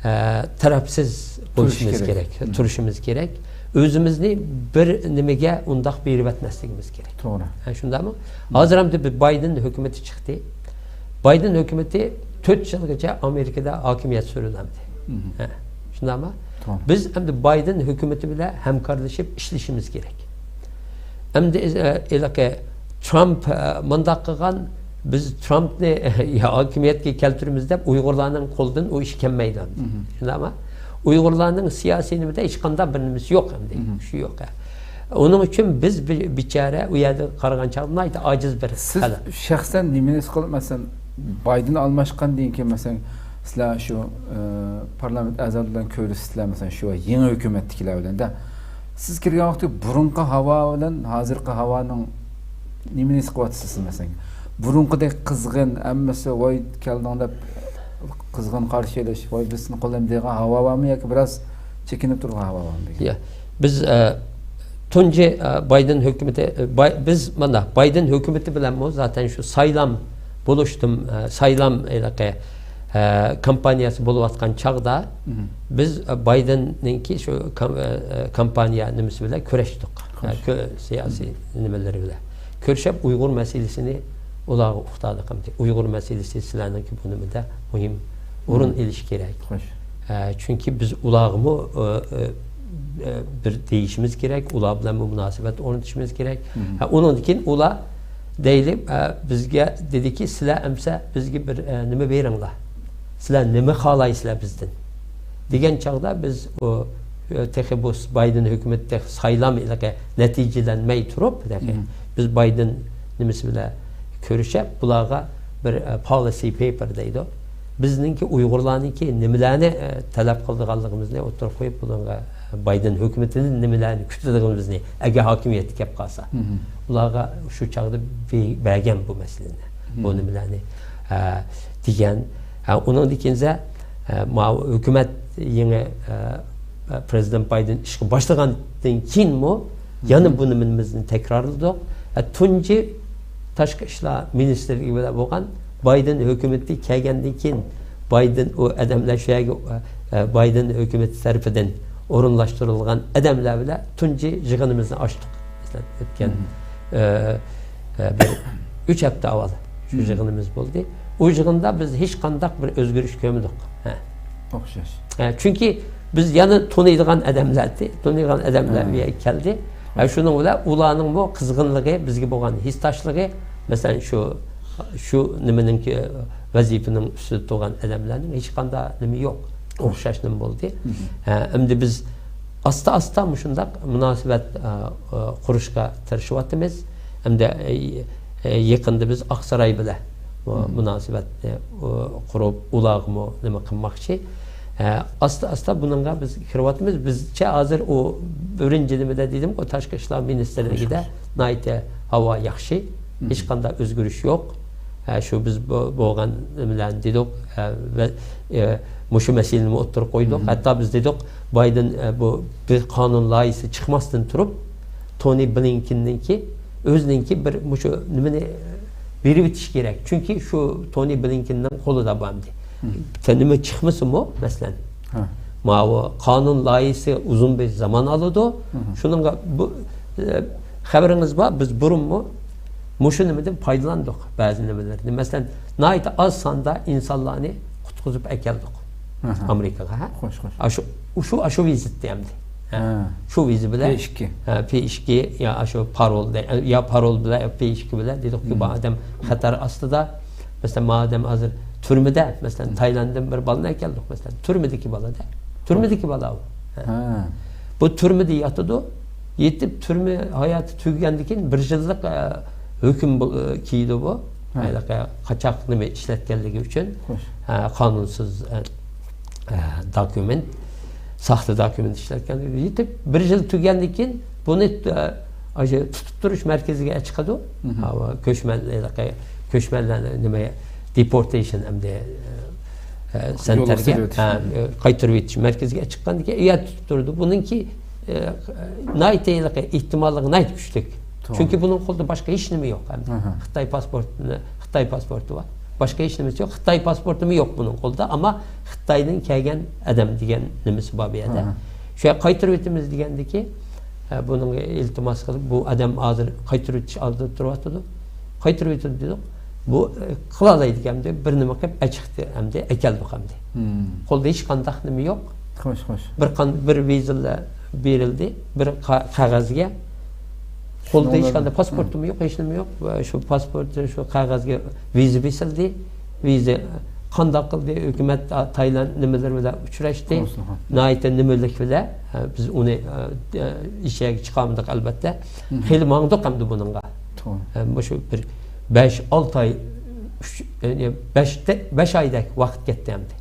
ئە، تەرەپسىز بولۇشىمىز كېرەك، تۇرۇشىمىز كېرەك. ئۆزىمىزنى بىر نېمىگە ئۇنداق بېرىۋەتمەسلىكىمىز كېرەك. توغرا. ھە، شۇنداقمۇ؟ ھازىر ئەمدى بىر بايدېن ھۆكۈمىتى چىقتى. بايدېن ھۆكۈمىتى تۆت يىلغىچە ئامېرىكىدا ھاكىمىيەت سۈرىدۇ ئەمدى. ھە، شۇنداقمۇ؟ توغرا. بىز ئەمدى بايدېن ھۆكۈمىتى بىلەن ھەمكارلىشىپ ئىشلىشىمىز كېرەك. ئەمدى، ئە، ھېلىقى ترامپ، ئە، مۇنداق قىلغان، بىز ترامپنى ھاكىمىيەتكە كەلتۈرىمىز دەپ ئۇيغۇرلارنىڭ قولىدىن ئۇ ئىش كەلمەيدۇ. شۇنداقمۇ؟ ئۇيغۇرلارنىڭ سىياسىي نېمىدە ھېچقانداق بىر نېمىسى يوق ئەمدى. كۈچى يوق. ئۇنىڭ ئۈچۈن بىز بى-، بىچارە ئۇ يەردە قارىغان چاغدا ناھايىتى ئاجىز بىر خەلق. سىز شەخسەن نېمىنى ھېس قىلىپ، مەسىلەن، بايدېن ئالماشقاندىن كېيىن، مەسىلەن، سىلەر شۇ، ئە، پارلامېنت ئەزالىرى بىلەن كۆرۈشتىلەر، مەسىلەن، شۇ يېڭى ھۆكۈمەتتىكىلەر بىلەن دە. سىز كىرگەن ۋاقىتتا بۇرۇنقى ھاۋا بىلەن ھازىرقى ھاۋانىڭ نېمىنى ھېس قىلىۋاتىسىز، مەسىلەن؟ بۇرۇنقىدەك قىزغىن، ھەممىسى، «ۋاي، كەلدىڭ» دەپ قىزغىن قارشى ئېلىش، «ۋاي، بىز سېنى قوللايمىز» دەيدىغان ھاۋا بارمۇ ياكى بىراز چېكىنىپ تۇرغان ھاۋا بارمۇ دېگەن؟ يا، بىز، ئە، تۇنجى، ئە، بايدېن ھۆكۈمىتى، ئە، باي-، بىز مانا بايدېن ھۆكۈمىتى بىلەنمۇ زاتەن شۇ سايلام بولۇشتىن، ئە، سايلام ھېلىقى، ئە، كامپانىيەسى بولۇۋاتقان چاغدا بىز، ئە، بايدېننىڭكى شۇ كام-، ئە، ئە، كامپانىيە نېمىسى بىلەن كۆرۈشتۇق. ئە، كۆ-، سىياسىي نېمىلىرى بىلەن كۆرۈشۈپ، ئۇيغۇر مەسىلىسىنى ئۇلارغا ئۇقتۇردۇق. ئۇيغۇر مەسىلىسى سىلەرنىڭكى بۇ نېمىدە مۇھىم ئورۇن ئېلىشى كېرەك. ئە، چۈنكى بىز ئۇلارغىمۇ، ئە، ئە، ئە، بىر دېيىشىمىز كېرەك، ئۇلار بىلەنمۇ مۇناسىۋەت ئورنىتىشىمىز كېرەك. ھە، ئۇنىڭدىن كېيىن ئۇلار دەيلى، ئە، بىزگە دېدىكى، سىلەر ئەمسە بىزگە بىر، ئە، نېمە بېرىڭلار. سىلەر نېمە خالايسىلەر بىزدىن؟ دېگەن چاغدا بىز ئۇ، ئە، تېخى بۇ بايدېن ھۆكۈمىتى تېخى سايلام ھېلىقى نەتىجىلەنمەي تۇرۇپ، تېخى بىز بايدېن نېمىسى بىلەن كۆرۈشۈپ، بۇلارغا بىر، ئە، پالىسى پېيپېر دەيدۇ. بىزنىڭكى ئۇيغۇرلارنىڭكى نېمىلەرنى، ئە، تەلەپ قىلىدىغانلىقىمىزنى ئوتتۇرىغا قويۇپ، بۇنىڭغا بايدېن ھۆكۈمىتىدىن نېمىلەرنى كۈتىدىغىنىمىزنى، ئەگەر ھاكىمىيەتكە كەپ قالسا، ئۇلارغا شۇ چاغدا بى-، بەرگەن بۇ مەسىلىنى، بۇ نېمىلەرنى، ئە، دېگەن. ئە، ئۇنىڭدىن كېيىن، ئە، ماۋۇ ھۆكۈمەت يېڭى، ئە، ئە، پرېزىدېنت بايدېن ئىشقا باشلىغاندىن كېيىنمۇ يەنە بۇ نېمىمىزنى تەكرارلىدۇق. ئە، تۇنجى تاشقى ئىشلار مىنىستىرلىكى بىلەن بولغان بايدېن ھۆكۈمىتى كەلگەندىن كېيىن، بايدېن ئۇ ئادەملەر شۇ يەرگە، ئە، ئە، بايدېن ھۆكۈمىتى تەرىپىدىن ئورۇنلاشتۇرۇلغان ئادەملەر بىلەن تۇنجى يىغىنىمىزنى ئاچتۇق. مەسىلەن، ئۆتكەن، ئە، ئە، بىر ئۈچ ھەپتە ئاۋۋال شۇ يىغىنىمىز بولدى. ئۇ يىغىندا بىز ھېچقانداق بىر ئۆزگىرىش كۆرمىدۇق. ھە. ئوخشاش. ھە، چۈنكى بىز يەنە تونۇيدىغان ئادەملەر، تونۇيدىغان ئادەملەر بۇ يەرگە كەلدى. ھە، شۇنىڭ بىلەن ئۇلارنىڭمۇ قىزغىنلىقى، بىزگە بولغان ھېسداشلىقى، مەسىلەن، شۇ، شۇ نېمىنىڭكى، ۋەزىپىنىڭ ئۈستىدە تۇرغان ئادەملەرنىڭ ھېچقانداق نېمە يوق. ئوخشاش نېمە بولدى. ھە، ئەمدى بىز ئاستا-ئاستا مۇشۇنداق مۇناسىۋەت، ئە، ئە، قۇرۇشقا تىرىشىۋاتىمىز. ئەمدى، ئە، ئە، يېقىندا بىز ئاقساراي بىلەن مۇ-، مۇناسىۋەتنى، ئۇ، قۇرۇپ، ئۇلارغىمۇ نېمە قىلماقچى. ئە، ئاستا-ئاستا بۇنىڭغا بىز كىرىۋاتىمىز. بىزچە ھازىر ئۇ بىرىنچى نېمىدە دېدىمغۇ، تاشقى ئىشلار مىنىستىرلىكىدە ناھايىتى ھاۋا ياخشى. ھېچقانداق ئۆزگىرىش يوق. ھە، شۇ بىز بو-، بولغان نېمىلەرنى دېدۇق، ھە، ۋە، ئە، مۇشۇ مەسىلىنىمۇ ئوتتۇرىغا قويدۇق. ھەتتا بىز دېدۇق، بايدېن، ئە، بۇ بىر قانۇن لايىھىسى چىقماستىن تۇرۇپ، تونى بلىنكېننىڭكى، ئۆزىنىڭكى بىر مۇشۇ نېمىنى بېرىۋېتىش كېرەك. چۈنكى شۇ تونى بلىنكېننىڭ قولىدا بار ئەمدى. تە-، نېمە چىقمىسىمۇ، مەسىلەن، ماۋۇ قانۇن لايىھىسى ئۇزۇن بىر زامان ئالىدۇ. شۇنىڭغا بۇ، ئە، خەۋىرىڭىز بار، بىز بۇرۇنمۇ مۇشۇ نېمىدىن پايدىلاندۇق، بەزى نېمىلەردىن. مەسىلەن، ناھايىتى ئاز ساندا ئىنسانلارنى قۇتقۇزۇپ ئەكەلدۇق ئامېرىكىغا، ھە؟ خوش، خوش. ئاشۇ، ئۇشۇ، ئاشۇ ۋىزىتتە ئەمدى. ھە. شۇ ۋىزا بىلەن، پې ئىككى. ھە، پې ئىككى، يا ئاشۇ پارول دە-، يا پارول بىلەن، يا پې ئىككى بىلەن دېدۇقكى، بۇ ئادەم خەتەر ئاستىدا. مەسىلەن، ما ئادەم ھازىر تۈرمىدە، مەسىلەن، تايلانددىن بىر بالىنى ئەكەلدۇق، مەسىلەن، تۈرمىدىكى بالا دە. تۈرمىدىكى بالا ئۇ. ھە. بۇ تۈرمىدە ياتىدۇ. يېتىپ تۈرمە ھاياتى تۈگىگەندىن كېيىن بىر يىللىق، ئە، ھۆكۈم بو-، ئە، كىيىدۇ بۇ. ھە. ھېلىقى قاچاق نېمە ئىشلەتكەنلىكى ئۈچۈن، خوش. ئە، قانۇنسىز، ئە، ئە، دوكۇمېنت، ساختا دوكۇمېنت ئىشلەتكەن. يېتىپ بىر يىل تۈگىگەندىن كېيىن بۇنى، ئە، ئاشۇ تۇتۇپ تۇرۇش مەركىزىگە چىقىدۇ. ھە، كۆچمەن، ھېلىقى كۆچمەنلەرنى نېمە، دېپورتېيشن ئەمدى، ئە، سېنتەرگە، ھە، قايتۇرۇۋېتىش مەركىزىگە چىققاندىن كېيىن، ئۇ يەردە تۇتۇپ تۇرىدۇ. بۇنىڭكى، ئە، ناھايىتى ھېلىقى ئېھتىماللىقى ناھايىتى كۈچلۈك. چۈنكى بۇنىڭ قولىدا باشقا ھېچ نېمە يوق. خىتاي پاسپورتىنى، خىتاي پاسپورتى بار. باشقا ھېچ نېمىسى يوق. خىتاي پاسپورتىمۇ يوق بۇنىڭ قولىدا، ئەمما خىتايدىن كەلگەن ئادەم دېگەن نېمىسى بار بۇ يەردە. شۇ قايتۇرۇۋېتىمىز دېگەندىكى، ئە، بۇنىڭغا ئىلتىماس قىلىپ، بۇ ئادەم ھازىر قايتۇرۇۋېتىش ئالدىدا تۇرۇۋاتىدۇ. قايتۇرۇۋېتىدۇ دېدۇق. بۇ، ئە، قىلالايدىكەن دەپ بىر نېمە قىلىپ ئەچىقتى ئەمدى، ئەكەلدۇق ئەمدى. مم. قولدا ھېچقانداق نېمە يوق. خوش، خوش. بىر قان-، بىر ۋىزىلا بېرىلدى، بىر قا-، قەغەزگە. قولدا شۇنىڭ ھېچقانداق پاسپورتىمۇ يوق، ھېچنېمە يوق. ۋە شۇ پاسپورت، شۇ قەغەزگە ۋىزا بېسىلدى. ۋىزا قانداق قىلدى؟ ھۆكۈمەت تا-، تايلاند نېمىلىرى بىلەن ئۇچراشتى. ناھايىتى نېمىلىك بىلەن، ئە، بىز ئۇنى، ئە، ئە، ئىچىگە چىقارمىدۇق، ئەلۋەتتە. خېلى ماڭدۇق ئەمدى بۇنىڭغا. ئە، مۇشۇ بىر بەش، ئالتە ئاي، ئۈچ، يەنى بەش، بەش ئايدەك ۋاقىت كەتتى ئەمدى.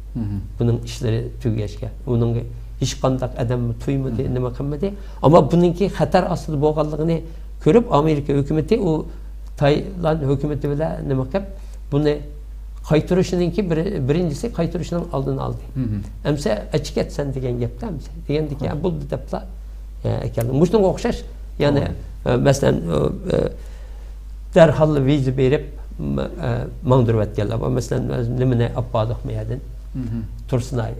بۇنىڭ ئىشلىرى تۈگىگەچكە. ئۇنىڭغا ھېچقانداق ئادەم تۇيمىدى، نېمە قىلمىدى. ئەمما بۇنىڭكى خەتەر ئاستىدا بولغانلىقىنى كۆرۈپ، ئامېرىكا ھۆكۈمىتى ئۇ تايلاند ھۆكۈمىتى بىلەن نېمە قىلىپ، بۇنى قايتۇرۇشىنىڭكى بىر-، بىرىنچىسى قايتۇرۇشنىڭ ئالدىنى ئالدى. ئەمسە ئەچىكەتسەن دېگەن گەپتە ئەمسە. دېگەندىكى، بولدى دەپلا، ئە، ئەكەلدى. مۇشۇنىڭغا ئوخشاش، يەنى، ئە، مەسىلەن، ئە، ئە، دەرھال ۋىزا بېرىپ، م-، ئە، ماڭدۇرۇۋەتكەنلەر بار. مەسىلەن، نېمىنى ئاپ باردۇق مۇ يەردىن؟ تۇرسۇنئاي،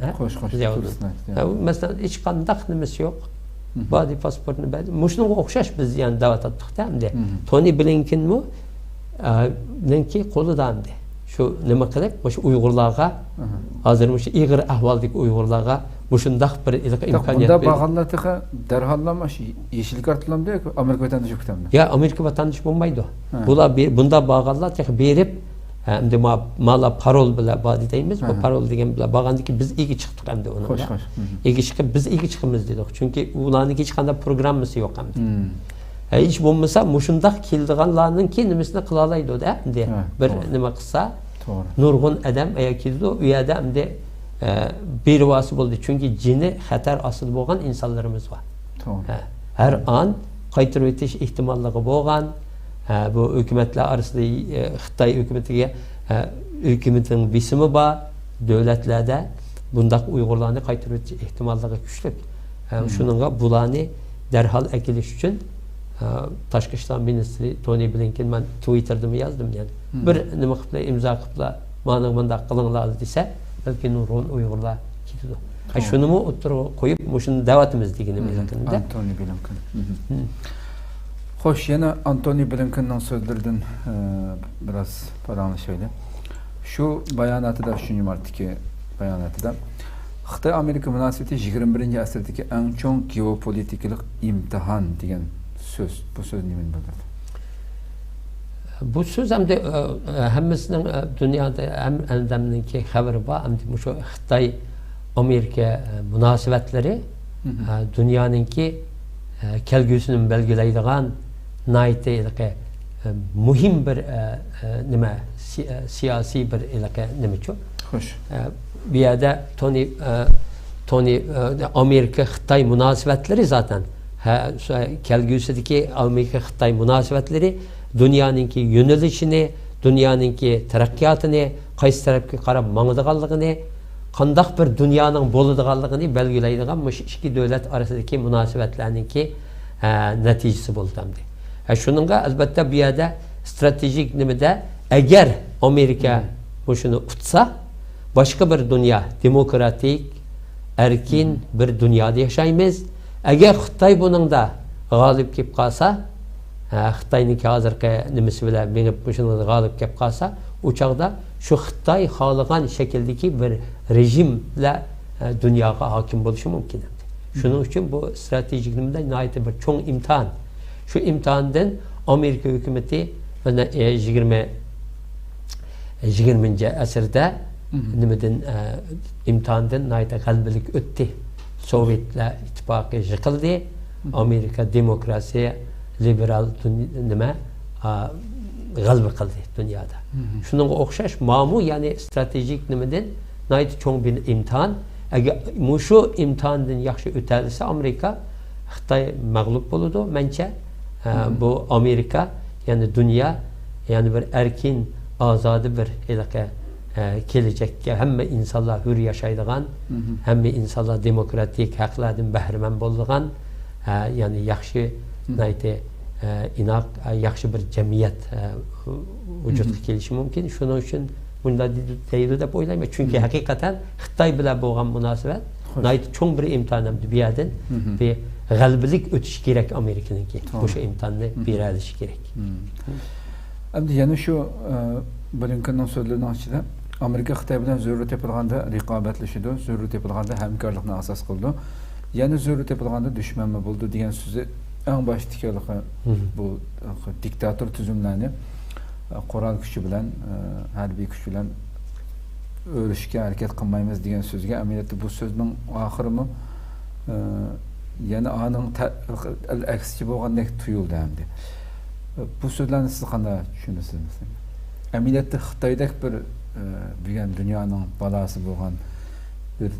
ئە، خوش، خوش، زىياۋۇدۇن. تۇرسۇنئاي، زىياۋۇدۇن. ئە، مەسىلەن، ھېچقانداق نېمىسى يوق. باردى، پاسپورتنى بەردى. مۇشۇنىڭغا ئوخشاش بىز يەنە دەۋاتاتتۇق-دە ئەمدى. تونى بلىنكېنمۇ، ئە، نىڭكى قولىدا ئەمدى. شۇ نېمە قىلىپ، مۇشۇ ئۇيغۇرلارغا، ھازىر مۇشۇ ئېغىر ئەھۋالدىكى ئۇيغۇرلارغا مۇشۇنداق بىر ھېلىقى ئىمكانىيەت بۇنداق بەردى. بارغانلار تېخى دەرھاللا مۇشۇ يېشىل كارتىلامدۇ ياكى ئامېرىكا ۋەتەندىشى كۈتەمدۇ؟ يا، ئەمدى ما-، بۇنداق بارغانلار تېخى بېرىپ، ھە، ئەمدى ما-، مالا پارول بىلەن باردى دەيمىز. بۇ پارول دېگەن بىلەن بارغاندىكى بىز ئىگە چىقتۇق ئەمدى ئۇنىڭغا. خوش، خوش. ئىگە چىقىپ، بىز ئىگە چىقىمىز دېدۇق. چۈنكى ئۇلارنىڭكى ھېچقانداق پروگراممىسى يوق ئەمدى. ھە، ھېچ بولمىسا مۇشۇنداق كېلىدىغانلارنىڭكى نېمىسىنى قىلالايدۇ-دە ئەمدى. بىر نېمە قىلسا، نۇرغۇن ئادەم ئەگەر كېلىدۇ، ئۇ يەردە ئەمدى، ئە، بىر ۋاسىتە بولدى. چۈنكى جېنى خەتەر ئاستىدا بولغان ئىنسانلىرىمىز بار. ھە، ھەر ئان قايتۇرۇۋېتىش ئېھتىماللىقى بولغان، ھە، بۇ ھۆكۈمەتلەر ئارىسىدا، ئە، خىتاي ھۆكۈمىتىگە، ئە، ھۆكۈمىتىنىڭ بېسىمى بار دۆلەتلەردە بۇنداق ئۇيغۇرلارنى قايتۇرۇۋېتىش ئېھتىماللىقى كۈچلۈك. ھە، شۇنىڭغا بۇلارنى دەرھال ئەكېلىش ئۈچۈن، ئە، تاشقى ئىشلار مىنىستىرى تونى بلىنكېن، مەن تىۋىتتېردىمۇ يازدىم، يەنى بىر نېمە قىپلا، ئىمزا قىپلا، مانىڭ مۇنداق قىلىڭلار دېسە، بەلكى نۇرغۇن ئۇيغۇرلار كېتىدۇ. ھە، شۇنىمۇ ئوتتۇرىغا قويۇپ، مۇشۇنى دەۋاتىمىز دېگىنىم يېقىندا. ئانتونى بلىنكېن. خوش، يەنە ئانتونى بلىنكېننىڭ سۆزلىرىدىن، ئە، بىراز پاراڭلىشايلى. شۇ باياناتىدا، شۇنچە مارتتىكى باياناتىدا، خىتاي-ئامېرىكا مۇناسىۋىتى يىگىرمە بىرىنچى ئەسىردىكى ئەڭ چوڭ گېئوپولىتىكىلىق ئىمتىھان دېگەن سۆز. بۇ سۆز نېمىنى بىلدۈرىدۇ؟ بۇ سۆز ئەمدى، ئە، ئە، ھەممىسىنىڭ، ئە، دۇنيادا ھەم ئادەمنىڭكى خەۋىرى بار. ئەمدى مۇشۇ خىتاي-ئامېرىكا، ئە، مۇناسىۋەتلىرى، ئە، دۇنيانىڭكى، ئە، كەلگۈسىنى بەلگىلەيدىغان ناھايىتى ھېلىقى، ئە، مۇھىم بىر، ئە، ئە، نېمە، سى-، ئە، سىياسىي بىر ھېلىقى نېمىچۇ؟ خوش. ئە، بۇ يەردە تونى، ئە، تونى، ئە، ئامېرىكا-خىتاي مۇناسىۋەتلىرى زاتەن، ھە، سە-، كەلگۈسىدىكى ئامېرىكا-خىتاي مۇناسىۋەتلىرى دۇنيانىڭكى يۆنىلىشىنى، دۇنيانىڭكى تەرەققىياتىنى، قايسى تەرەپكە قاراپ ماڭىدىغانلىقىنى، قانداق بىر دۇنيانىڭ بولىدىغانلىقىنى بەلگىلەيدىغان مۇشۇ ئىككى دۆلەت ئارىسىدىكى مۇناسىۋەتلەرنىڭكى، ھە، نەتىجىسى بولدى ئەمدى. ھە، شۇنىڭغا ئەلۋەتتە بۇ يەردە ستراتېگىك نېمىدە، ئەگەر ئامېرىكا مۇشۇنى ئۇتسا، باشقا بىر دۇنيا، دېموكراتىك، ئەركىن بىر دۇنيادا ياشايمىز. ئەگەر خىتاي بۇنىڭدا غالىب كېلىپ قالسا، ھە، خىتاينىڭكى ھازىرقى نېمىسى بىلەن مېڭىپ، مۇشۇنىڭدا غالىب كېلىپ قالسا، ئۇ چاغدا شۇ خىتاي خالىغان شەكىلدىكى بىر رېژىملەر، ھە، دۇنياغا ھاكىم بولۇشى مۇمكىن ئەمدى. شۇنىڭ ئۈچۈن بۇ ستراتېگىك نېمىدە ناھايىتى بىر چوڭ ئىمتىھان. شۇ ئىمتىھاندىن ئامېرىكا ھۆكۈمىتى مانا، ئە، يىگىرمە، يىگىرمىنچى ئەسىردە نېمىدىن، ئە، ئىمتىھاندىن ناھايىتى غەلىبىلىك ئۆتتى. سوۋېتلار ئىتتىپاقى يىقىلدى. ئامېرىكا دېموكراتىيە، لىبېرال دۇني-، نېمە، ئا، غەلىبە قىلدى دۇنيادا. شۇنىڭغا ئوخشاش ماۋۇمۇ، يەنى ستراتېگىك نېمىدىن ناھايىتى چوڭ بىر ئىمتىھان. ئەگەر مۇشۇ ئىمتىھاندىن ياخشى ئۆتەلىسە ئامېرىكا، خىتاي مەغلۇپ بولىدۇ، مەنچە. ھە، بۇ ئامېرىكا، يەنى دۇنيا، يەنى بىر ئەركىن، ئازادە بىر ھېلىقى، ھە، كېلەچەككە ھەممە ئىنسانلار ھۆر ياشايدىغان، ھەممە ئىنسانلار دېموكراتىك ھەقلەردىن بەھرىمەن بولىدىغان، ھە، يەنى ياخشى، ناھايىتى، ھە، ئىناق، ھە، ياخشى بىر جەمئىيەت، ھە، ۋۇجۇدقا كېلىشى مۇمكىن. شۇنىڭ ئۈچۈن بۇنداق دېدى، دەيدۇ دەپ ئويلايمەن. چۈنكى ھەقىقەتەن خىتاي بىلەن بولغان مۇناسىۋەت، ناھايىتى چوڭ بىر ئىمتىھان ھەمدە بۇ يەردىن بىر غەلىبىلىك ئۆتۈشى كېرەك ئامېرىكىنىڭكى. مۇشۇ ئىمتىھاننى بېرەلىشى كېرەك. ئەمدى يەنە شۇ، ئە، بلىنكېننىڭ سۆزلىرىنىڭ ئىچىدە، «ئامېرىكا خىتاي بىلەن زۆرۈر تېپىلغاندا رىقابەتلىشىدۇ، زۆرۈر تېپىلغاندا ھەمكارلىقنى ئاساس قىلىدۇ، يەنە زۆرۈر تېپىلغاندا دۈشمەنمۇ بولىدۇ» دېگەن سۆزى ئەڭ باشتىكى ھېلىقى بۇ دىكتاتور تۈزۈملەرنى، ئە، قورال كۈچى بىلەن، ئە، ھەربىي كۈچ بىلەن ئۆرۈشكە ھەرىكەت قىلمايمىز دېگەن سۆزگە، ئەمەلىيەتتە بۇ سۆزنىڭ ئاخىرىمۇ، ئە، يەنە ئانىڭ تە-، ئەكسىچە بولغاندەك تۇيۇلدى ئەمدى. بۇ سۆزلەرنى سىز قانداق چۈشىنىسىز؟ ئەمەلىيەتتە خىتايدەك بىر، ئە، بۈگۈن دۇنيانىڭ بالاسى بولغان بىر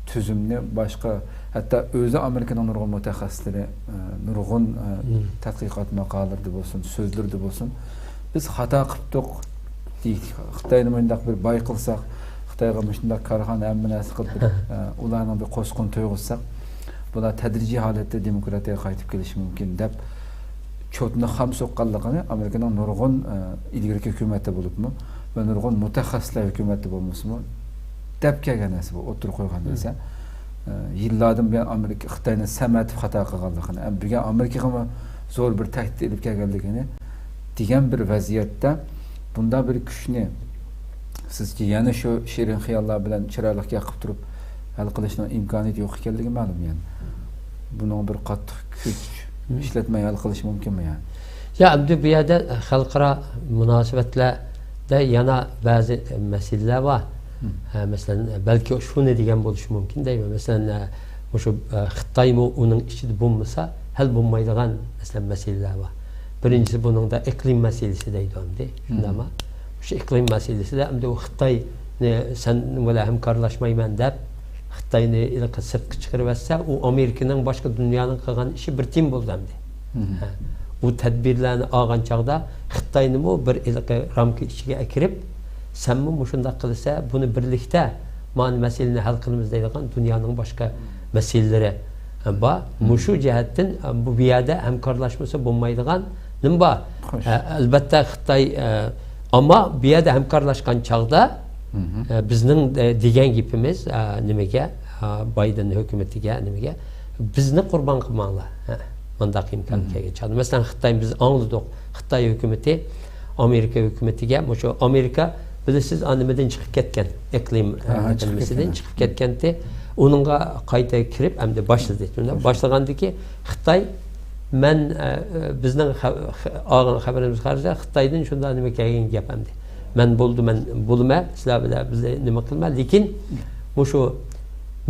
تۈزۈمنى باشقا، ھەتتا ئۆزى ئامېرىكىنىڭ نۇرغۇن مۇتەخەسسىسلىرى، ئە، نۇرغۇن، ئە، تەتقىقات ماقالىلىرىدە بولسۇن، سۆزلىرىدە بولسۇن، «بىز خاتا قىپتۇق» دېيىش، خىتاينى مۇنداق بىر باي قىلساق، خىتايغا مۇشۇنداق كارخانا، ھەممە نەرسە قىلىپ بېرىپ، ئە، ئۇلارنىڭ بىر قوسقىنى تويغۇزساق، بۇلار تەدرىجىي ھالەتتە دېموكراتىيەگە قايتىپ كېلىشى مۇمكىن دەپ چوتىنى خام سوققانلىقىنى ئامېرىكىنىڭ نۇرغۇن، ئە، ئىلگىرىكى ھۆكۈمەتتە بولۇپمۇ ۋە نۇرغۇن مۇتەخەسسىسلەر ھۆكۈمەتتە بولمىسىمۇ دەپ كەلگەن نەرسە بۇ، ئوتتۇرىغا قويغان نەرسە. ئە، يىللاردىن بۇيان ئامېرىكا خىتاينى سەمەتىپ خاتا قىلغانلىقىنى، ئەم، بۈگۈن ئامېرىكىغىمۇ زور بىر تەھدىت ئېلىپ كەلگەنلىكىنى دېگەن بىر ۋەزىيەتتە بۇنداق بىر كۈچنى سىزچە يەنە شۇ شېرىن خىياللار بىلەن چىرايلىق گەپ قىلىپ تۇرۇپ ھەل قىلىشنىڭ ئىمكانىيىتى يوق ئىكەنلىكى مەلۇم يەنى. بۇنىڭ بىر قاتتىق كۈچ ئىشلەتمەي ھەل قىلىش مۇمكىنمۇ يەنى؟ يا، ئەمدى بۇ يەردە خەلقئارا مۇناسىۋەتلەردە يەنە بەزى مەسىلىلەر بار. ھە، مەسىلەن، بەلكى شۇنى دېگەن بولۇشى مۇمكىن دەيمەن. مەسىلەن، ھە، مۇشۇ، ھە، خىتايمۇ ئۇنىڭ ئىچىدە بولمىسا ھەل بولمايدىغان، مەسىلەن، مەسىلىلەر بار. بىرىنچىسى بۇنىڭدا ئىقلىم مەسىلىسى دەيدۇ ئەمدى. شۇنداقمۇ؟ مۇشۇ ئىقلىم مەسىلىسىدە ئەمدى ئۇ خىتاينى سەن بىلەن ھەمكارلاشمايمەن دەپ، خىتاينى ھېلىقى سىرتقا چىقىرىۋەتسە، ئۇ ئامېرىكىنىڭ باشقا دۇنيانىڭ قىلغان ئىشى بىر تىيىن بولدى ئەمدى. ھە. ئۇ تەدبىرلەرنى ئالغان چاغدا خىتاينىمۇ بىر ھېلىقى رامكا ئىچىگە ئەكىرىپ، سەنمۇ مۇشۇنداق قىلسا، بۇنى بىرلىكتە مانا مەسىلىنى ھەل قىلىمىز دەيدىغان دۇنيانىڭ باشقا مەسىلىلىرى بار. مۇشۇ جەھەتتىن، بۇ، بۇ يەردە ھەمكارلاشمىسا بولمايدىغان نېمە بار؟ ئە، ئەلبەتتە، خىتاي، ئە، ئەمما بۇ يەردە ھەمكارلاشقان چاغدا، ئە، بىزنىڭ، ئە، دېگەن گېپىمىز، ئە، نېمىگە، ئە، بايدېن ھۆكۈمىتىگە، نېمىگە، بىزنى قۇربان قىلماڭلار. ھە، مۇنداق ئىمكان كەلگەن چاغدا. مەسىلەن، خىتاي، بىز ئاڭلىدۇق. خىتاي ھۆكۈمىتى ئامېرىكا ھۆكۈمىتىگە، مۇشۇ ئامېرىكا، بىلىسىز، ئا، نېمىدىن چىقىپ كەتكەن، ئىقلىم، ئە، ھە، ھە، چىقىپ نېمىسىدىن كەتكەن. چىقىپ كەتكەنتى. ئۇنىڭغا قايتا كىرىپ، ئەمدى باشلىدى. شۇنداق باشلىغاندىكى خىتاي، مەن، ئە، بىزنىڭ خە-، خە-، ئالغان خەۋىرىمىزگە قارىسا، خىتايدىن شۇنداق نېمە كەلگەن گەپ ئەمدى. مەن بولدى، مەن بولىمەن، سىلەر بىلەن بىز نېمە قىلىمەن. لېكىن مۇشۇ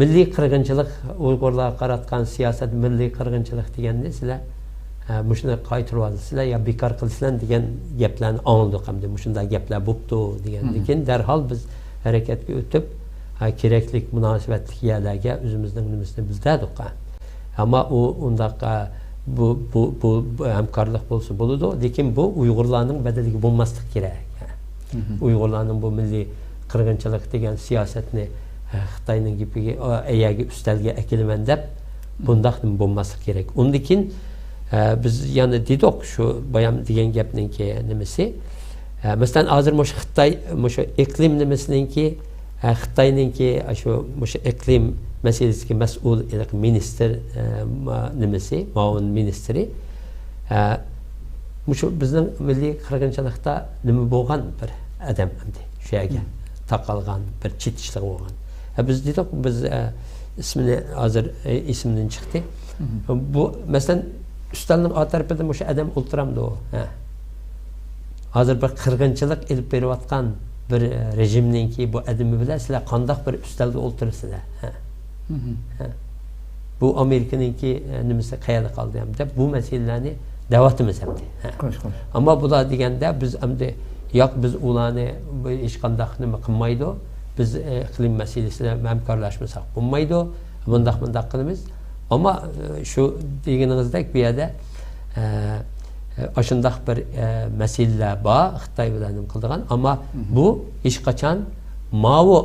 مىللىي قىرغىنچىلىق، ئۇيغۇرلارغا قاراتقان سىياسەت مىللىي قىرغىنچىلىق دېگەننى سىلەر، ھە، مۇشۇنى قايتۇرۇۋالىسىلەر يا بىكار قىلىسىلەر دېگەن گەپلەرنى ئاڭلىدۇق ئەمدى. مۇشۇنداق گەپلەر بوپتۇ دېگەندىن كېيىن دەرھال بىز ھەرىكەتكە ئۆتۈپ، ھە، كېرەكلىك مۇناسىۋەتلىك يەرلەرگە ئۆزىمىزنىڭ نېمىسىنى بىلدۈردۇق. ئەمما ئۇ ئۇنداق، ئە، بۇ، بۇ، بۇ، بۇ ھەمكارلىق بولسا بولىدۇ، لېكىن بۇ ئۇيغۇرلارنىڭ بەدىلىگە بولماسلىقى كېرەك. ئۇيغۇرلارنىڭ بۇ مىللىي قىرغىنچىلىق دېگەن سىياسەتنى، ئە، خىتاينىڭ گېپىگە، ئە، ئەيەرگە ئۈستەلگە ئەكېلىمەن دەپ، بۇنداق نېمە بولماسلىقى كېرەك. ئۇندىن كېيىن، ئە، بىز يەنە دېدۇق، شۇ بايام دېگەن گەپنىڭكى نېمىسى. ئە، مەسىلەن، ھازىر مۇشۇ خىتاي، مۇشۇ ئىقلىم نېمىسىنىڭكى، ئە، خىتاينىڭكى، ئە، شۇ، مۇشۇ ئىقلىم مەسىلىسىگە مەسئۇل ھېلىقى مىنىستىر، ئە، ما-، نېمىسى، مۇئاۋىن مىنىستىرى، ئە، مۇشۇ بىزنىڭ مىللىي قىرغىنچىلىقتا نېمە بولغان بىر ئادەم ئەمدى شۇ يەرگە تاقالغان، بىر چېتىشلىق بولغان. ئە، بىز دېدۇق، بىز، ئە، ئىسمىنى ھازىر، ئە، ئېسىمدىن چىقتى. بۇ، مەسىلەن، ئۈستەلنىڭ ئا تەرىپىدە مۇشۇ ئادەم ئولتۇرامدۇ؟ ھە. ھازىر بىر قىرغىنچىلىق ئېلىپ بېرىۋاتقان بىر، ئە، رېژىمنىڭكى بۇ ئادىمى بىلەن سىلەر قانداق بىر ئۈستەلدە ئولتۇرىسىلەر؟ ھە. ھە. بۇ ئامېرىكىنىڭكى، ئە، نېمىسى قەيەردە قالدى دەپ بۇ مەسىلىلەرنى دەۋاتىمىز ئەمدى. ھە. خوش، خوش. ئەمما بۇلار دېگەندە بىز ئەمدى ياق، بىز ئۇلارنى بۇ ھېچقانداق نېمە قىلمايدۇ. بىز، ئە، ئىقلىم مەسىلىسىدە ھەمكارلاشمىساق بولمايدۇ. مۇنداق، مۇنداق قىلىمىز. ئەمما، ئە، شۇ دېگىنىڭىزدەك بۇ يەردە، ئە، ئە، ئاشۇنداق بىر، ئە، مەسىلىلەر بار، خىتاي بىلەن نېمە قىلىدىغان. ئەمما بۇ ھېچقاچان ماۋۇ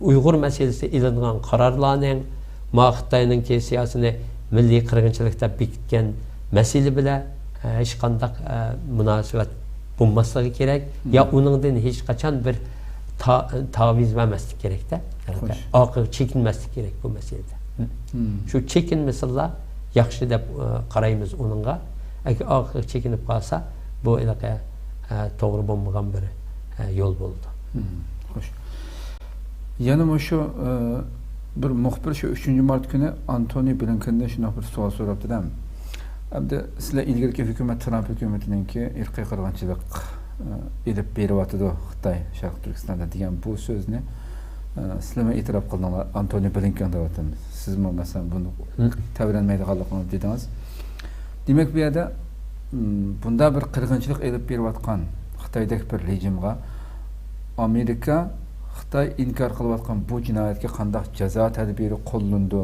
ئۇيغۇر مەسىلىسىدە ئېلىنغان قارارلارنىڭ، ما خىتاينىڭكى سىياسىينى مىللىي قىرغىنچىلىق دەپ بېكىتكەن مەسىلە بىلەن، ئە، ھېچقانداق، ئە، مۇناسىۋەت بولماسلىقى كېرەك. يا ئۇنىڭدىن ھېچقاچان بىر تا-، تاۋىز بەرمەسلىك كېرەكتە. خوش. ئارقىغا چېكىنمەسلىك كېرەك بۇ مەسىلىدە. مم. شۇ چېكىنمىسىلا ياخشى دەپ، ئە، قارايمىز ئۇنىڭغا. ئەگەر ئارقىغا چېكىنىپ قالسا، بۇ ھېلىقى، ئە، توغرا بولمىغان بىر، ئە، يول بولىدۇ. مم. خوش. يەنە مۇشۇ، ئە، بىر مۇخبىر شۇ ئۈچىنچى مارت كۈنى ئانتونى بلىنكېندىن شۇنداق بىر سوئال سوراپتۇ-دە. ئەمدى سىلەر ئىلگىرىكى ھۆكۈمەت، ترامپ ھۆكۈمىتىنىڭكى ئىرقىي قىرغىنچىلىق، ئە، ئېلىپ بېرىۋاتىدۇ خىتاي شەرقىي تۈركىستاندا دېگەن بۇ سۆزنى، ئە، سىلەرمۇ ئېتىراپ قىلدىڭلار، ئانتونى بلىنكېن دەۋاتىمىز. سىزمۇ، مەسىلەن، بۇنى تەۋرەنمەيدىغانلىقىڭىزنى دېدىڭىز. دېمەك، بۇ يەردە، م، بۇنداق بىر قىرغىنچىلىق ئېلىپ بېرىۋاتقان خىتايدەك بىر رېجىمغا ئامېرىكا، خىتاي ئىنكار قىلىۋاتقان بۇ جىنايەتكە قانداق جازا تەدبىرى قوللىنىدۇ؟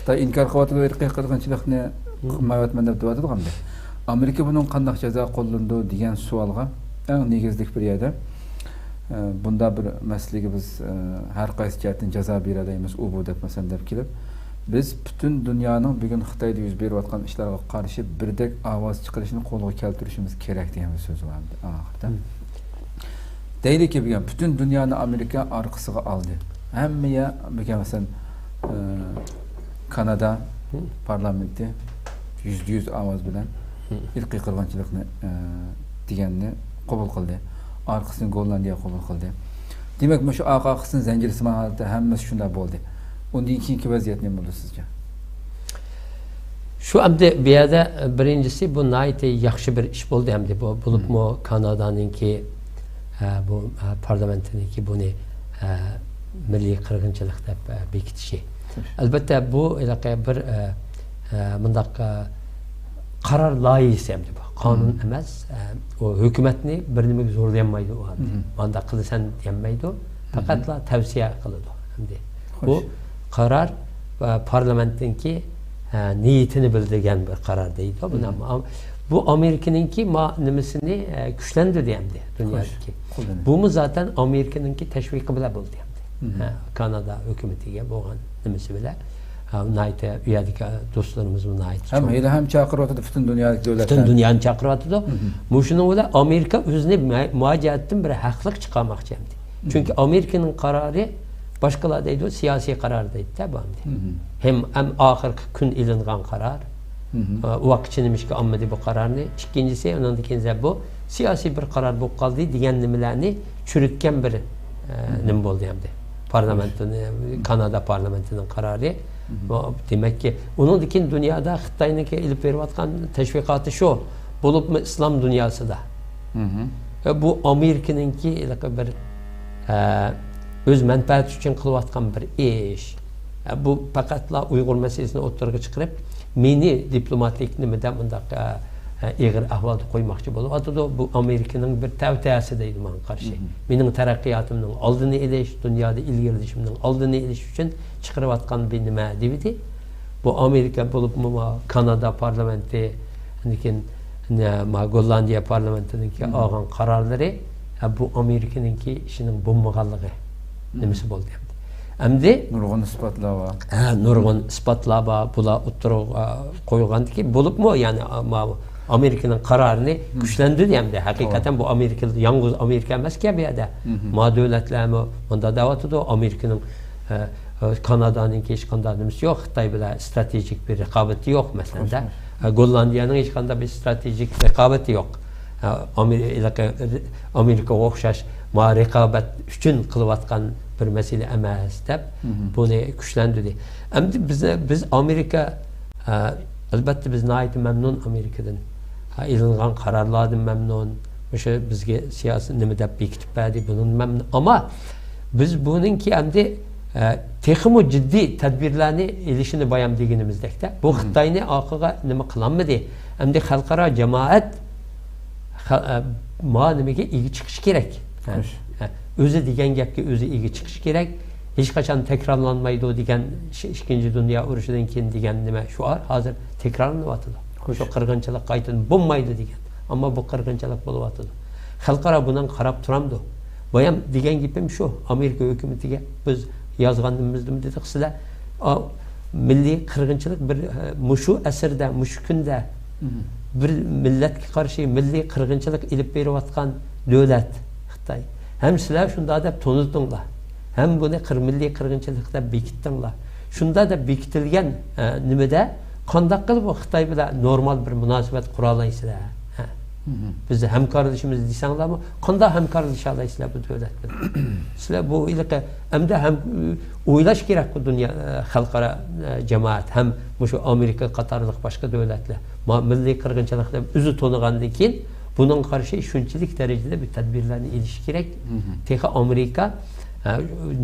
خىتاي ئىنكار قىلىۋاتىدۇ ئىرقىي قىرغىنچىلىقنى، قىلمايۋاتىمەن دەپ دەۋاتىدىغان. ئامېرىكا بۇنىڭغا قانداق جازا قوللىنىدۇ دېگەن سوئالغا ئەڭ نېگىزلىك بىر يەردە، ئە، بۇنداق بىر مەسىلىگە بىز، ئە، ھەر قايسى جەھەتتىن جازا بېرەلەيمىز، ئۇ بۇ دەپ مەسىلەن دەپ كېلىپ، بىز پۈتۈن دۇنيانىڭ بۈگۈن خىتايدا يۈز بېرىۋاتقان ئىشلارغا قارشى بىردەك ئاۋاز چىقىرىشنى قولغا كەلتۈرۈشىمىز كېرەك دېگەن بىر سۆز بار ئەمدى ئاخىرىدا. دەيلىكى، بۈگۈن پۈتۈن دۇنيانى ئامېرىكا ئارقىسىغا ئالدى. ھەممە يەر، بۈگۈن مەسىلەن، ئە، كانادا پارلامېنتى يۈزدە يۈز ئاۋاز بىلەن ئىرقىي قىرغىنچىلىقنى، ئە، دېگەننى قوبۇل قىلدى. ئارقىسىنى گوللاندىيە قوبۇل قىلدى. دېمەك، مۇشۇ ئارقا-ئارقىسىدىن زەنجىرسىمان ھالەتتە ھەممىسى شۇنداق بولدى. ئۇندىن كېيىنكى ۋەزىيەت نېمە بولىدۇ سىزچە؟ شۇ ئەمدى بۇ يەردە، ئە، بىرىنچىسى، بۇ ناھايىتى ياخشى بىر ئىش بولدى ئەمدى. بۇ، بولۇپمۇ كانادانىڭكى، ئە، بۇ، ئە، پارلامېنتىنىڭكى بۇنى، ئە، مىللىي قىرغىنچىلىق دەپ، ئە، بېكىتىشى. ئەلبەتتە، بۇ ھېلىقى بىر، ئە، ئە، مۇنداق، ئە، قارار لايىھىسى ئەمدى بۇ. قانۇن ئەمەس. ئە، ئۇ ھۆكۈمەتنى بىر نېمىگە زورلىيالمايدۇ ئۇ ئەمدى. مانداق قىلىسەن دېيەلمەيدۇ. پەقەتلا تەۋسىيە قىلىدۇ ئەمدى. بۇ قارار، ئە، پارلامېنتنىڭكى، ئە، نىيىتىنى بىلدۈرگەن بىر قارار دەيدۇ. بۇنى ئەمما ئام-، بۇ ئامېرىكىنىڭكى ما-، نېمىسىنى، ئە، كۈچلەندۈردى ئەمدى دۇنيادىكى. بۇمۇ زاتەن ئامېرىكىنىڭكى تەشۋىقى بىلەن بولدى ئەمدى. ھە، كانادا ھۆكۈمىتىگە بولغان نېمىسى بىلەن، ھە، ناھايىتى ئۇ يەردىكى دوستلىرىمىزمۇ ناھايىتى ھەم چوڭ. ھېلىھەم چاقىرىۋاتىدۇ پۈتۈن دۇنيادىكى دۆلەتلەر. پۈتۈن دۇنيانى چاقىرىۋاتىدۇ. مۇشۇنىڭ بىلەن ئامېرىكا ئۆزىنى مە-، مۇ جەھەتتىن بىر ھەقلىق چىقارماقچى ئەمدى. چۈنكى ئامېرىكىنىڭ قارارى باشقىلار دەيدۇ، سىياسىي قارار دەيدۇ-دە بۇ ئەمدى. ھەم، ھەم ئاخىرقى كۈن ئېلىنغان قارار. ئە، ئۇ ۋاقىتقىچە نېمىشقا ئالمىدى بۇ قارارنى؟ ئىككىنچىسى، ئۇنىڭدىن كېيىن بۇ سىياسىي بىر قارار بولۇپ قالدى دېگەن نېمىلەرنى چۈرۈتكەن بىر، ئە، نېمە بولدى ئەمدى. پارلامېنتىنى، كانادا پارلامېنتىنىڭ قارارى. بۇ، دېمەككى، ئۇنىڭدىن كېيىن دۇنيادا خىتاينىڭكى ئېلىپ بېرىۋاتقان تەشۋىقاتى شۇ. بولۇپمۇ ئىسلام دۇنياسىدا. ۋە بۇ ئامېرىكىنىڭكى ھېلىقى بىر، ئە، ئۆز مەنپەئەتى ئۈچۈن قىلىۋاتقان بىر ئىش. ئە، بۇ پەقەتلا ئۇيغۇر مەسىلىسىنى ئوتتۇرىغا چىقىرىپ، مېنى دىپلوماتىك نېمىدە مۇنداق، ئە، ئە، ئېغىر ئەھۋالدا قويماقچى بولۇۋاتىدۇ. بۇ ئامېرىكىنىڭ بىر تەۋتەسى دەيدۇ ماڭا قارشى. مېنىڭ تەرەققىياتىمنىڭ ئالدىنى ئېلىش، دۇنيادا ئىلگىرىلىشىمنىڭ ئالدىنى ئېلىش ئۈچۈن چىقىرىۋاتقان بىر نېمە دېۋىدى. بۇ ئامېرىكا بولۇپمۇ ما كانادا پارلامېنتى، ئاندىن كېيىن، نە، ما گوللاندىيە پارلامېنتىنىڭكى ئالغان قارارلىرى، ھە، بۇ ئامېرىكىنىڭكى ئىشىنىڭ بولمىغانلىقى نېمىسى بولدى ئەمدى. ئەمدى نۇرغۇن ئىسپاتلار بار. ھە، نۇرغۇن ئىسپاتلار بار. بۇلار ئوتتۇرىغا قويغاندىكى بولۇپمۇ، يەنى، ما ئامېرىكىنىڭ قارارىنى كۈچلەندۈردى ئەمدى. ھەقىقەتەن بۇ ئامېرىكا، يالغۇز ئامېرىكا ئەمەسكەن بۇ يەردە. ما دۆلەتلەرمۇ مۇنداق دەۋاتىدۇ، ئامېرىكىنىڭ، ئە، ئە، كانادانىڭكى ھېچقانداق نېمىسى يوق، خىتاي بىلەن ستراتېگىك بىر رىقابىتى يوق، مەسىلەن-دە. ئە، گوللاندىيەنىڭ ھېچقانداق بىر ستراتېگىك رىقابىتى يوق. ئە، ئامېرىكا، ئامېرىكىغا ئوخشاش ما رىقابەت ئۈچۈن قىلىۋاتقان بىر مەسىلە ئەمەس دەپ، بۇنى كۈچلەندۈردى. ئەمدى بىز، بىز ئامېرىكا، ئە، ئەلبەتتە بىز ناھايىتى مەمنۇن ئامېرىكىدىن. ھە، ئېلىنغان قارارلاردىن مەمنۇن. مۇشۇ بىزگە سىياسىي نېمە دەپ بېكىتىپ بەردى، بۇنىڭدىن مەمنۇن. ئەمما بىز بۇنىڭكى ئەمدى، ئە، تېخىمۇ جىددىي تەدبىرلەرنى ئېلىشىنى بايام دېگىنىمىزدەكتە، بۇ خىتاينى ئارقىغا نېمە قىلالمىدى. ئەمدى خەلقئارا جامائەت خە-، ئە، ما نېمىگە ئىگە چىقىشى كېرەك. ھە، ھە، ئۆزى دېگەن گەپكە ئۆزى ئىگە چىقىشى كېرەك. ھېچقاچان تەكرارلانمايدۇ دېگەن، ئىش-، ئىككىنچى دۇنيا ئۇرۇشىدىن كېيىن دېگەن نېمە شوئار ھازىر تەكرارلىنىۋاتىدۇ. شۇ قىرغىنچىلىق قايتىدىن بولمايدۇ دېگەن. ئەمما بۇ قىرغىنچىلىق بولۇۋاتىدۇ. خەلقئارا بۇنىڭغا قاراپ تۇرامدۇ؟ بايام دېگەن گېپىم شۇ. ئامېرىكا ھۆكۈمىتىگە بىز يازغىنىمىزدىمۇ دېدۇق، سىلەر، ئا، مىللىي قىرغىنچىلىق بىر، ئە، مۇشۇ ئەسىردە، مۇشۇ كۈندە بىر مىللەتكە قارشى مىللىي قىرغىنچىلىق ئېلىپ بېرىۋاتقان دۆلەت خىتاي. ھەم سىلەر شۇنداق دەپ تونۇتۇڭلار. ھەم بۇنى قىر-، مىللىي قىرغىنچىلىق دەپ بېكىتتىڭلار. شۇنداق دەپ بېكىتىلگەن، ئە، نېمىدە قانداق قىلىپ بۇ خىتاي بىلەن نورمال بىر مۇناسىۋەت قۇرالايسىلەر؟ ھە. بىز ھەمكارلىشىمىز دېسەڭلارمۇ، قانداق ھەمكارلىشالايسىلەر بۇ دۆلەت بىلەن؟ سىلەر بۇ ھېلىقى ئەمدى ھەم ئويلاش كېرەكقۇ دۇنيا، ئە، خەلقئارا، ئە، جامائەت ھەم مۇشۇ ئامېرىكا قاتارلىق باشقا دۆلەتلەر ما-، مىللىي قىرغىنچىلىق دەپ ئۆزى تونۇغاندىن كېيىن، بۇنىڭغا قارشى شۇنچىلىك دەرىجىدە بىر تەدبىرلەرنى ئېلىش كېرەك. تېخى ئامېرىكا، ئە،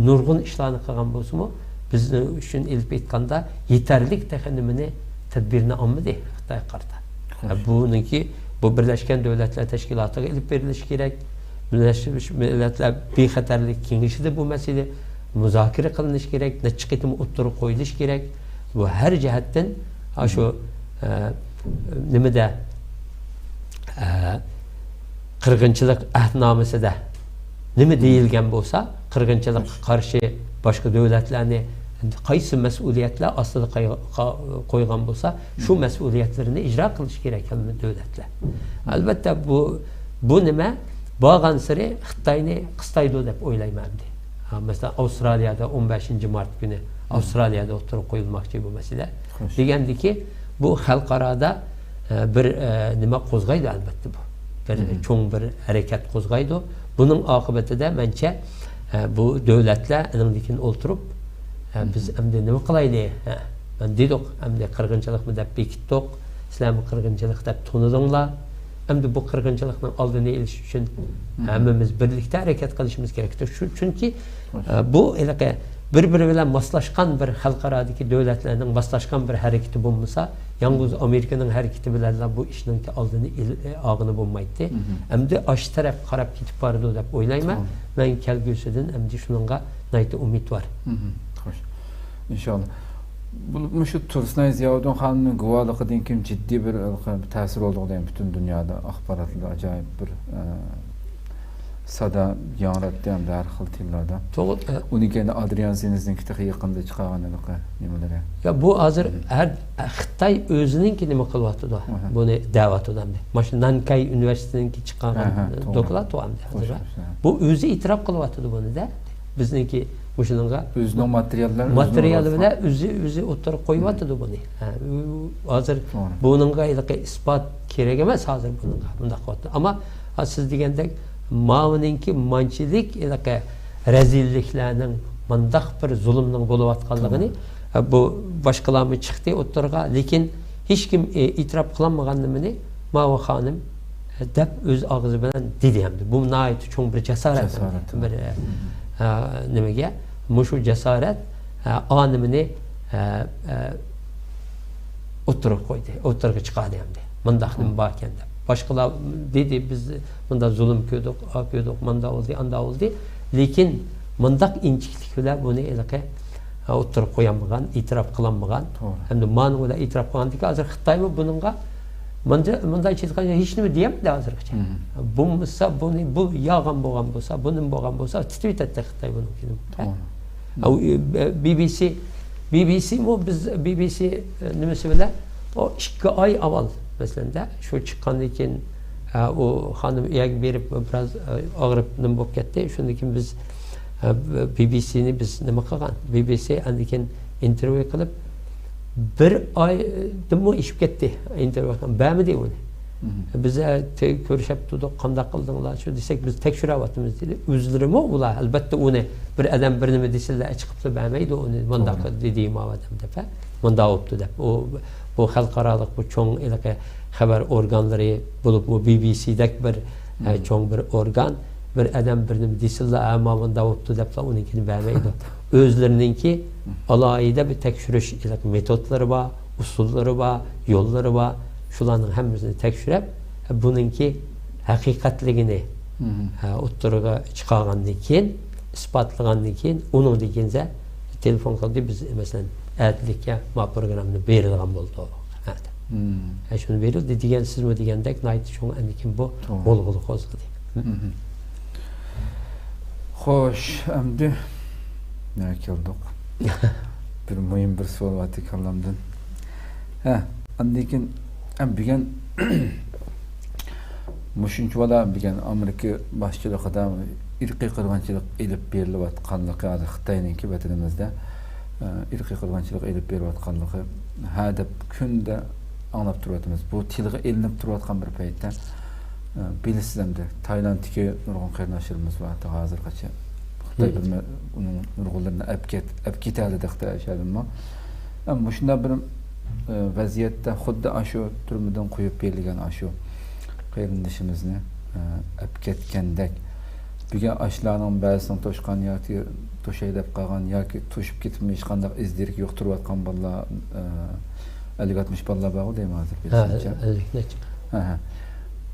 نۇرغۇن ئىشلارنى قىلغان بولسىمۇ، بىز ئۈچۈن ئېلىپ ئېيتقاندا يېتەرلىك تېخى نېمىنى، تەدبىرنى ئالمىدى خىتايغا قارىتا. ھە، بۇنىڭكى، بۇ بىرلەشكەن دۆلەتلەر تەشكىلاتىغا ئېلىپ بېرىلىشى كېرەك. بىرلەشمىش مىللەتلەر بىخەتەرلىك كېڭىشىدە بۇ مەسىلە مۇزاكىرە قىلىنىشى كېرەك. نەچچە قېتىم ئوتتۇرىغا قويۇلۇشى كېرەك. بۇ ھەر جەھەتتىن، ئاشۇ، ئە، نېمىدە، ئە، قىرغىنچىلىق ئەھدنامىسىدە نېمە دېيىلگەن بولسا، قىرغىنچىلىققا قارشى باشقا دۆلەتلەرنى قايسى مەسئۇلىيەتلەر ئاستىدا قاي-، قا-، قويغان بولسا، شۇ مەسئۇلىيەتلىرىنى ئىجرا قىلىش كېرەك ھەممە دۆلەتلەر. ئەلۋەتتە، بۇ، بۇ نېمە بارغانسېرى خىتاينى قىستايدۇ دەپ ئويلايمەن ئەمدى. ھا، مەسىلەن، ئاۋسترالىيەدە ئون بەشىنچى مارت كۈنى ئاۋسترالىيەدە ئوتتۇرىغا قويۇلماقچى بۇ مەسىلە. دېگەندىكى، بۇ خەلقئارادا، ئە، بىر، ئە، نېمە قوزغايدۇ، ئەلۋەتتە، بۇ. بىر چوڭ بىر ھەرىكەت قوزغايدۇ. بۇنىڭ ئاقىۋىتىدە، مەنچە، ئە، بۇ دۆلەتلەر ئېنىڭدىن كېيىن ئولتۇرۇپ، ئە، بىز ئەمدى نېمە قىلايلى؟ ھە، مانا دېدۇق، ئەمدى قىرغىنچىلىقمۇ دەپ بېكىتتۇق، سىلەرمۇ قىرغىنچىلىق دەپ تونۇدۇڭلار. ئەمدى بۇ قىرغىنچىلىقنىڭ ئالدىنى ئېلىش ئۈچۈن ھەممىمىز بىرلىكتە ھەرىكەت قىلىشىمىز كېرەك. چۈ-، چۈنكى، ئە، بۇ ھېلىقى بىر-بىرى بىلەن ماسلاشقان بىر خەلقئارادىكى دۆلەتلەرنىڭ ماسلاشقان بىر ھەرىكىتى بولمىسا، يالغۇز ئامېرىكىنىڭ ھەرىكىتى بىلەنلا بۇ ئىشنىڭكى ئالدىنى ئېل-، ئالغىلى بولمايتتى. ئەمدى ئاشۇ تەرەپكە قاراپ كېتىپ بارىدۇ دەپ ئويلايمەن. مەن كەلگۈسىدىن ئەمدى شۇنىڭغا ناھايىتى ئۈمىدۋار. خوش. ئىنشاللا. بۇ، مۇشۇ تۇرسۇنئاي زىياۋۇدۇن خانىمنىڭ گۇۋاھلىقىدىن كېيىن جىددىي بىر، ئە، تەسىر بولدى دەيمەن پۈتۈن دۇنيادا، ئاخباراتلاردا ئاجايىپ بىر، ئە، سادا ياڭراتتى ھەمدە ھەر خىل تىللاردا. توغرا، ئە، ئۇنىڭ كەينىدە ئادرىيان زىنىزنىڭكى تېخى يېقىندا چىقارغان ھېلىقى نېمىلىرى. يا، بۇ ھازىر ھەر، خىتاي ئۆزىنىڭكى نېمە قىلىۋاتىدۇ، بۇنى دەۋاتىدۇ ئەمدى. مانا شۇ نانكاي ئۇنىۋېرسىتېتىنىڭكى چىقارغان دوكلات ئۇ ئەمدى ھازىر. بۇ ئۆزى ئېتىراپ قىلىۋاتىدۇ بۇنى-دە. بىزنىڭكى مۇشۇنىڭغا ئۆزىنىڭ ماتېرىياللىرى، ماتېرىيالى بىلەن ئۆزى، ئۆزى ئوتتۇرىغا قويۇۋاتىدۇ بۇنى. ھە، ئۇ ھازىر بۇنىڭغا ھېلىقى ئىسپات كېرەك ئەمەس ھازىر بۇنىڭغا، بۇنداق قىلىۋاتىدۇ. ئەمما، ھا، سىز دېگەندەك، ماۋۇنىڭكى مانچىلىك ھېلىقى رەزىللىكلەرنىڭ، مۇنداق بىر زۇلۇمنىڭ بولۇۋاتقانلىقىنى، ھە، بۇ باشقىلارمۇ چىقتى ئوتتۇرىغا، لېكىن ھېچكىم، ئى، ئېتىراپ قىلالمىغان نېمىنى ماۋۇ خانىم، ھە، دەپ ئۆز ئاغزى بىلەن دېدى ھەمدە. بۇ ناھايىتى چوڭ بىر جاسارەت، بىر، ئە، ئە، نېمىگە، مۇشۇ جاسارەت، ئە، ئا نېمىنى، ئە، ئە، ئوتتۇرىغا قويدى، ئوتتۇرىغا چىقاردى ئەمدى. مۇنداق نېمە باركەن دەپ. باشقىلار دېدى، بىز مۇنداق زۇلۇم كۆردۇق، ئا كۆردۇق، مۇنداق بولدى، ئانداق بولدى. لېكىن مۇنداق ئىنچىكىلىك بىلەن بۇنى ھېلىقى، ئە، ئوتتۇرىغا قويالمىغان، ئېتىراپ قىلالمىغان. ھەمدە مانىڭ بىلەن ئېتىراپ قىلغاندىن كېيىن ھازىر خىتايمۇ بۇنىڭغا مۇنداق، مۇنداق ئېيتقاندا ھېچنېمە دېيەلمىدى ھازىرغىچە. بولمىسا بۇنى، بۇ يالغان بولغان بولسا، بۇ نېمە بولغان بولسا، تىترىۋېتەتتى خىتاي بۇنىڭكىنى. ھە؟ ئۇ، ئە، بى بى سى، بى بى سىمۇ بىز، بى بى سى، ئە، نېمىسى بىلەن، ئۇ ئىككى ئاي ئاۋۋال، مەسىلەن، دە، شۇ چىققاندىن كېيىن، ئە، ئۇ خانىم ئۇ يەرگە بېرىپ، بىراز، ئە، ئاغرىپ نېمە بولۇپ كەتتى. شۇندىن كېيىن بىز، ئە، بى بى سىنى بىز نېمە قىلغان؟ بى بى سى ئاندىن كېيىن ئىنتېرۋيۇ قىلىپ، بىر ئايدىنمۇ ئېشىپ كەتتى ئىنتېرۋيۇ قىلغان، بەرمىدى ئۇنى. بىز، ئە، تە-، كۆرۈشۈپ تۇردۇق، قانداق قىلدىڭلار شۇ دېسەك، بىز تەكشۈرۈۋاتىمىز دېدى. ئۆزلىرىمۇ ئۇلار، ئەلۋەتتە، ئۇنى بىر ئادەم بىر نېمە دېسىلا، چىقىپلا بەرمەيدۇ ئۇنى، مۇنداق دېدى ماۋۇ ئادەم دەپ، ھە؟ مۇنداق بوپتۇ دەپ. ئۇ، بۇ خەلقئارالىق، بۇ چوڭ ھېلىقى خەۋەر ئورگانلىرى، بولۇپمۇ بى بى سىدەك بىر، ئە، چوڭ بىر ئورگان، بىر ئادەم بىر نېمە دېسىلا، ھە، ماۋۇ مۇنداق بوپتۇ دەپلا ئۇنىڭكىنى بەرمەيدۇ. ئۆزلىرىنىڭكى ئالاھىدە بىر تەكشۈرۈش ھېلىقى مېتودلىرى بار، ئۇسۇللىرى بار، يوللىرى بار. شۇلارنىڭ ھەممىسىنى تەكشۈرۈپ، بۇنىڭكى ھەقىقەتلىكىنى، ھە، ئوتتۇرىغا چىقارغاندىن كېيىن، ئىسپاتلىغاندىن كېيىن، ئۇنىڭدىن كېيىن تېلېفون قىلدى، بىز، مەسىلەن، ئەتىلىككە ما پروگراممىنى بېرىدىغان بولدۇق. ھە، شۇنى بېرىلدى دېگەنسىزمۇ دېگەندەك، ناھايىتى چوڭ ئەمدى كېيىن بۇ غۇلغۇلا قوزغىدى. خوش، ئەمدى نەگە كەلدۇق؟ بىر مۇھىم بىر سوئال بار كاللامدىن. ھە، ئاندىن كېيىن، ھە، بۈگۈن مۇشۇنچە بالا بۈگۈن ئامېرىكا باشچىلىقىدا ئىرقىي قىرغىنچىلىق ئېلىپ بېرىلىۋاتقانلىقى، ھازىر خىتاينىڭكى ۋەتىنىمىزدە، ئە، ئىرقىي قىرغىنچىلىق ئېلىپ بېرىۋاتقانلىقى ھە دەپ كۈندە ئاڭلاپ تۇرۇۋاتىمىز. بۇ تىلغا ئېلىنىپ تۇرۇۋاتقان بىر پەيتتە، ئە، بىلىسىز ئەمدى، تايلاندتىكى نۇرغۇن قېرىنداشلىرىمىز بار، ھازىرغىچە خىتاي بىر مە-، ئۇنىڭ نۇرغۇنلىرىنى ئەپ كەت-، ئەپ كېتەلىدى خىتاي ئەشەدىنمۇ. ئە، مۇشۇنداق بىر، ئە، ۋەزىيەتتە خۇددى ئاشۇ تۈرمىدىن قويۇپ بېرىلگەن ئاشۇ قېرىندىشىمىزنى، ئە، ئەپ كەتكەندەك، بۈگۈن ئاشۇلارنىڭ بەزىسىنىڭ توشقان ياكى توشاي دەپ قالغان ياكى توشۇپ كېتىپمۇ ھېچقانداق ئىز دېرىكى يوق تۇرۇۋاتقان بالىلار، ئە، ئەللىك ئاتمىش بالىلار بارغۇ دەيمەن ھازىر، ھە، بىلىسىزچە. ئەللىك نەچچە. ھە، ھە.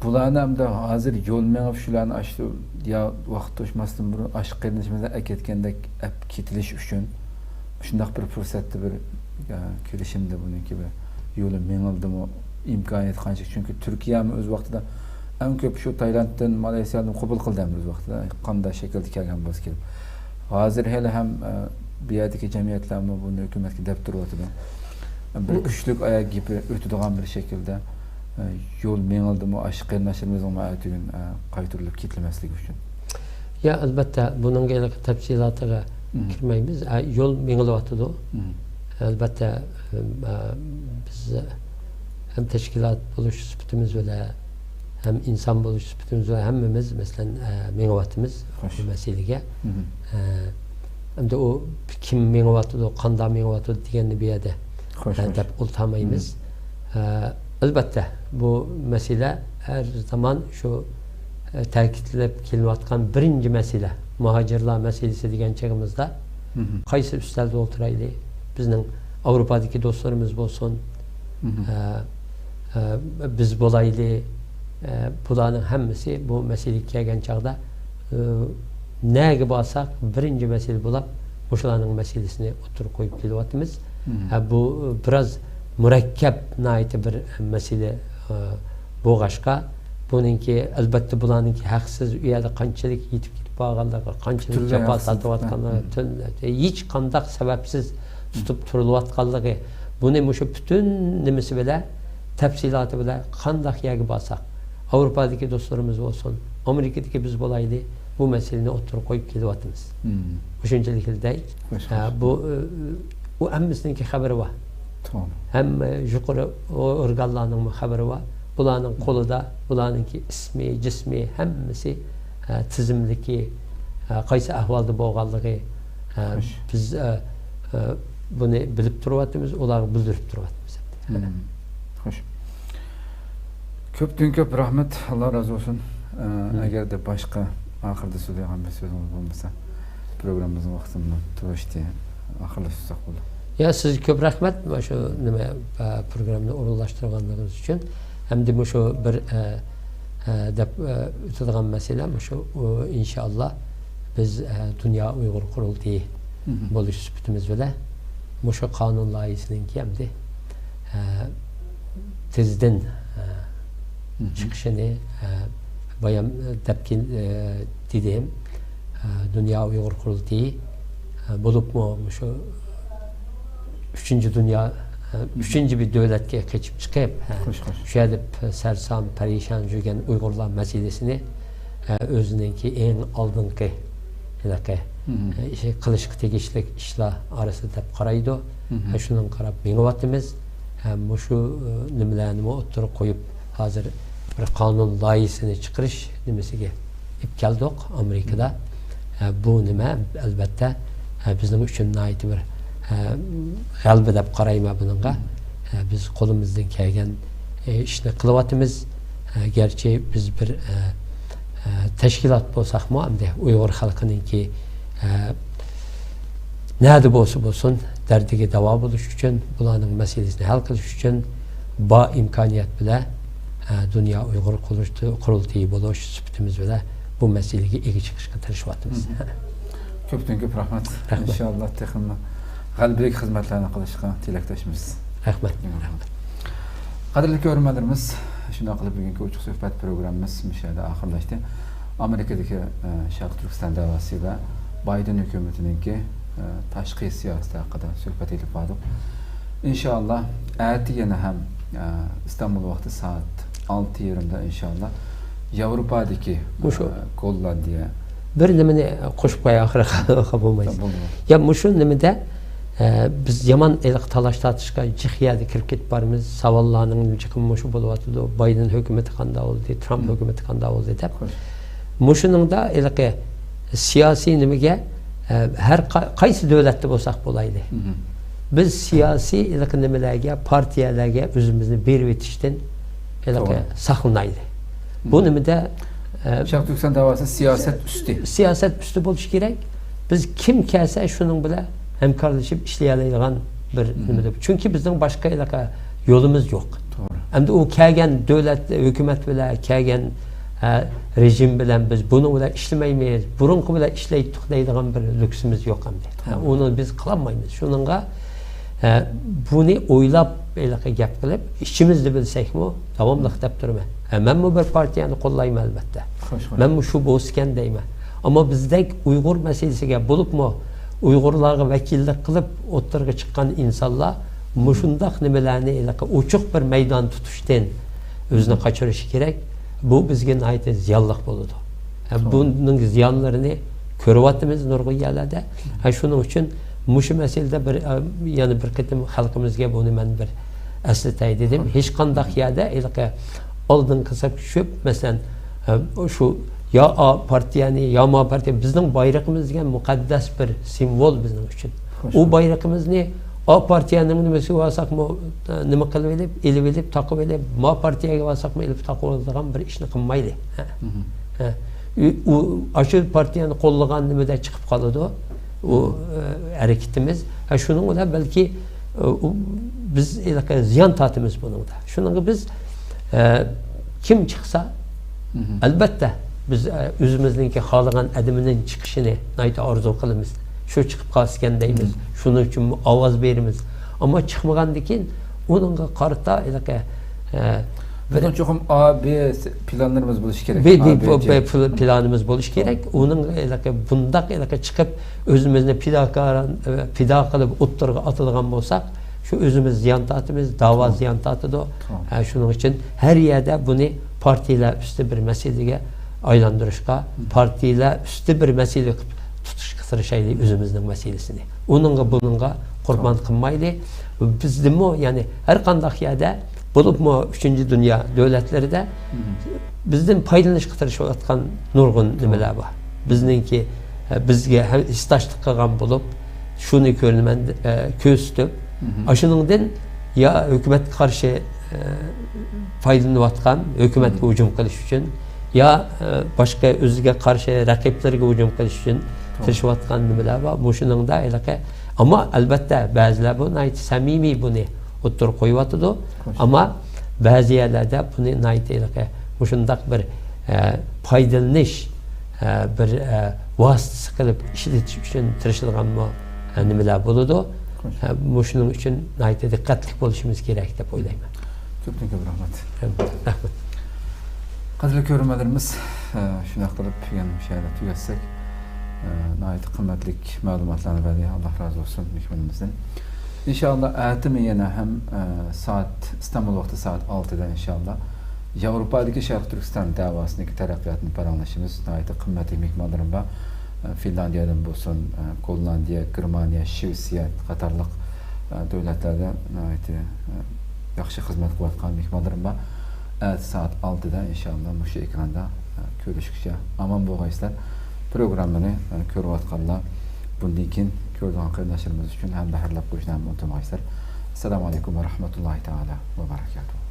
بۇلارنى ئەمدى ھازىر يول مېڭىپ شۇلارنى ئاشۇ يا ۋاقىت توشماستىن بۇرۇن ئاشۇ قېرىندىشىمىزنى ئەكەتكەندەك ئەپ كېتىلىش ئۈچۈن شۇنداق بىر پۇرسەتتە بىر، ئە، كېلىشىمدە بۇنىڭكى بىر يولى مېڭىلدىمۇ، ئىمكانىيەت قانچىلىك؟ چۈنكى تۈركىيەمۇ ئۆز ۋاقتىدا ئەڭ كۆپ شۇ تايلاندتىن، مالايسىيادىن قوبۇل قىلدى ئەمدى ئۆز ۋاقتىدا، قانداق شەكىلدە كەلگەن بولسا كېلىپ. ھازىر ھېلىھەم، ئە، بۇ يەردىكى جەمئىيەتلەرمۇ بۇنى ھۆكۈمەتكە دەپ تۇرۇۋاتىدۇ. بىر كۈچلۈك ئاياغ گېپى ئۆتىدىغان بىر شەكىلدە، ئە، يول مېڭىلدىمۇ، ئاشۇ قېرىنداشلىرىمىزنىڭ ئەتىگۈن، ئە، قايتۇرۇلۇپ كېتىلمەسلىكى ئۈچۈن. يا، ئەلۋەتتە، بۇنىڭغا ھېلىقى تەپسىلاتىغا كىرمەيمىز. ئە، يول مېڭىلىۋاتىدۇ. ئەلۋەتتە، ئە، بىز ھەم تەشكىلات بولۇش سۈپىتىمىز بىلەن، ھەم ئىنسان بولۇش سۈپىتىمىز بىلەن ھەممىمىز، مەسىلەن، ئە، مېڭىۋاتىمىز بۇ مەسىلىگە. ئە، ئەمدى ئۇ كىم مېڭىۋاتىدۇ، قانداق مېڭىۋاتىدۇ دېگەننى بۇ يەردە، ئە، دەپ ئولتۇرمايمىز. ئە، ئەلۋەتتە، بۇ مەسىلە ھەر زامان شۇ، ئە، تەكىتلەپ كېلىنىۋاتقان بىرىنچى مەسىلە، مۇھاجىرلار مەسىلىسى دېگەن چېغىمىزدا، قايسى ئۈستەلدە ئولتۇرايلى؟ بىزنىڭ ئاۋروپادىكى دوستلىرىمىز بولسۇن، ئە، ئە، بىز بولايلى، ئە، بۇلارنىڭ ھەممىسى بۇ مەسىلىگە كەلگەن چاغدا، ئە، نەگە بارساق، بىرىنچى مەسىلە بولاپ، مۇشۇلارنىڭ مەسىلىسىنى ئوتتۇرىغا قويۇپ كېلىۋاتىمىز. ئە، بۇ، ئە، بىراز مۇرەككەپ، ناھايىتى بىر مەسىلە، ئە، بولغاچقا، بۇنىڭكى، ئەلۋەتتە، بۇلارنىڭكى ھەقسىز ئۇ يەردە قانچىلىك يېتىپ كېتىپ بارغانلىقى، قانچىلىك جاپا تارتىۋاتقانلىقى، ھېچقانداق سەۋەبسىز تۇتۇپ تۇرۇلۇۋاتقانلىقى، بۇنى مۇشۇ پۈتۈن نېمىسى بىلەن، تەپسىلاتى بىلەن قانداق يەرگە بارساق، ئاۋروپادىكى دوستلىرىمىز بولسۇن، ئامېرىكىدىكى بىز بولايلى، بۇ مەسىلىنى ئوتتۇرىغا قويۇپ كېلىۋاتىمىز. مۇشۇنچىلىك دەي. ھە، بۇ، ئۇ ھەممىسىنىڭكى خەۋىرى بار. ھەممە يۇقىرى ئورگانلارنىڭمۇ خەۋىرى بار. ئۇلارنىڭ قولىدا، ئۇلارنىڭكى ئىسمى، جىسمى، ھەممىسى، ھە، تىزىملىكى، ھە، قايسى ئەھۋالدا بولغانلىقى، ھە، بىز، ھە، ھە، بۇنى بىلىپ تۇرۇۋاتىمىز، ئۇلارغا بىلدۈرۈپ تۇرۇۋاتىمىز. خوش. كۆپتىن كۆپ رەھمەت، ئاللا رازى بولسۇن. ئە، ئەگەردە باشقا ئاخىردا سۆزلەيدىغان بىر سۆزىڭىز بولمىسا، پروگراممىمىزنىڭ ۋاقتىمۇ توشتى. ئاخىرلاشتۇرساق بولدى. يا، سىزگە كۆپ رەھمەت، مانا شۇ نېمە، ئە، پروگراممىنى ئورۇنلاشتۇرغانلىقىڭىز ئۈچۈن. ئەمدى مۇشۇ بىر، ئە، ئە، دەپ، ئە، ئۆتىدىغان مەسىلە مۇشۇ، ئۇ، ئىنشائاللا، بىز، ئە، دۇنيا ئۇيغۇر قۇرۇلتىيى بولۇش سۈپىتىمىز بىلەن مۇشۇ قانۇن لايىھىسىنىڭكى ئەمدى، ئە، تېزدىن، ئە، چىقىشىنى، ئە، بايام دەپ كېل-، ئە، دېدىم. ئە، دۇنيا ئۇيغۇر قۇرۇلتىيى، ئە، بولۇپمۇ مۇشۇ ئۈچىنچى دۇنيا، ئە، ئۈچىنچى بىر دۆلەتكە قېچىپ چىقىپ، ئە، شۇ يەردە پ-، سەرسان، پەرىشان يۈرگەن ئۇيغۇرلار مەسىلىسىنى، ئە، ئۆزىنىڭكى ئەڭ ئالدىنقى ھېلىقى، ئە، ئىش، قىلىشقا تېگىشلىك ئىشلار ئارىسىدا دەپ قارايدۇ. ئە، شۇنىڭغا قاراپ مېڭىۋاتىمىز. ئە، مۇشۇ، ئە، نېمىلەرنىمۇ ئوتتۇرىغا قويۇپ، ھازىر بىر قانۇن لايىھىسىنى چىقىرىش نېمىسىگە ئېلىپ كەلدۇق ئامېرىكىدا. ئە، بۇ نېمە، ئەلۋەتتە، ئە، بىزنىڭ ئۈچۈن ناھايىتى بىر، ئە، غەلىبە دەپ قارايمەن بۇنىڭغا. ئە، بىز قولىمىزدىن كەلگەن، ئە، ئىشنى قىلىۋاتىمىز. ئە، گەرچە بىز بىر، ئە، ئە، تەشكىلات بولساقمۇ، ئەمدى ئۇيغۇر خەلقىنىڭكى، ئە، نەدە بولسا بولسۇن، دەردىگە داۋا بولۇش ئۈچۈن، بۇلارنىڭ مەسىلىسىنى ھەل قىلىش ئۈچۈن بار ئىمكانىيەت بىلەن، ئە، دۇنيا ئۇيغۇر قۇرۇلتىيى بولۇش سۈپىتىمىز بىلەن بۇ مەسىلىگە ئىگە چىقىشقا تىرىشىۋاتىمىز. كۆپتىن كۆپ رەھمەت. رەھمەت. ئىنشاللا تېخىمۇ غەلىبىلىك خىزمەتلەرنى قىلىشقا تىلەكداشمىز. رەھمەت. رەھمەت. قەدىرلىك كۆرۈرمەنلىرىمىز، شۇنداق قىلىپ بۈگۈنكى ئوچۇق سۆھبەت پروگراممىمىز مۇشۇ يەردە ئاخىرلاشتى. ئامېرىكىدىكى، ئە، شەرقىي تۈركىستان دەۋاسى ۋە بايدېن ھۆكۈمىتىنىڭكى، ئە، تاشقى سىياسىتى ھەققىدە سۆھبەت ئېلىپ باردۇق. ئىنشاللا، ئەتە يەنە ھەم، ئە، ئىستانبۇل ۋاقتى سائەت ئالتە يېرىمدا ئىنشاللا ياۋروپادىكى، مۇشۇ، ئە، گوللاندىيە، بىر نېمىنى قوشۇپ قوياي ئاخىرىغا، خاپا بولمايسىز. بولدى. يا مۇشۇ نېمىدە، ئە، بىز يامان ھېلىقى تالاش-تارتىشقا جىق يەردە كىرىپ كېتىپ بارىمىز. ساۋاللارنىڭ جىقى مۇشۇ بولۇۋاتىدۇ. بايدېن ھۆكۈمىتى قانداق بولدى، ترامپ ھۆكۈمىتى قانداق بولدى دەپ. خوش. مۇشۇنىڭدا ھېلىقى سىياسىي نېمىگە، ئە، ھەر قا-، قايسى دۆلەتتە بولساق بولايلى. بىز سىياسىي ھېلىقى نېمىلەرگە، پارتىيەلەرگە ئۆزىمىزنى بېرىۋېتىشتىن ھېلىقى توغرا. ساقلىنايلى. بۇ نېمىدە، ئە، شەرقىي تۈركىستان دەۋاسى سىياسەت ئۈستى. سىياسەت ئۈستى بولۇشى كېرەك. بىز كىم كەلسە شۇنىڭ بىلەن ھەمكارلىشىپ ئىشلىيەلەيدىغان بىر نېمىدە. چۈنكى بىزنىڭ باشقا ھېلىقى يولىمىز يوق. توغرا. ئەمدى ئۇ كەلگەن دۆلەت، ھۆكۈمەت بىلەن كەلگەن، ھە، رېژىم بىلەن بىز بۇنىڭ بىلەن ئىشلىمەيمىز، بۇرۇنقى بىلەن ئىشلەيتتۇق دەيدىغان بىر لۈكسىمىز يوق ئەمدى. ھە، توغرا. ئۇنى بىز قىلالمايمىز. شۇنىڭغا، ھە، بۇنى ئويلاپ، ھېلىقى گەپ قىلىپ، ئىچىمىزدە بىلسەكمۇ، داۋاملىق دەپ تۇرىمەن. ھە، مەنمۇ بىر پارتىيەنى قوللايمەن، ئەلۋەتتە. خوش، خوش. مەنمۇ شۇ بولسىكەن دەيمەن. ئەمما بىزدەك ئۇيغۇر مەسىلىسىگە، بولۇپمۇ ئۇيغۇرلارغا ۋەكىللىك قىلىپ ئوتتۇرىغا چىققان ئىنسانلار مۇشۇنداق نېمىلەرنى ھېلىقى ئوچۇق بىر مەيدان تۇتۇشتىن ئۆزىنى قاچۇرۇشى كېرەك. بۇ بىزگە ناھايىتى زىيانلىق بولىدۇ. ھە، توغرا. بۇنىڭ زىيانلىرىنى كۆرۈۋاتىمىز نۇرغۇن يەرلەردە. ھە، شۇنىڭ ئۈچۈن مۇشۇ مەسىلىدە بىر، ئە، يەنە بىر قېتىم خەلقىمىزگە بۇنى مەن بىر ئەسلىتەي دېدىم. ھېچقانداق يەردە ھېلىقى ئالدىنقى سەپكە چۈشۈپ، مەسىلەن، ئە، شۇ يا ئا پارتىيەنى، يا ما پارتىيە، بىزنىڭ بايرىقىمىز دېگەن مۇقەددەس بىر سىمۋول بىزنىڭ ئۈچۈن. خوش. ئۇ بايرىقىمىزنى ئا پارتىيەنىڭ نېمىسىگە بارساقمۇ، نېمە قىلىۋېلىپ، ئېلىۋېلىپ، تاقىۋېلىپ، ما پارتىيەگە بارساقمۇ ئېلىپ تاقىۋالىدىغان بىر ئىشنى قىلمايلى. ھە. ھە. ئۇ، ئۇ، ئاشۇ پارتىيەنى قوللىغان نېمىدە چىقىپ قالىدۇ. ئۇ، ئە، ھەرىكىتىمىز. ھە، شۇنىڭ بىلەن بەلكى، ئە، ئۇ، بىز ھېلىقى زىيان تارتىمىز بۇنىڭدا. شۇنىڭغا بىز، ئە، كىم چىقسا، ئەلۋەتتە، بىز، ئە، ئۆزىمىزنىڭكى خالىغان ئادىمىنىڭ چىقىشىنى ناھايىتى ئارزۇ قىلىمىز. شۇ چىقىپ قالسىكەن دەيمىز. شۇنىڭ ئۈچۈن ئاۋاز بېرىمىز. ئەمما چىقمىغاندىن كېيىن ئۇنىڭغا قارىتا ھېلىقى، ئە، بىر بىزنىڭ چوقۇم ئا، بې پىلانلىرىمىز بولۇشى كېرەك. بى، بى، ئا، بې، بې، چې. پىل-، پىلانىمىز بولۇشى كېرەك. ئۇنىڭ ھېلىقى بۇنداق ھېلىقى چىقىپ ئۆزىمىزنى پىداكار، پىدا قىلىپ ئوتتۇرىغا ئاتىدىغان بولساق، شۇ ئۆزىمىز زىيان تارتىمىز، داۋا زىيان تارتىدۇ. ھە، شۇنىڭ ئۈچۈن ھەر يەردە بۇنى پارتىيەلەر ئۈستى بىر مەسىلىگە ئايلاندۇرۇشقا، پارتىيەلەر ئۈستى بىر مەسىلە قىلىپ تۇتۇشقا تىرىشايلى ئۆزىمىزنىڭ مەسىلىسىنى. ئۇنىڭغا، بۇنىڭغا قۇربان قىلمايلى. بىزدىمۇ، يەنى ھەر قانداق يەردە، بولۇپمۇ ئۈچىنچى دۇنيا دۆلەتلىرىدە بىزدىن پايدىلىنىشقا تىرىشىۋاتقان نۇرغۇن نېمىلەر بار. بىزنىڭكى، ئە، بىزگە ھەم ھېسداشلىق قىلغان بولۇپ، شۇنى كۆرىمەن، ئە، كۆرسىتىپ، ئاشۇنىڭدىن يا ھۆكۈمەتكە قارشى، ئە، پايدىلىنىۋاتقان، ھۆكۈمەتكە ھۇجۇم قىلىش ئۈچۈن، يا، ئە، باشقا ئۆزىگە قارشى رەقىبلىرىگە ھۇجۇم قىلىش ئۈچۈن تىرىشىۋاتقان نېمىلەر بار. مۇشۇنىڭدا ھېلىقى، ئەمما ئەلۋەتتە بەزىلەر بۇ ناھايىتى سەمىمىي بۇنى ئوتتۇرىغا قويۇۋاتىدۇ. ئەمما بەزى يەرلەردە بۇنى ناھايىتى ھېلىقى مۇشۇنداق بىر، ئە، پايدىلىنىش، ئە، بىر، ئە، ۋاسىتىسى قىلىپ ئىشلىتىش ئۈچۈن تىرىشىدىغانمۇ، ئە، نېمىلەر بولىدۇ. ئە، مۇشۇنىڭ ئۈچۈن ناھايىتى دىققەتلىك بولۇشىمىز كېرەك دەپ ئويلايمەن. كۆپتىن كۆپ رەھمەت. رەھمەت. قەدىرلىك كۆرۈرمەنلىرىمىز، ئە، شۇنداق قىلىپ بۈگۈن مۇشۇ يەردە تۈگەتسەك، ئە، ناھايىتى قىممەتلىك مەلۇماتلارنى بەردى. ئاللا رازى بولسۇن مېھمىنىمىزدىن. ئىنشائاللا، ئەتىمۇ يەنە ھەم، ئە، سائەت، ئىستانبۇل ۋاقتى سائەت ئالتىدا ئىنشائاللا ياۋروپادىكى شەرقىي تۈركىستان دەۋاسىدىكى تەرەققىياتنى پاراڭلىشىمىز. ناھايىتى قىممەتلىك مېھمانلىرىم بار. ئە، فىنلاندىيەدىن بولسۇن، ئە، گوللاندىيە، گېرمانىيە، شىۋېتسىيە قاتارلىق، ئە، دۆلەتلەردە ناھايىتى، ئە، ياخشى خىزمەت قىلىۋاتقان مېھمانلىرىم بار. ئەتە سائەت ئالتىدا ئىنشائاللا مۇشۇ ئېكراندا، ئە، كۆرۈشكۈچە ئامان بولغايسىلەر. پروگراممىنى، ئە، كۆرۈۋاتقانلار، بۇندىن كېيىن كۆرىدىغان قېرىنداشلىرىمىز ئۈچۈن ھەمدە ھەرلەپ قويۇشنى ھەم ئۇنتۇمايسىلەر. ئەسسالامۇ ئەلەيكۇم ۋە رەھمەتۇللاھى تائالا ۋە بەرەكاتۇھۇ.